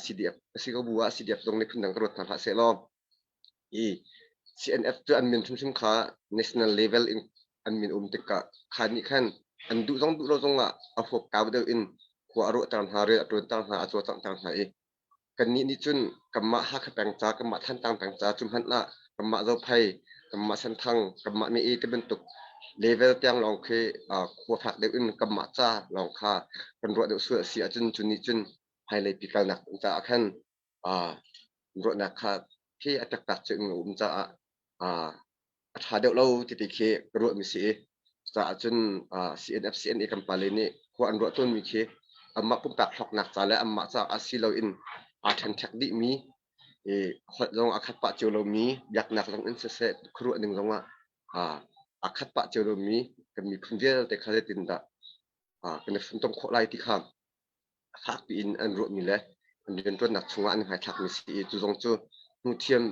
CDF a si ko bu ah CDF zong nih phundang ka ruat hna hlah seh law I CNF cu an min hrimhrim kha national level in an min um tikah kha nih khan an duh zong duh lo zongah a huap kau deuh in khua a ruahter hna, rian a ṭuanter hna, a cawlcanghter hna i kannih nih cun kanmah Hakha peng ca, kanmah Thantlang peng ca cu hmanh ah kanmah Zophei, kanmah Senthang, kanmah Mee ti bantuk Level tiang lawng khi khua fak deuh in kanmah ca lawng kha kan ruah deuh sual a si ahcun cu nih cun hmailei pi kalnak ding caah khan ruahnak kha khi a taktak cu in a um caah a ṭha deuh lo titi khi ka ruahmi si i cucaah cun CNF CNA kan pale nih khua an ruah tawnmi khi anmah pumpak hlawknak ca le anmah caah si loin aa ṭhenṭhek dihmi i holh zong a khat pah cio lomi biaknak zong in siseh khuaruah ning zong ah aa khat pah cio lomi kan miphun vialte kha zeitindah kan i funtom khawh lai ti kha fakpi in an ruahmi le an rianṭuannak chungah an hmaithlakmi si i cu zong cu hmuhthiam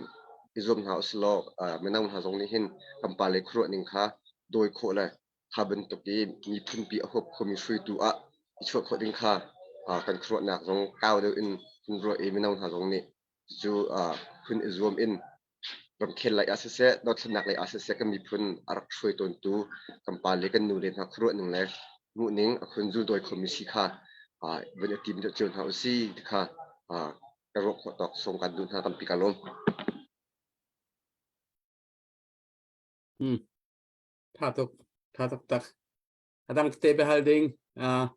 i zuam hna usih law mino hna zong nih hin kan pale khuaruah ning kha dawi khawh le kha bantuk i miphunpi a huap khomi hruaitu ah i chuah khawh ding kha kan khuaruahnak zong kau deuh in hun ruah i mino hna zong nih cu hun i zuam in ramkhel lei ah siseh, dothlennak lei ah siseh kan miphun a rak hruai tawntu kan pa le kan nu le hna khuaruah ning le hmuh ning a khun zuldawi khomi si kha van i tim deuh cio hna usih ti kha ka ruah khawh tawk sawm kan duh hna tampi ka lawm. Hmm. Tha tuk. Tha tuk tak. Adang te behal ding. Uh,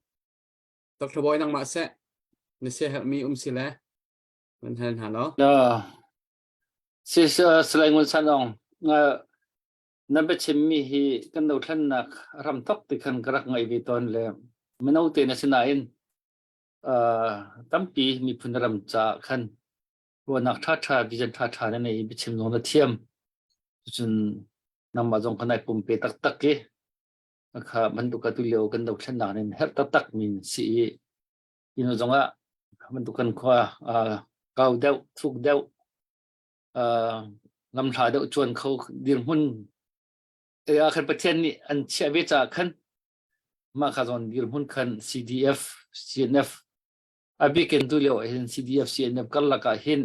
Dr. Boy nangmah seh. Na sia herhmi um si le. Van hal hna law. Si Salai Ngun San Aung, na biachimmi hi kan dothlennak ram thok ti khan ka rak ngaih ve tawn le mino te na si nain tampi miphun ram ca khan ruahnak ṭhaṭha vision ṭhaṭha na nei i biachim zong na thiam. Cun nangmah zong kha nai pumpe taktak i kha bantuk atu lio kan dothlennak nin herh taktak mi si i inu zongah bantuk kan khua kau deuh thuk deuh lamhla deuh chuan kho dirhmun te ah khan Pathian nih an chiah ve caah khan mah kha zawn dirhmun khan CDF CNF a bikin tu lio ah hin CDF CNF karlak ah hin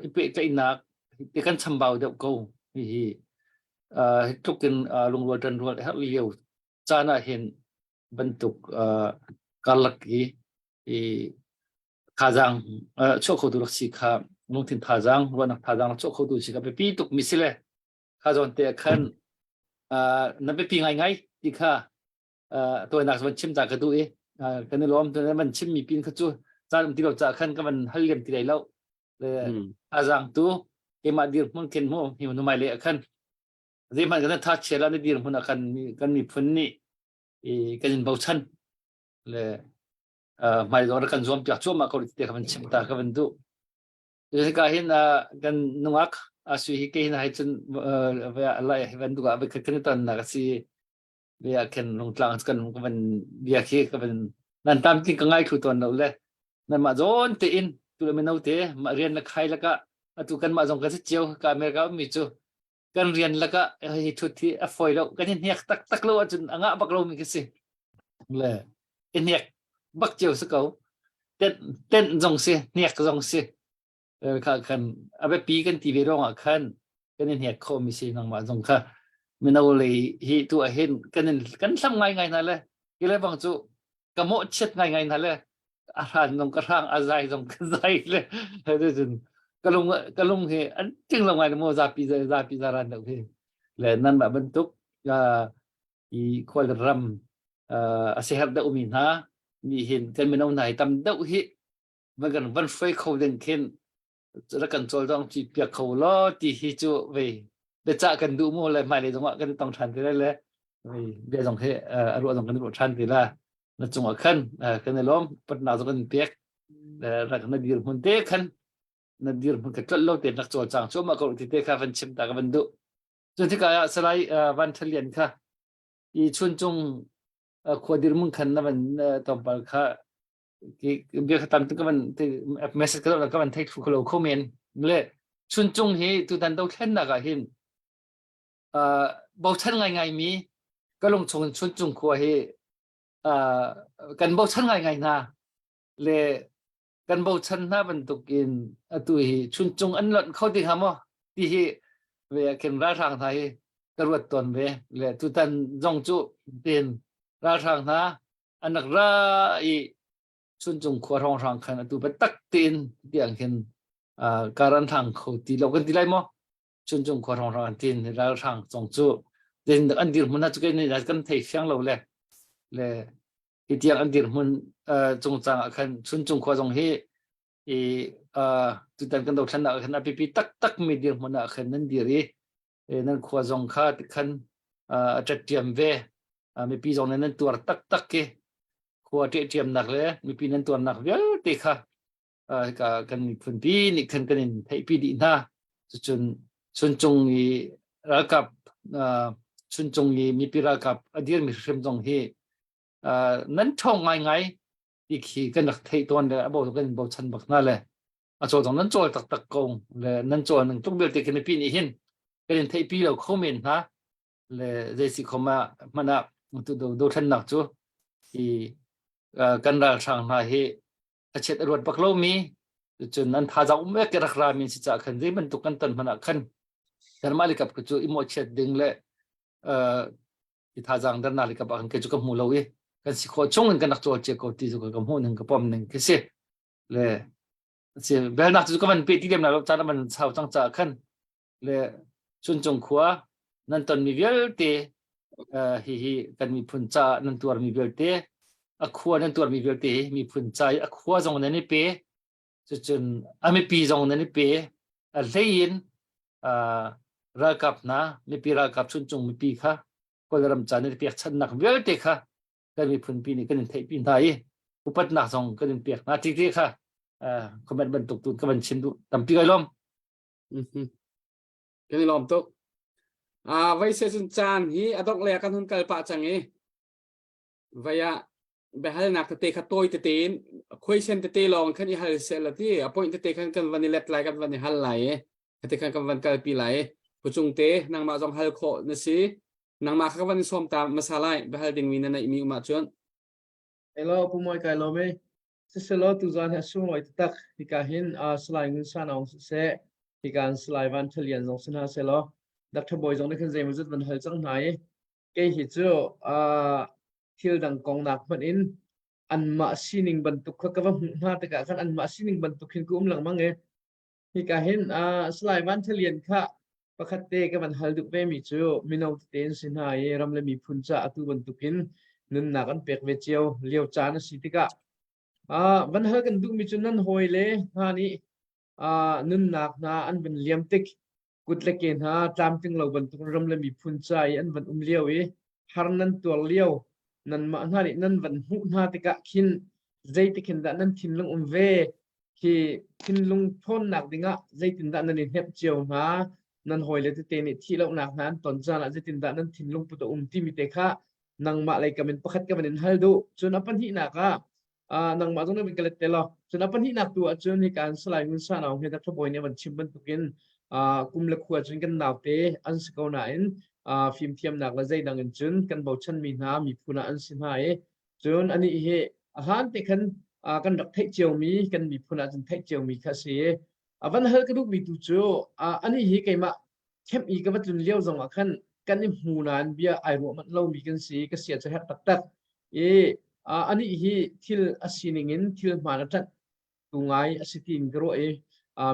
i pehtlaihnak te kan chambau deuh ko hihi hi tluk in lungrual ṭanrual herh lio caan ah hin bantuk karlak i i thazaang chuah khotu rak si kha lungthin thazaang ruahnak thazaang chuah khotu si kha biapi tuk mi si le kha zawn te khan na biapi ngaingai ti kha tawinak van chim ta ka duh i kan i lawm van chim mi pin kha cu caan um ti lo ca khan ka van hal lem ti lai lo le thazaang tu keimah dir hmun khen mu hi nu mai le khan zeihmanh kan tha chia la na dir hmun ah kan kan miphun nih i kan in bochan le hmai zong kan zuam piak cuahmah ko te ka van chim ta ka van duh ka hin kan nungak asu hi ke hin hai cun lai van duka ve kan ton na si bia khen lungtlang kan ka van bia khi ka van nan tam ti ka ngai thu ton lo le nan mah zawn te in tu le mino te ma rian na khai laka atu kan mah zong ka si cio ka America mi cu kan rian laka hi thut hi a foi lo kan i hniak tak tak lo ahcun a ngah bak lo mi ka si le i hniak bak cio si ko ten ten zong si hniak zong si kha khan a biapi kan ti ve rong ah khan kan i hniak kho mi si nangmah zong kha mino lei hi tu ah hin kan in kan hlam ngai ngai hna le kile bang cu ka mawh chiat ngai ngai hna le a hran zong ka hrang a zai zong ka zai le cun ka lung ka lung hi an ting lo ngai mo zapi zapi zaran deuh hi le nan mah bantuk i khual ram a si herh deuh mi hna ni hin kan mino hna hi tam deuh hi van kan van hruai kho ding khin rak kan cawlcawng ci piak kho law ti hi cu vei biacah kan duh mu le hmailei zongah kan tong ṭhan te lai le vei bia zong hi a ruah zong kan ruah ṭhan te la na cungah khan kan i lawm patna zong kan pek rak na dir hmun te khan na dir hmun ka tlolh lo te rak cawlcang cuahmah ko ti te kha van chim ta ka van duh cun tikah ah Salai Van Thalian kha i chuncung khua dirmun khan na van tlawmpal kha bia kha tam ka van message ka ka van thei thlu lo kho men le chuncung hi tutan dothlennak ah hin bochan ngai ngai mi ka lung chung chuncung khua hi kan bochan ngai ngai hna le kan bochan hna bantukin atu hi chuncung an lonh kho ding ha maw ti hi ve khin ralhrang hna hi ka ruat tawn ve le tutan zong cu tin ralhrang hna an rak ra i chuncung khua hrawnghrang khan atu biatak tein tiang khin kar an thang kho ti lo kan ti lai maw chuncung khua hrawnghrang an tin ralhrang zong cu. Zein an dirhmun ah cu kei nih kan thei fiang lo le le hi tiang an dirhmun cungcang ah khan Chuncung khua zong hi i tutan kan dothlennak ah khan a biapi taktak mi dirhmun ah khan nan dir i nan khua zong kha khan a ṭetṭiam ve mipi zong nih nan tuar taktak i khua ṭehṭiamnak le mipi nan tuarnak vialte kha hika kan miphun pi nih khan kan in theihpi dih hna. Cucun Chuncung i ralkap Chuncung i mipi ralkap a dirmi hrim zong hi nan ṭhawng ngaingai ti khi kan rak theih tawn le a bo kan in bochan bak hna le a cawl zong nan cawl taktak ko le nan cawl ning tluk vialte khi mipi nih hin kan in theihpi lo kho men hna le zei si khom ah hmanh ah tu dothlennak cu hi kan ralhrang hna hi a chiat a ruat bak lomi cun an thazaang um ek rak rami si ca khan zei bantuk kan ton hmanh ah khan kanmah le kap cu i mawhchiat ding le i thazaang dernak le kap ah khan kei cu ka hmu lo i kan si khawh chung in kan rak cawl cia ko ti cu ka hmuh ning ka pom ning khi si le si belnak cu ka van pe ti lem la lo caan man sau cang ca khan le Chuncung khua nan tonmi vialte hihi kan miphun ca nan tuarmi vialte a khua nan tuarmi vialte hi miphun ca i a khua zong nan i pe cucun a mipi zong nan i pe a hlei in ralkap hna mipi ralkap Chuncung mipi kha Kawlram ca nan i pekchanhnak vialte kha kan miphun pi nih kan in theihpi hna i upatnak zong kan in pek hna ti ti kha comment bantuk tu ka van chim duh tampi kai lawm. Kan i lawm tuk. Ah, vai se cun caan hi a dongh le kan hun kal pah cang i vai ah biahalnak tete kha tawi tete in question tete lawng khan i hal seh la ti a point tete khan kan van i let lai kan van i hal lai i khate khan kan van kalpi lai i pucung te nangmah zong hal khawh na si nangmah kha ka van i sawm ta hmasa lai biahal dingmi na neihmi um ahcun Hello, Pu Mawi kai lawm e. Siselaw tuzaan hi a sunglawi taktak. Hika hin uh, Salai Ngun San Aung siseh, hika in Salai Van Tha Lian zong si hna sehlaw, Dr. Bawi zong nih khan zeimawzat van hal cang hna i kei hi cu uh, thil dang kong nak hmanh in anmah sining bantuk kha ka va hmuh hna tikah khan anmah sining bantuk hin ka um lengmang i hika hin uh, Salai Van Tha Lian kha pakhat te ka van hal duh ve mi cu mino tete in si hna i ram le miphun ca atu bantukin nunnak an pek ve cio lio caan a si tikah uh, van hal kan duhmi cu nan hawi le hna nih uh, nunnak hna an van liam tik kut le ke hna tlamtling lo bantuk ram le miphun ca i an van um lio i har nan tuar lio nanmah hna nih nan van hmuh hna tikah khin zeitik hin dah nan thinlung um ve Khi thinlung ṭhawnnak dingah zeitindah nan i hnemh cio hna? Nan hawile tete nih thih lonak hna an ton caan ah zeitindah nan thinlung put a um timi te kha nangmah lei kam in pakhat ka van in hal duh. Cun a pahnihnak ah uh, nangmah zong na van ka let te law. Cun a pahnihnak tu ah cun hika in Salai Ngun San Aung he Dr. Bawi nih a van chim bantukin uh, kum le khua cun kan naute an si ko nain uh, fimthiamnak le zeidang in cun kan bochanmi hna miphun ah an si hna i Cun anih hi a hlan te khan kan rak theih ciomi kan miphun ah cun theih ciomi kha a si i a van hal ka duhmi tu cu anih hi keimah camp i ka va tlun lio zong ah khan kan i hmu nain bia ai ruah manh lomi kan si ka sia cu herh taktak i anih hi thil a sining in thil hmaan a ṭanh tu ngai a si tiin ka ruah i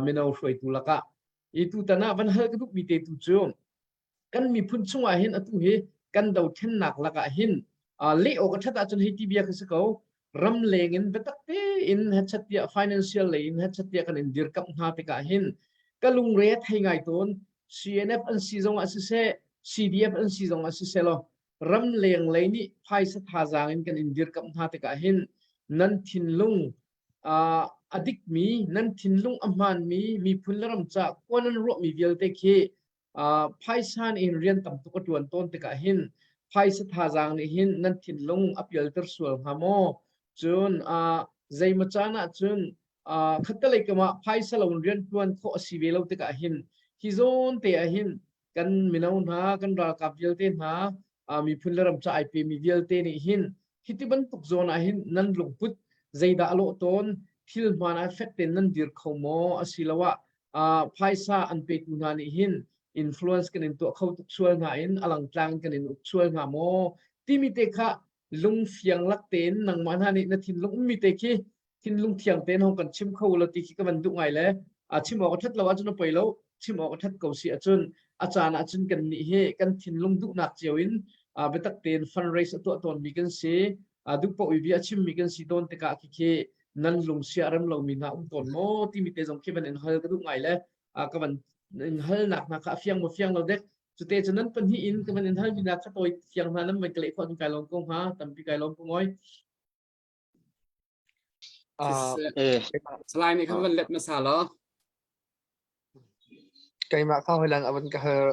mino hruaitu lakah i tutan ah van hal ka duhmi te tu cu kan miphun chungah hin atu hi kan dothlennak lakah hin leh awk a ṭhat ahcun hei ti bia kha si ko ram leng in biatak tein hechat tiah financial lei in hechat tiah kan in dirkamh hna tikah hin ka lungre a thei ngai tawn CNF an si zong ah siseh CDF an si zong ah siseh law ram leng lei nih phaisa thazaang in kan in dirkamh hna tikah hin nan thinlung a dikmi nan thinlung a hmaanmi miphun le ram ca khua nan ruahmi vialte khi Uh, phaisa nih hin rian tam tuk a ṭuan tawn tikah hin phaisa thazaang nih hin nan thinlung a pialter sual hnga maw? Cun uh, zeimaw caan ah cun uh, khattelei kam ah phaisa lo in rian ṭuan khawh a si ve lo tikah hin hi zawn te ah hin kan mino hna, kan ralkap vialte hna, uh, miphun le ram ca ai pemi vialte nih hin hiti bantuk zawn ah hin nan lungput zeidah a lawh tawn thil hmaan ah fek tein nan dir kho maw asiloah uh, phaisa an petu hna nih hin influence kan in tuah kho tuk sual hna in alangtlang kan in uk sual hna maw timi te kha lungfiang lak tein nangmah hna nih na thinlung ummi te khi thinlung thiang tein hong kan chim kho lo ti khi ka van duh ngai le a chim awk a that lo ahcun a poi lo. chim awk a ṭhat ko si ahcun a caan ahcun kan nih hi kan thinlung duhnak cio in biatak tein fundraise a tuah tawnmi kan si. Duh paoh i bia a chimmi kan si tawn tikah khikhi nan lung sia a rem lomi hna um tawn maw timi te zong khi van in hal ka duh ngai le ka van in halnak hna kha a fiang maw fiang lo dek. Cute cu nan pahnih in ka van in halmi hna kha tawi fiang hna nan van ka leh khawh kai lawm ko hnga tampi kai lawm ko ngoi. Salai nih khan van let hmasa law. Keimah kha hoilan a van ka hal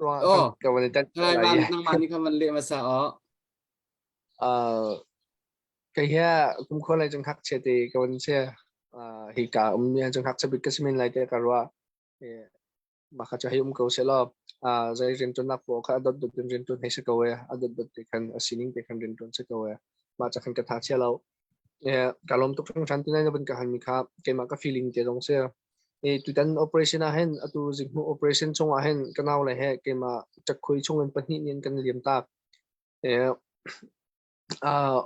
ruangah khan ka van i tet Salai man nangmah nih khan van leh hmasa aw. Kei hi kum khua lei cung ngakchia te ka van si. Hi ka ummi cung ngakchia bik ka si men lai tiah ka ruah. Mah kha cu hei um ko sehlaw zei rianṭuannak poah kha a dotdot in rianṭuan hei si ko ee. A dotdot te khan a sining te khan rianṭuan si ko ee. Mah ca khan ka tha chia lo. Ka lawm tuk hringhran tunai na van ka halmi kha keimah ka feeling te zong si. Tutan operation ah hin atu zinghmuh operation chung ah hin ka nau le he keimah cakhui chung in pahnih nih an kan liam tak.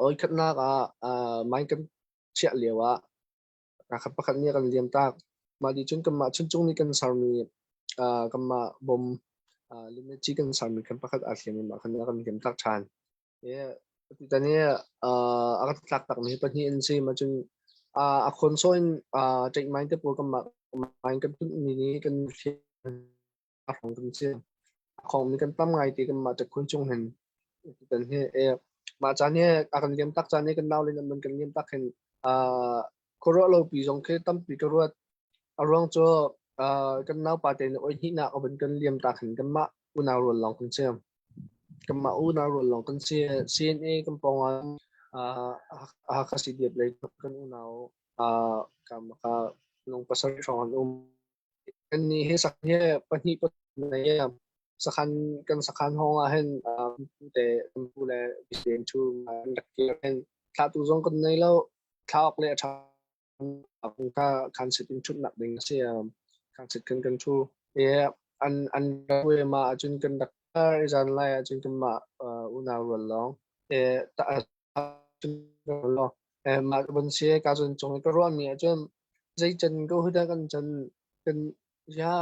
Oi khatnak ah mine kan chiah lio ah Kakhat pakhat nih a kan liamtak. Mah ti cun kanmah chuncung nih kan sermi kanmah bom limit kan sermi khan pakhat aa thliam i mah khan a kan liamtak ṭhan. Tutan hi a kan tlak takmi hi pahnih an si. Mah cun a khawnsawh in ṭaihmai te pawl kanmah kan tunhmi nih kan hliam hrawng kan si. A khawngmi kan tam ngai ti kanmah ṭakhun chung hin tutan hi mah caan hi a kan liam tak caan hi kan nau le nan kan liam tak hin khuaruah lo pi zong khi tampi ka ruat. A ruang cu kan naupa te nih oi hnihnak a vun kan liam tak hin kanmah unau rual lawng kan si. Kanmah unau rual lawng kan si. CNA kan pawng ah Hakha CDF lei kan unau ka nung pasarih hrawng an um. Kannih hi sakhan hi pahnih pathum nei i sakhan kan sakhan hawng ah hin pu te kan pu le bisen thu an rak kir hin thlahtu zong kan nei lo thla awk le a ṭha kha khan sit in ṭhutnak ding a si khan sit kan kan ṭhu i an an rak ma ahcun kan rak i zan lai ahcun kanmah unau rual lawng Mah van si ka cun cung i ka ruahmi ahcun zei can ko hi dah kan can kan ya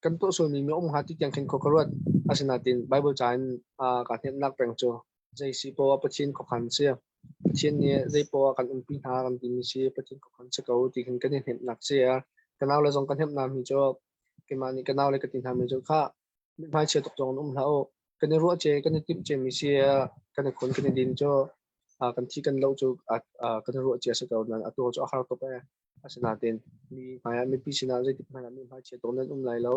kan tuah sualmi mi um hnga ti tiang khin khua ka ruat. Asinain Bible ca in kaa hnemhnak peng cu zei si poah Pathian khuakhan si. Pathian nih zei poah kan umpi hna kan timi si Pathian khuakhan si ko ti khin kan i hnemhnak si. Ka naule zong ka hnemh hna mi cu keimah nih ka naule ka ti hna mi cu khah mithmai chia tuk zong in um hlah u. Kan i ruah ce, kan i timh cemi si kan i khun kan i din cu kan thi kan lo cu kan i ruah cia si ko nain atu cu a har tuk ee. Asinain mi hmai ah mipi sinah zeitik hmanh ah mi hmaichia tuk nan um lai lo,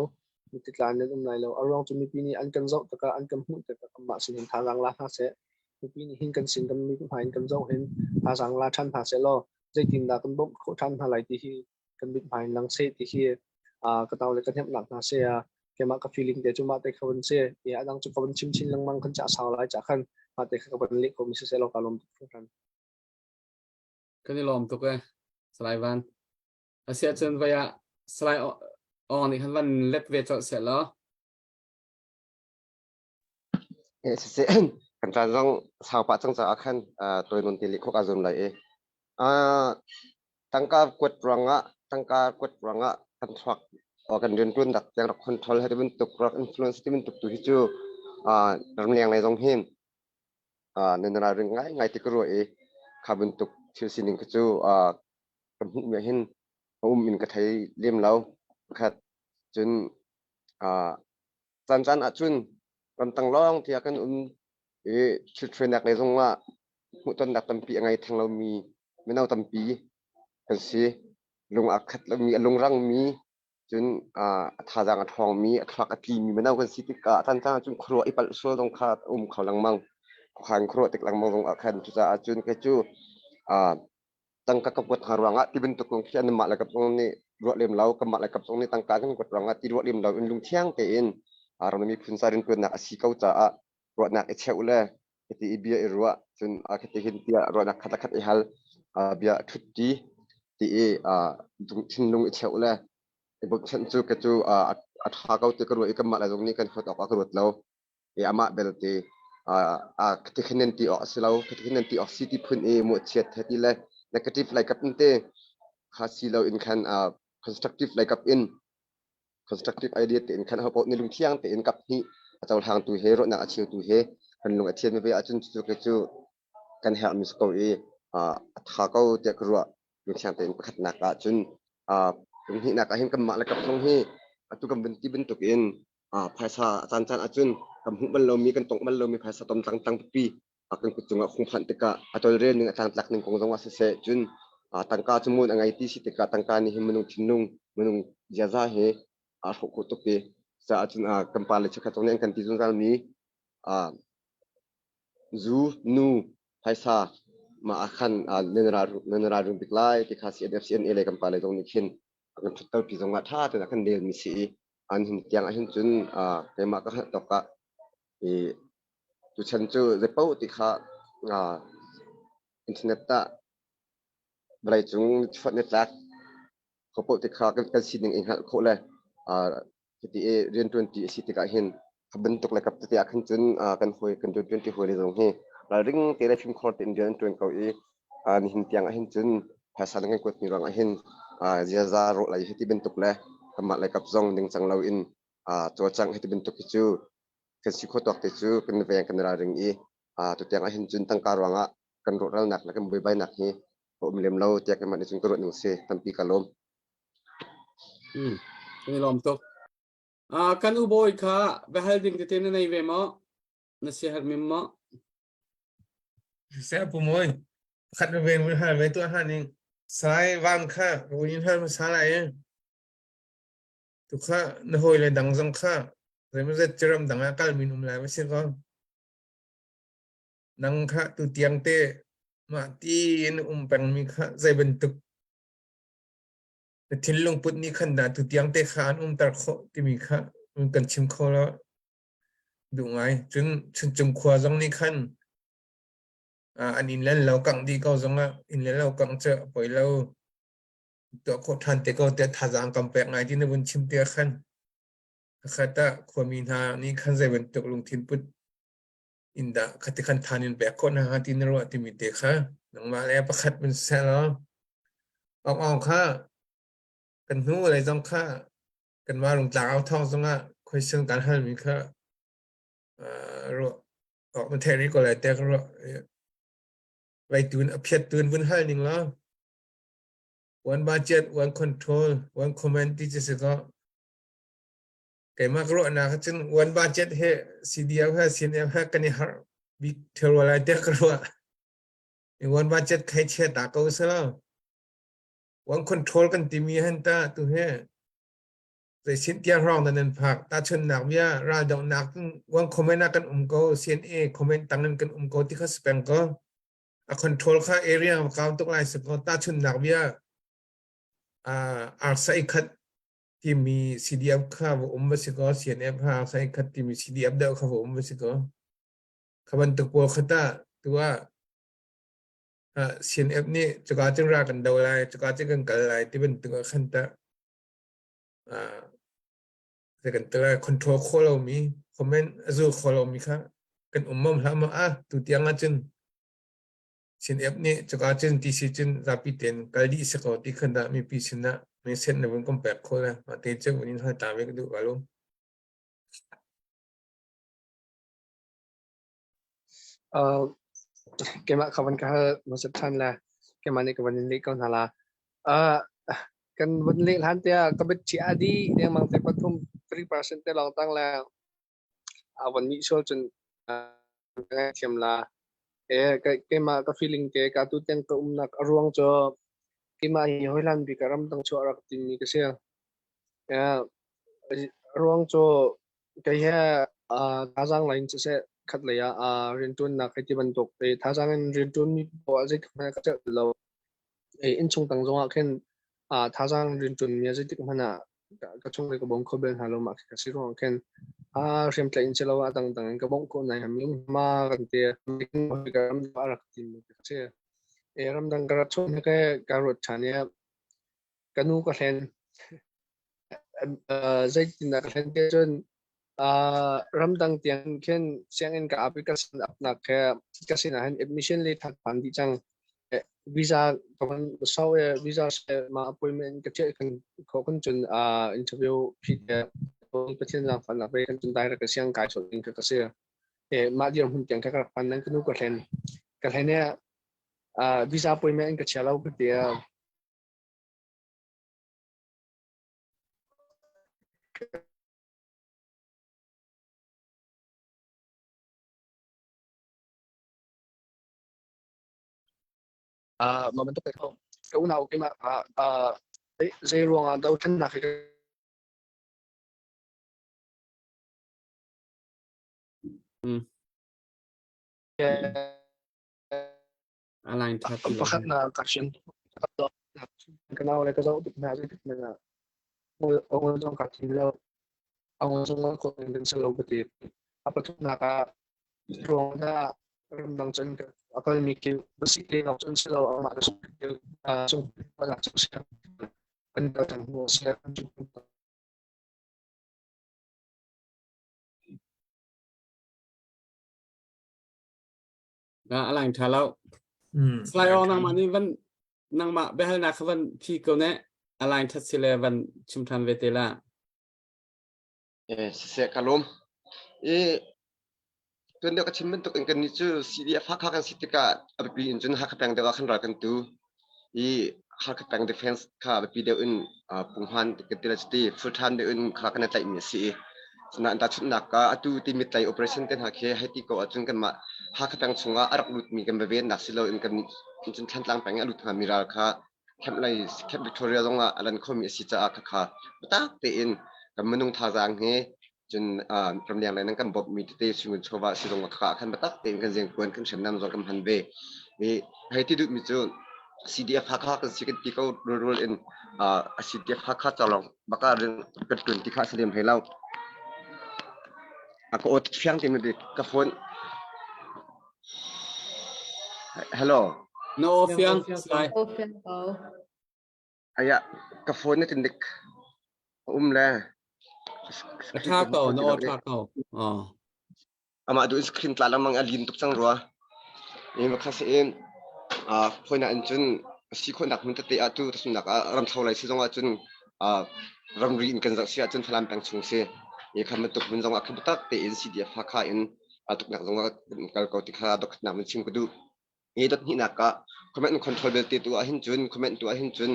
mi titlan nan um lai lo. A ruang cu mipi nih an kan zoh tikah an kan hmuh tikah kanmah sin hin thazaang la hna seh. Mipi nih hin kan sin kan mi hmai in kan zoh hin thazaang la ṭhan hna seh law zeitindah kan bawmh khawh ṭhan hna lai ti hi kan mithmai in lang seh ti hi ka tau le ka hnemhnak hna seh keimah ka feeling te cu mah te kha van si i a dang cu ka van chim chin lengmang kan ca sau lai ca khan mah te kha ka van leh ko mi siseh law ka lawm tuk hringhran. Kan i lawm tuk e Salai Van. Asiah cun vai ah Salai Aw nih khan van let ve colh seh law. Siseh kan caan zong sau pah cang caah khan tawi nawn te leh khawh kaa zuam lai i tangka kuat ruangah tangka kuat ruangah kan thluak kan rianṭuan dak tiang rak control he ti bantuk rak influence ti bantuk tu hi cu ramleng lei zong hin nan ralring ngai ngai ti ka ruah i kha bantuk thil sining kha cu ka hmuhmi ah hin a um in ka thei lem lo. Pakhat cun caan caan ahcun ramtang lawng tiah kan um i thilṭhuainak lei zong ah hmuhtonnak tampi a ngei theng lomi mino tampi kan si. Lung aa khat lomi, a lungrangmi, cun a thazaang a ṭhawngmi, a thluak a tlimi mino kan si tikah a caan caan ahcun khuaruah i palh sual zong kha a um kho lengmang. Khuakhan khuaruah tik lengmang zong ah khan cucaah cun kei cu tangka ka kuat hna ruangah ti bantuk kong khi anmah le kap zong nih ruah lem lo, kanmah le kap zong nih tangka kan kuat ruangah ti ruah lem lo in lungthiang tein ram le miphun ca rianṭuannak a si ko caah ruahnak i cheuh le hiti i bia i ruah cun khiti hin tiah ruahnak khat le khat i hal bia ṭhutṭi ti i thinlung i cheuh le i bawmhchanh cu ka cu a ṭha ko ti ka ruah i kanmah le zong nih kan huat awk ah ka ruat lo. I amah belte khati khin nan ti awk a si lo khati khin nan ti awk si ti phun i mawhchiat he ti le negative lai kap in te kha si lo in khan constructive lai kap in. Constructive idea tein khan hopaoh nih lungthiang tein kap hnih a cohlangtu he ruahnak a cheutu he kan lung a thian ve ahcun cucu kei cu kan herhmi si ko i a tha ko tiah ka ruah. Lungthiang tein pakhatnak ah cun hnihnak ah hin kanmah le kap zong hi atu kan vun ti bantuk in phaisa a caancaan ahcun kan hmuh bal lomi kan tongh bal lomi phaisa tom tlang tang pipi kan kut cungah hung phanh tikah a tawlrel ning a tlangtlak ning kong zong ah siseh cun tangka cu mun a ngei ti si tikah tangka nih hin minung thinlung minung ziaza hi aa hrawh khawh tuk i caah cun kan pa le chikkhat zong nih an kan ti zungzal mi zu nu phaisa mah ah khan nan ral ring bik lai ti kha CNF CNA le kan pa le zong nih khin a kan ṭhutterpi zong ah ṭha tein a kan rel mi si i an hin tiang ah hin cun keimah ka hngalh tawk ah i tuchan cu zeipaoh ti kha internet ah vawleicung chuah nitlak khuapaoh ti kha kan sining i hngalh khawh le hiti i rianṭuanṭi a si tikah hin kha bantuk le kap tete ah khan cun kan hawi kan rianṭuanṭi hawi le zong hi ralring te le fimkhur tein rian an ṭuan ko i nihin tiang ah hin cun phaisa nan kan kuatmi ruangah hin ziaza rawh lei hiti bantuk le kanmah le kap zong ningcang loin cawlcangh hiti bantuk hi cu kan si khawh tawk te cu kan veng kan ralring i tutiang ah hin cun tangka ruangah kan rawhralnak le kan buaibainak hi a um lem lo tiah keimah nih cun ka ruah ning si tampi ka lawm. Kan i lawm tuk. Kan u bawi kha biahal ding tete na nei ve maw? Na siaherh mim maw? Seh pu moi khat na ven mun hal ve tu ha ning sai van kha ruin hal ma sa lai tu kha na hoi le dang zong kha zeimazet chiram dang ah kal min um lai ma si ko nang kha tu tiang te mah ti in um peng mi kha zei bantuk na thinlung put ni khan dah tu tiang te kha an umter khawh timi kha kan chim kho lo duh ngai cun chuncung khua zong nih khan an inn len lo kangh dih ko zong ah inn le lo kangh cu a poi lo tuah khawh ṭhan te ko tiah thazaang kan pek ngai ti na vun chim ti ah khan khat ah khuami hna nih khan zei bantuk lungthin put in dah khati khan than in pek khawh hna hnga ti na ruah timi te kha nangmah le pakhat min seh law awng awng kha kan hnu lei zong kha kanmah rungtlang au thawng zongah question kan halmi kha ruah awk na theih rih ko lai te ka ruah vai tun a phiat tun vun hal ning law one budget one control one comment ti cu si ko keimah ka ruahnak ah cun one budget he CDF he CNF he kan i harh bik thil lai te ka ruah one budget khai chia ta ko selo one control kan timi han ta tu he zeisin tiang hrawng nan nan phak ta chunnak bia ral dohnak one comment ah kan um ko CNA comment tang in kan um ko ti kha speng ko a control kha area kau tuk lai se ko ta chunnak bia arsa i khat timi CDF kha va um va si ko CNF kha arsa i khat timi CDF deuh kha va um va si ko kha bantuk pawl kha ta tu ah CNF nih cuka cun ra kan do lai cuka cun kan kal lai ti bantuk ah khan ta kan tala control kho lomi comment a zul kho lomi kha kan um mom hlah ma a tu tiang ah cun CNF nih cuka cun TC cun zapi ten kal dih si ko ti khan dah mipi sin ah mi set na vun kom pek kho le ma te cu vun in hal ta ve ka duh ka lu Keimah kha van ka hal hmasat ṭhan le keimah nih ka van in leh ko hna la. Uh, kan van leh hlan tiah ka biaṭhi a dih dengmang te pathum 3% te lawng tang le a van nih sual cun ka ngaithiam la. Eh, keimah ka feeling te ka tu tiang ka umnak a ruang cu keimah hi hawihlan bik ah ramdang chuah rak timmi ka si. Eh, ruang cu Kei he thazaang lei in siseh khatlei ah rianṭuannak hei ti bantuk thazaang in rianṭuanmi poah zeitik hmanh ah ka celh lo. Innchung tang zongah khin thazaang in rianṭuanmi ah zeitik hmanh ah ka chunglei ka bawm kho bal hna lo mah khi ka si ruangah khin hriamtlaih in si lo ah a dangdang in ka bawmh khawh hna i ma kan ti. A rak timi ka si. Ramdang ka rat chung hi ka ruat ṭhan i ka nu ka hlen. Zeitindah ka hlen te cun ramdang tiang khin sianginn ka ap i ka sin apnak he ka sinah hin admission le that phan dih cang. Visa ka van sau e visa se ma appointment ka chiah kan kho kan cun interview phi te Pathian zaangfahnak ve kan cun direct ka siang kai sawh ding ka ka si. E mah dirhmun tiang ka ka rak pan nan ka nu ka hlen. Ka hlen e visa appointment ka chia lo ka ti. Ah, mah bantuk te ko. Ka unau keimah ah ah zei ruangah dothlennak hi Align that ti lo. Pakhat na ka hrian ka nau le ka zoh tik hna zeitik hmanh ah ngol zong ka thim lo. A ngol zong ngol khawh ding kan si lo ka ti. A pathumnak ah ruang dah ramdang cun a kalmi khi basic te lawng cun si lo amah le sung palak cu si kan kal cang hnu si Na align tha lo. Slide on nangmah nih van nangmah biahalnak kha van phi ko ne align that si le van chim than ve te la. Eh, siseh ka lawm. I tuan deuh ka chim bantuk in kannih cu CDF Hakha kan si tikah a biapi in cun Hakha peng deuh ah khan ral kan tu. I Hakha peng defense kha a biapi deuh in punghman kan ti la cuti full time deuh in kha kan i tlaihmi a si i Nain tahchunhnak ah atu ti mitlai operation te hna khi hei ti ko ahcun kanmah Hakha peng chungah a rak lutmi kan va vennak si loin kan cun Thantlang peng i a lut hngami ral kha Camp lei Camp Victoria zongah a lan khomi a si caah khakha biatak tein kan minung thazaang he cun ramleng lei nan kan bawmhmi tete sungin chawva si zong kha khan biatak tein kan riantuan kan hriamnam zong kan hman ve. I hei ti duhmi cu CDF Hakha kan si kan ti ko rulrul in CDF Hakha ca lawng baka kan tuan ti kha a si lem hlei lo. A ka aw fiang te bik ka phone Hello. Na aw fiang sai. Aw fiang ko. Aya ka phone na tin dik um le. A tha ko na aw tha ko. Oh. Amah du in screen tla lengmang a lin tuk cang rua. I ma kha se in a phone in cun si khawhnak hmun tete ah tu tasumnak ah ramthlo lai si zong ah cun ramri in kan zoh si ahcun Falam peng chung si. I kha bantuk hmun zong ah kha biatak tein CDF Hakha in tuknak zong ah kal ko ti kha dotkhatnak mun chim ka duh. I dot hnihnak ah comment and control belte tu ah hin cun comment tu ah hin cun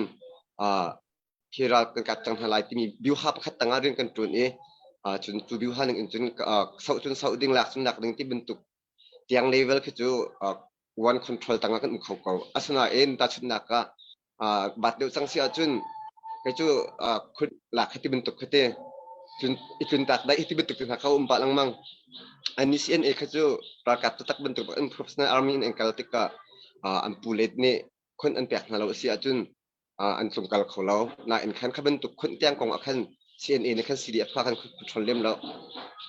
hi ral kan kap cang hna lai timi biuha pakhat tangah rian kan ṭuan i cun cu biuha ning in cun soh cun soh ding lak cun lak ding ti bantuk tiang level khi cu one control tangah kan um kho ko. Asinain tahchunhnak ah bat deuh cang si ahcun kei cu khut lak hi ti bantuk khi ti cun i tlun tak dai hi ti bantuk hna kha um pah lengmang. Ani CNA kha cu ralkap taktak bantuk in professional army in an kal tikah an pu let nih khun an pek hna lo a si ahcun an tlungkal kho lo. Nain khan kha bantuk khunh tiang kong ah khan CNA nih khan CDF kha khan control lem lo.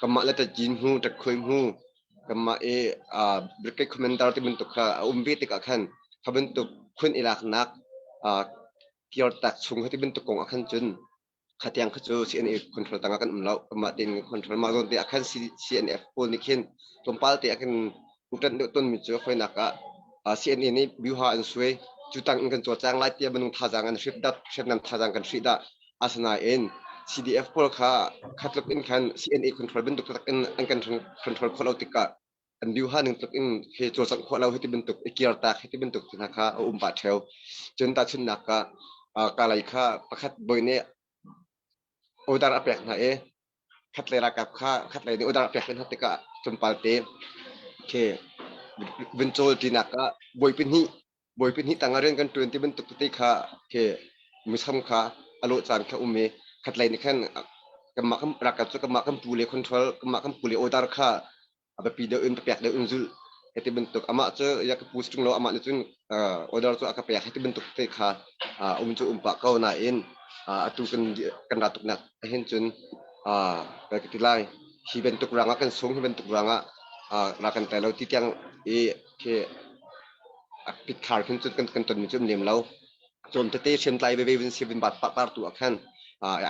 Kanmah le Tajin hmu, Tatkhui hmu, kanmah i Brigade Commander ti bantuk kha a um ve tikah khan kha bantuk khunh i laknak kirtak chung kha ti bantuk kong ah khan cun kha tiang kha cu CNA control tangah kan um lo. Kanmah tein control mah zawn te ah khan CNF pawl nih khin tlawmpal te ah khan uṭanh deuh tawnmi cu hawinak ah CNA nih biuha an suai cu tang in kan cawlcang lai tiah minung thazaang an hrip dat hriamnam thazaang kan hrih dah asinain CDF pawl kha khatluk in khan CNA control bantuk tak in an kan control khawh lo tikah an biuha ning tluk in he cawlcangh khawh lo hi ti bantuk i kir tak hi ti bantuk hna kha a um pah ṭheo cun tahchunhnak ah kalay kha pakhat bawi nih order a pek hna i khatlei ralkap kha khatlei nih order a pek hna tikah tlawmpal te khi vun cawl tinak ah bawipi hnih bawipi hnih tangah rian kan ṭuan ti bantuk tete kha khi musam kha a lawh caan kha um i khatlei nih khan kanmah kan ralkap cu kanmah kan pu le control kanmah kan pu le order kha a biapi deuh in pek deuh in zulh hiti bantuk amah cu ya ka pu tung lo amah nih cun order cu a ka pek hiti bantuk te kha um cu um pah ko nain atu kan kan ra tuknak hin cun ka ti lai hi bantuk rangah kan sung hi bantuk rangah ra kan tai lo ti tiang i khi pit khar khin cun kan kan ton mi cu um lem lo Cawm tete hriamtlai veve vun si vun bat par tu ah khan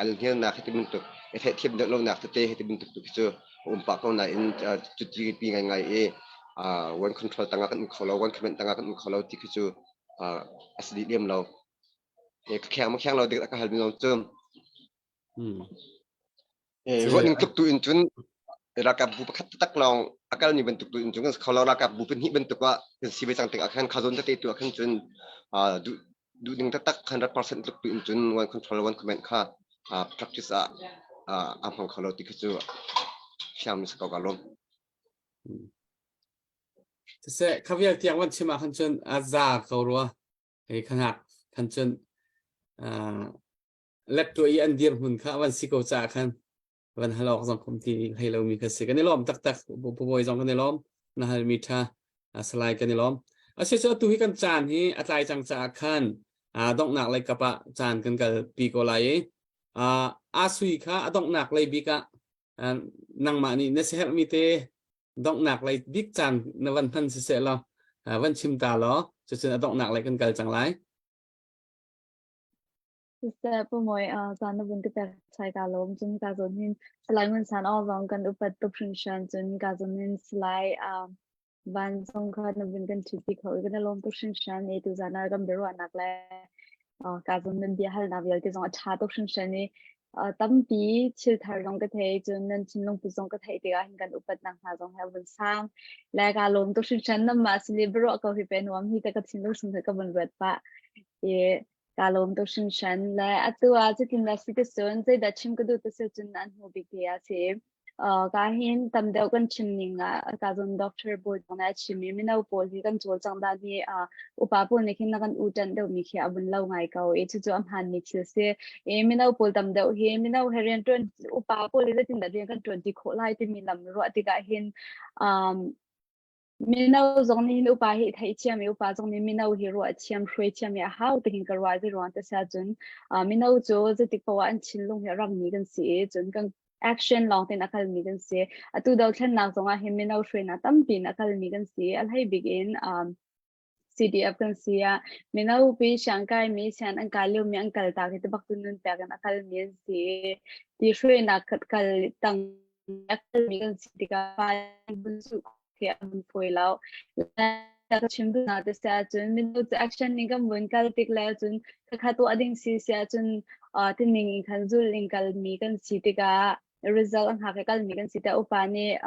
al hnialnak hiti bantuk i theihthiam deuh lonak tete hiti bantuk tu khi cu um pah ko nain cuti pi ngaingai i one control tangah kan um kho lo one command tangah kan um kho lo ti khi cu. a si dih lem lo. Ka kheng ma kheng lo dik ka hal mi zong cu. Ruah ning tluk tu in cun ralkap bu pakhat tak lawng a kal mi bantuk tu in cun kan kho lo ralkap bu pahnih bantuk ah kan si ve cang tik ah khan kha zawn tete tu ah khan cun duh duh ning taktak 100% tluk tu in cun one control one command kha practice ah a hmang kho lo ti kha cu fiang mi si ko ka lawm. Siseh kha vial tiang van chim ah khan cun a za ko rua. Hei khangak khan cun lektuah i an dirhmun kha van si ko caah khan van hal awk zong kum ti hlei lomi kha si. Kan i lawm taktak. Bawi zong kan i lawm. Na halmi ṭha salai kan i lawm. Asi cu atu hi kan caan hi a tlai cang caah khan donghnak lei kap ah caan kan kal pi ko lai i a sui kha a donghnak lei bik ah nangmah nih na siaherhmi te donghnak lei bik caan na van hman siseh law van chim ta law cucun a donghnak lei kan kal cang lai. Siseh Pu Mawi caan na vun ka pek chai ka lawm cun ka zawn hin Salai Ngun San Aw zong kan upat tuk hringhran cun ka zawn hin Salai Van zong kha na vun kan ṭhitpi kho i kan i lawm tuk hringhran i tuzaan ah kan biaruahnak le ka zawn nan bia halnak vialte zong a ṭha tuk hringhran i tampi thil thar zong ka thei cun nan thinlung put zong ka theih tikah hin kan upatnak hna zong he vun sang le ka lawm tuk hringhran namah sin i biaruah ko hi pe nuam hi te ka thinlung chung he ka vun ruat pah i ka lawm tuk hringhran le atu ah cutin dah si te cun zeidah chim ka duh te si cun an hmu bik te a si Ka hin tam deuh kan chim ning ah ka zon doctor bawi zong nih a chim i mino pawl hi kan cawlcangh dan hi upa pawl nih khin na kan u ṭanh deuhmi khi a vun lo ngai ko i cucu a hmaanmi thil si. I mino pawl tam deuh hi mino he rian ṭuan upa pawl hi zeitindah rian kan ṭuan ti khawh lai timi lam ruah tikah hin um, Mino zong nih hin upa hi theihthiam i upa zong nih mino hi ruah thiam, hruai thiam hi a hau tihin ka ruah. Zeiruang ti si ahcun uh, mino cu zeitik paoh ah an thinlung hi a rangmi kan si i cun kan action lawng tein a kalmi kan si. Atu dothlennak zong ah hin mino hruainak tampi in a kalmi kan si. A hlei bik in um, CDF kan si ah mino pi siangkai mi sian an kai lio mi an kal tak hi ti bak tu nun pek in a kalmi an si. Ti hruainak kal tang a kalmi kan si tikah khi a hun fawi lo. Ka chim duh hna te si ahcun mino cu action ning kan vun kal tik le cun khakha tuah ding si si ahcun tining in khan zul in kalmi kan si tikah result an hngak i kalmi kan si te upa nih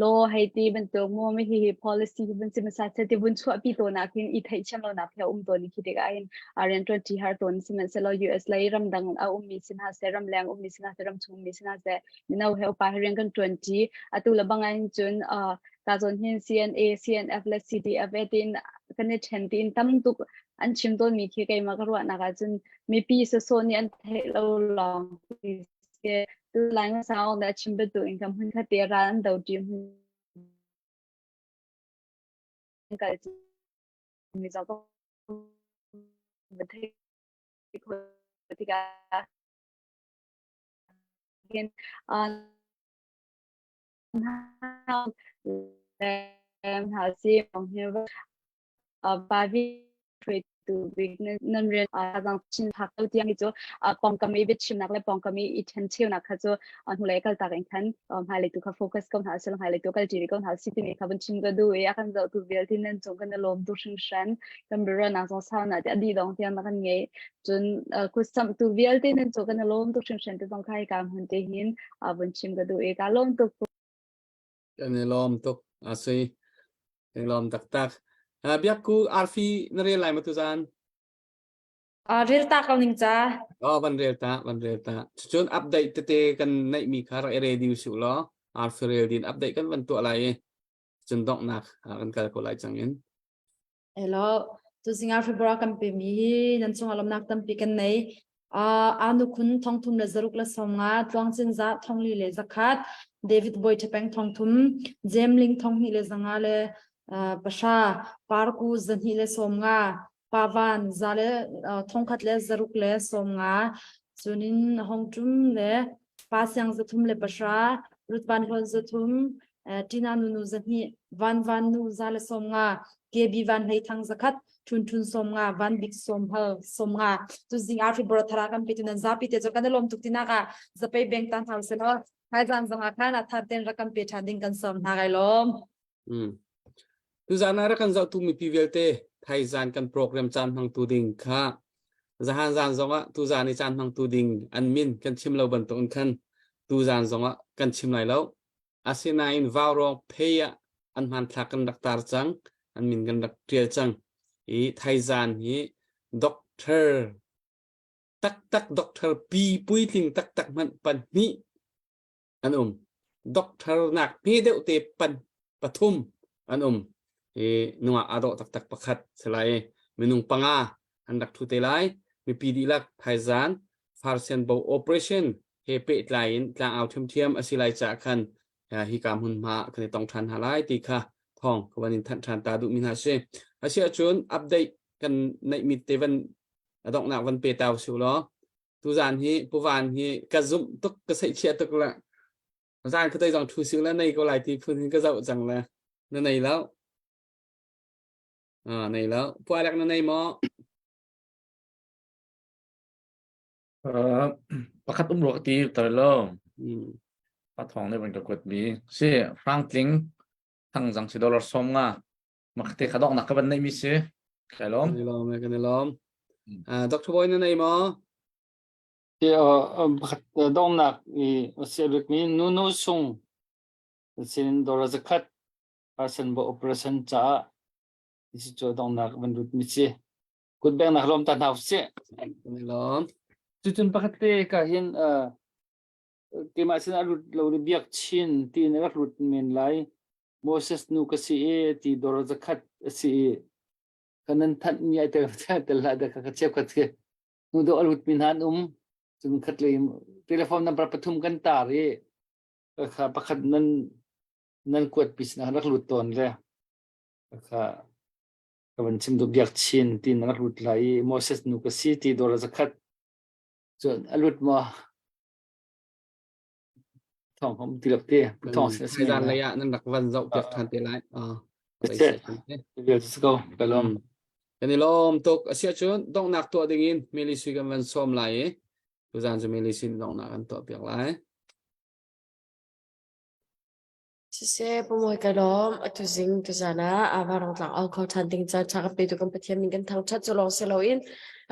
law hei ti bantuk mu mi hi hi policy hi bun si masa se ti bun chuah pi to nak hin i theih thiam lo nak he um to ni khi tikah hin rian tuan ṭi har ton sihmanhsehlaw US lei ramdang a ummi sin ha se ramleng ummi sin ha se ramchung ummi sin ha se mino he upa he rian kan ṭuan ṭi. Atu le bang ahhin cun uh, ka zawn hin CNA, CNF le CDF e tiin kan i ṭhen tiin tam tuk an chim tawnmi khi keimah ka ruahnak ahcun mipi sawsawh nih an theih lo lawng si. Tu lai sang le chim bantuk in kan hmun khat te ral an do ṭi hmun kal mi zong ka theih tikah hin hna si pa vi hruaitu bik nan rian zang chin phak lo tiang hi cu pawngkam i biachimnak le pawngkam i i ṭhencheunak kha cu hnulei kaltak in khan hmailei tu kha focus ko hna sila hmailei tu kal ṭi ko hna si timi kha vun chim ka duh i a kan zohtu vialte nan cung kan i lawm tuk hringhran kan biaruahnak zong sau na ti a dih dong tiang na kan ngei Cun kutsamhtu vialte nan cu kan i lawm tuk hringhran te zong kha hika hmun te hin vun chim ka duh i ka lawm tuk. Kan i lawm tuk a si. Kan i lawm taktak. Biakku arfi na rel lai ma tuzan? Rel ta ko ning ca. Oh, van rel ta, van rel ta. Cun update tete kan neih mi kha rak i ready su law arfi rel din update kan van tuah lai i cun donghnak kan kal ko lai cang in. Hello, tuzing ah February kan pemi hi nan cungah lawmhnak tampi kan nei. Uh, anu khun thongthum le zaruk le sawmnga, tluangcin za thongli le zakhat, David Boy Thapeng thongthum, Jem Ling thonghnih le zanga le uh, pahra, Parku zahnih le sawmnga, Pavan za le uh, thongkhat le zaruk le sawmnga, cunin Hong Tum le Pa Siang zathum le pahra, Ruth Van Hlawn zathum, Tina Nunu zahnih, Van Van Nu za le 50, KB Van Hlei Thang zakhat, Thun Thun 50, Van Bik sawm hal 50. Tu zing arfi bor thara kan pe tu nan zapi te cho kan lom tuk tinak ah zapei beng tan hau se lo hai zan zong ah khan a thar ten rakam pe than ding kan som hna kai lom. Mm. Tuzan ah rak kan zohtu mipi vialte thaizan kan program caan hmangtu ding kha zahan zan zongah tuzan i caan hmangtu ding an min kan chim lo bantuk in khan tuzan zongah kan chim lai lo. Asinain vaurawng phei ah an hmanthlak kan rak tar cang, an min kan rak ṭial cang. I thaizan hi doctor taktak doctor pi puitling taktak hmanh pahnih an um. Doctor nak hme deuh te pan pathum an um. I nungak aa dawh taktak pakhat si lai i minung panga an rak ṭhu te lai. Mipi dihlak thaizan Farsian bo operation he pehtlai in tlangau ṭhiamṭhiam a si lai caah khan hika hmunhma kan i tong ṭhan hna lai ti kha thawng ka van in thanh ṭhan ta duhmi hna si. Asiahcun update kan neihmi te van a donghnak van pe ta usih law tuzan hi puvan hi ka zumh tuk ka seihchiah tuk la zan ka zong thu siu la nei ko lai ti phun hin ka zoh cang le na nei lo ah nei lo pualek na nei maw Uh, pakhat um rua ka ti tar lo. Pathong ne van ka kuat mi. Si Frank Tling thangzang si dollar som nga. Makte kha dok nak ka van nei mi si. Kai lom. Kan i lom kan i lom. Uh, Dr. Boy na nei maw? Ti pakhat dongnak i a bik mi nu nu sung sin dollar zakhat person bo operation caah isi cu dongnak van lut mi si. Kutbeng nak lawm ta hna usih. Kan i lawm. Cucun pakhat te ka hin keimah sin a lut lo ni biak chin ti in rak lut men lai. Moses nu ka si i ti dor zakhat a si i kan nan thanh mi ai tel tel hlah da ka chep khat ke nu do a lut mi hna an um cun khat le telephone number pathum kan tar i kha pakhat nan nan kuat pi sin rak lut tawn le kha ka van chim duh biak chin ti na rak lut lai i Moses nu ka si ti dawr zakhat cun a lut maw thong hom ti lak te thong sin si zan lei ah nan rak van zoh piak than te lai ah vial cu ko ka lom kan i lawm tuk asia cun donghnak tuah ding in Meli sui kan van sawm lai i tuzan cu Meli sin donghnak kan tuah piak lai Siseh, Pu ka lawm. Atu zing tuzan ah Ava Rungtlang au kho ṭhan ding caan ṭha kan petu kan Pathian min kan thangṭhat cu lawng si loin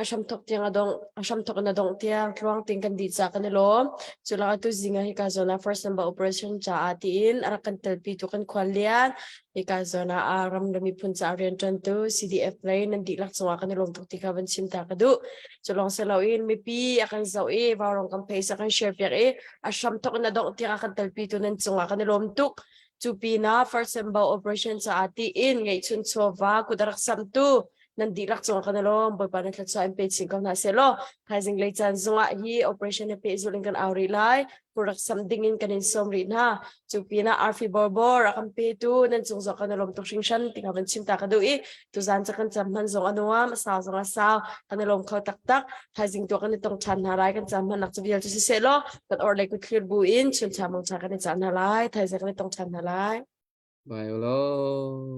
a hramthawk tiang a dongh a hramthawk in a dongh tiang tluang tein kan dih caah kan i lawm. Cu lak atu zing ah hika zawn ah first number operation caah tiin a rak kan telpi tu kan khual lian hika zawn ah aa ram le miphun caah rianṭuantu CDF lei nan dihlak cungah kan i lawm tuk ti kha van chim ta ka duh. Cu lawng si loin mipi a kan zoh i vaurawng kan page a kan share piak i a hramthawk in a dongh tiang a kan telpi tu nan cungah kan i lawm tuk. Cu pinah First Symbol Operation caah tiin ngeihchun chawva kut a rak samtu nan dihlak cungah kan i lawm. Bawipa na thluachuah in pe chin ko hna seh law thaizing lei caan zungah hi operation he pehzulh in kan au rih lai. Kut rak sam ding in kan in sawm rih hna. Cu pinah Arfi Borbor a kan petu nan cung zong kan i lawm tuk hringhran ti kha van chim ta ka duh i tuzaan ca kan cam hman zong a nuam a sau zong a sau kan i lawm kho taktak thaizing tu kan i tong ṭhan hna lai kan cam hmannak cu vial cu siseh law kan orhlei kut thlir bu in chun cha mong cha kan i cah hna lai thaizing kan i tong ṭhan hna lai Bye lo.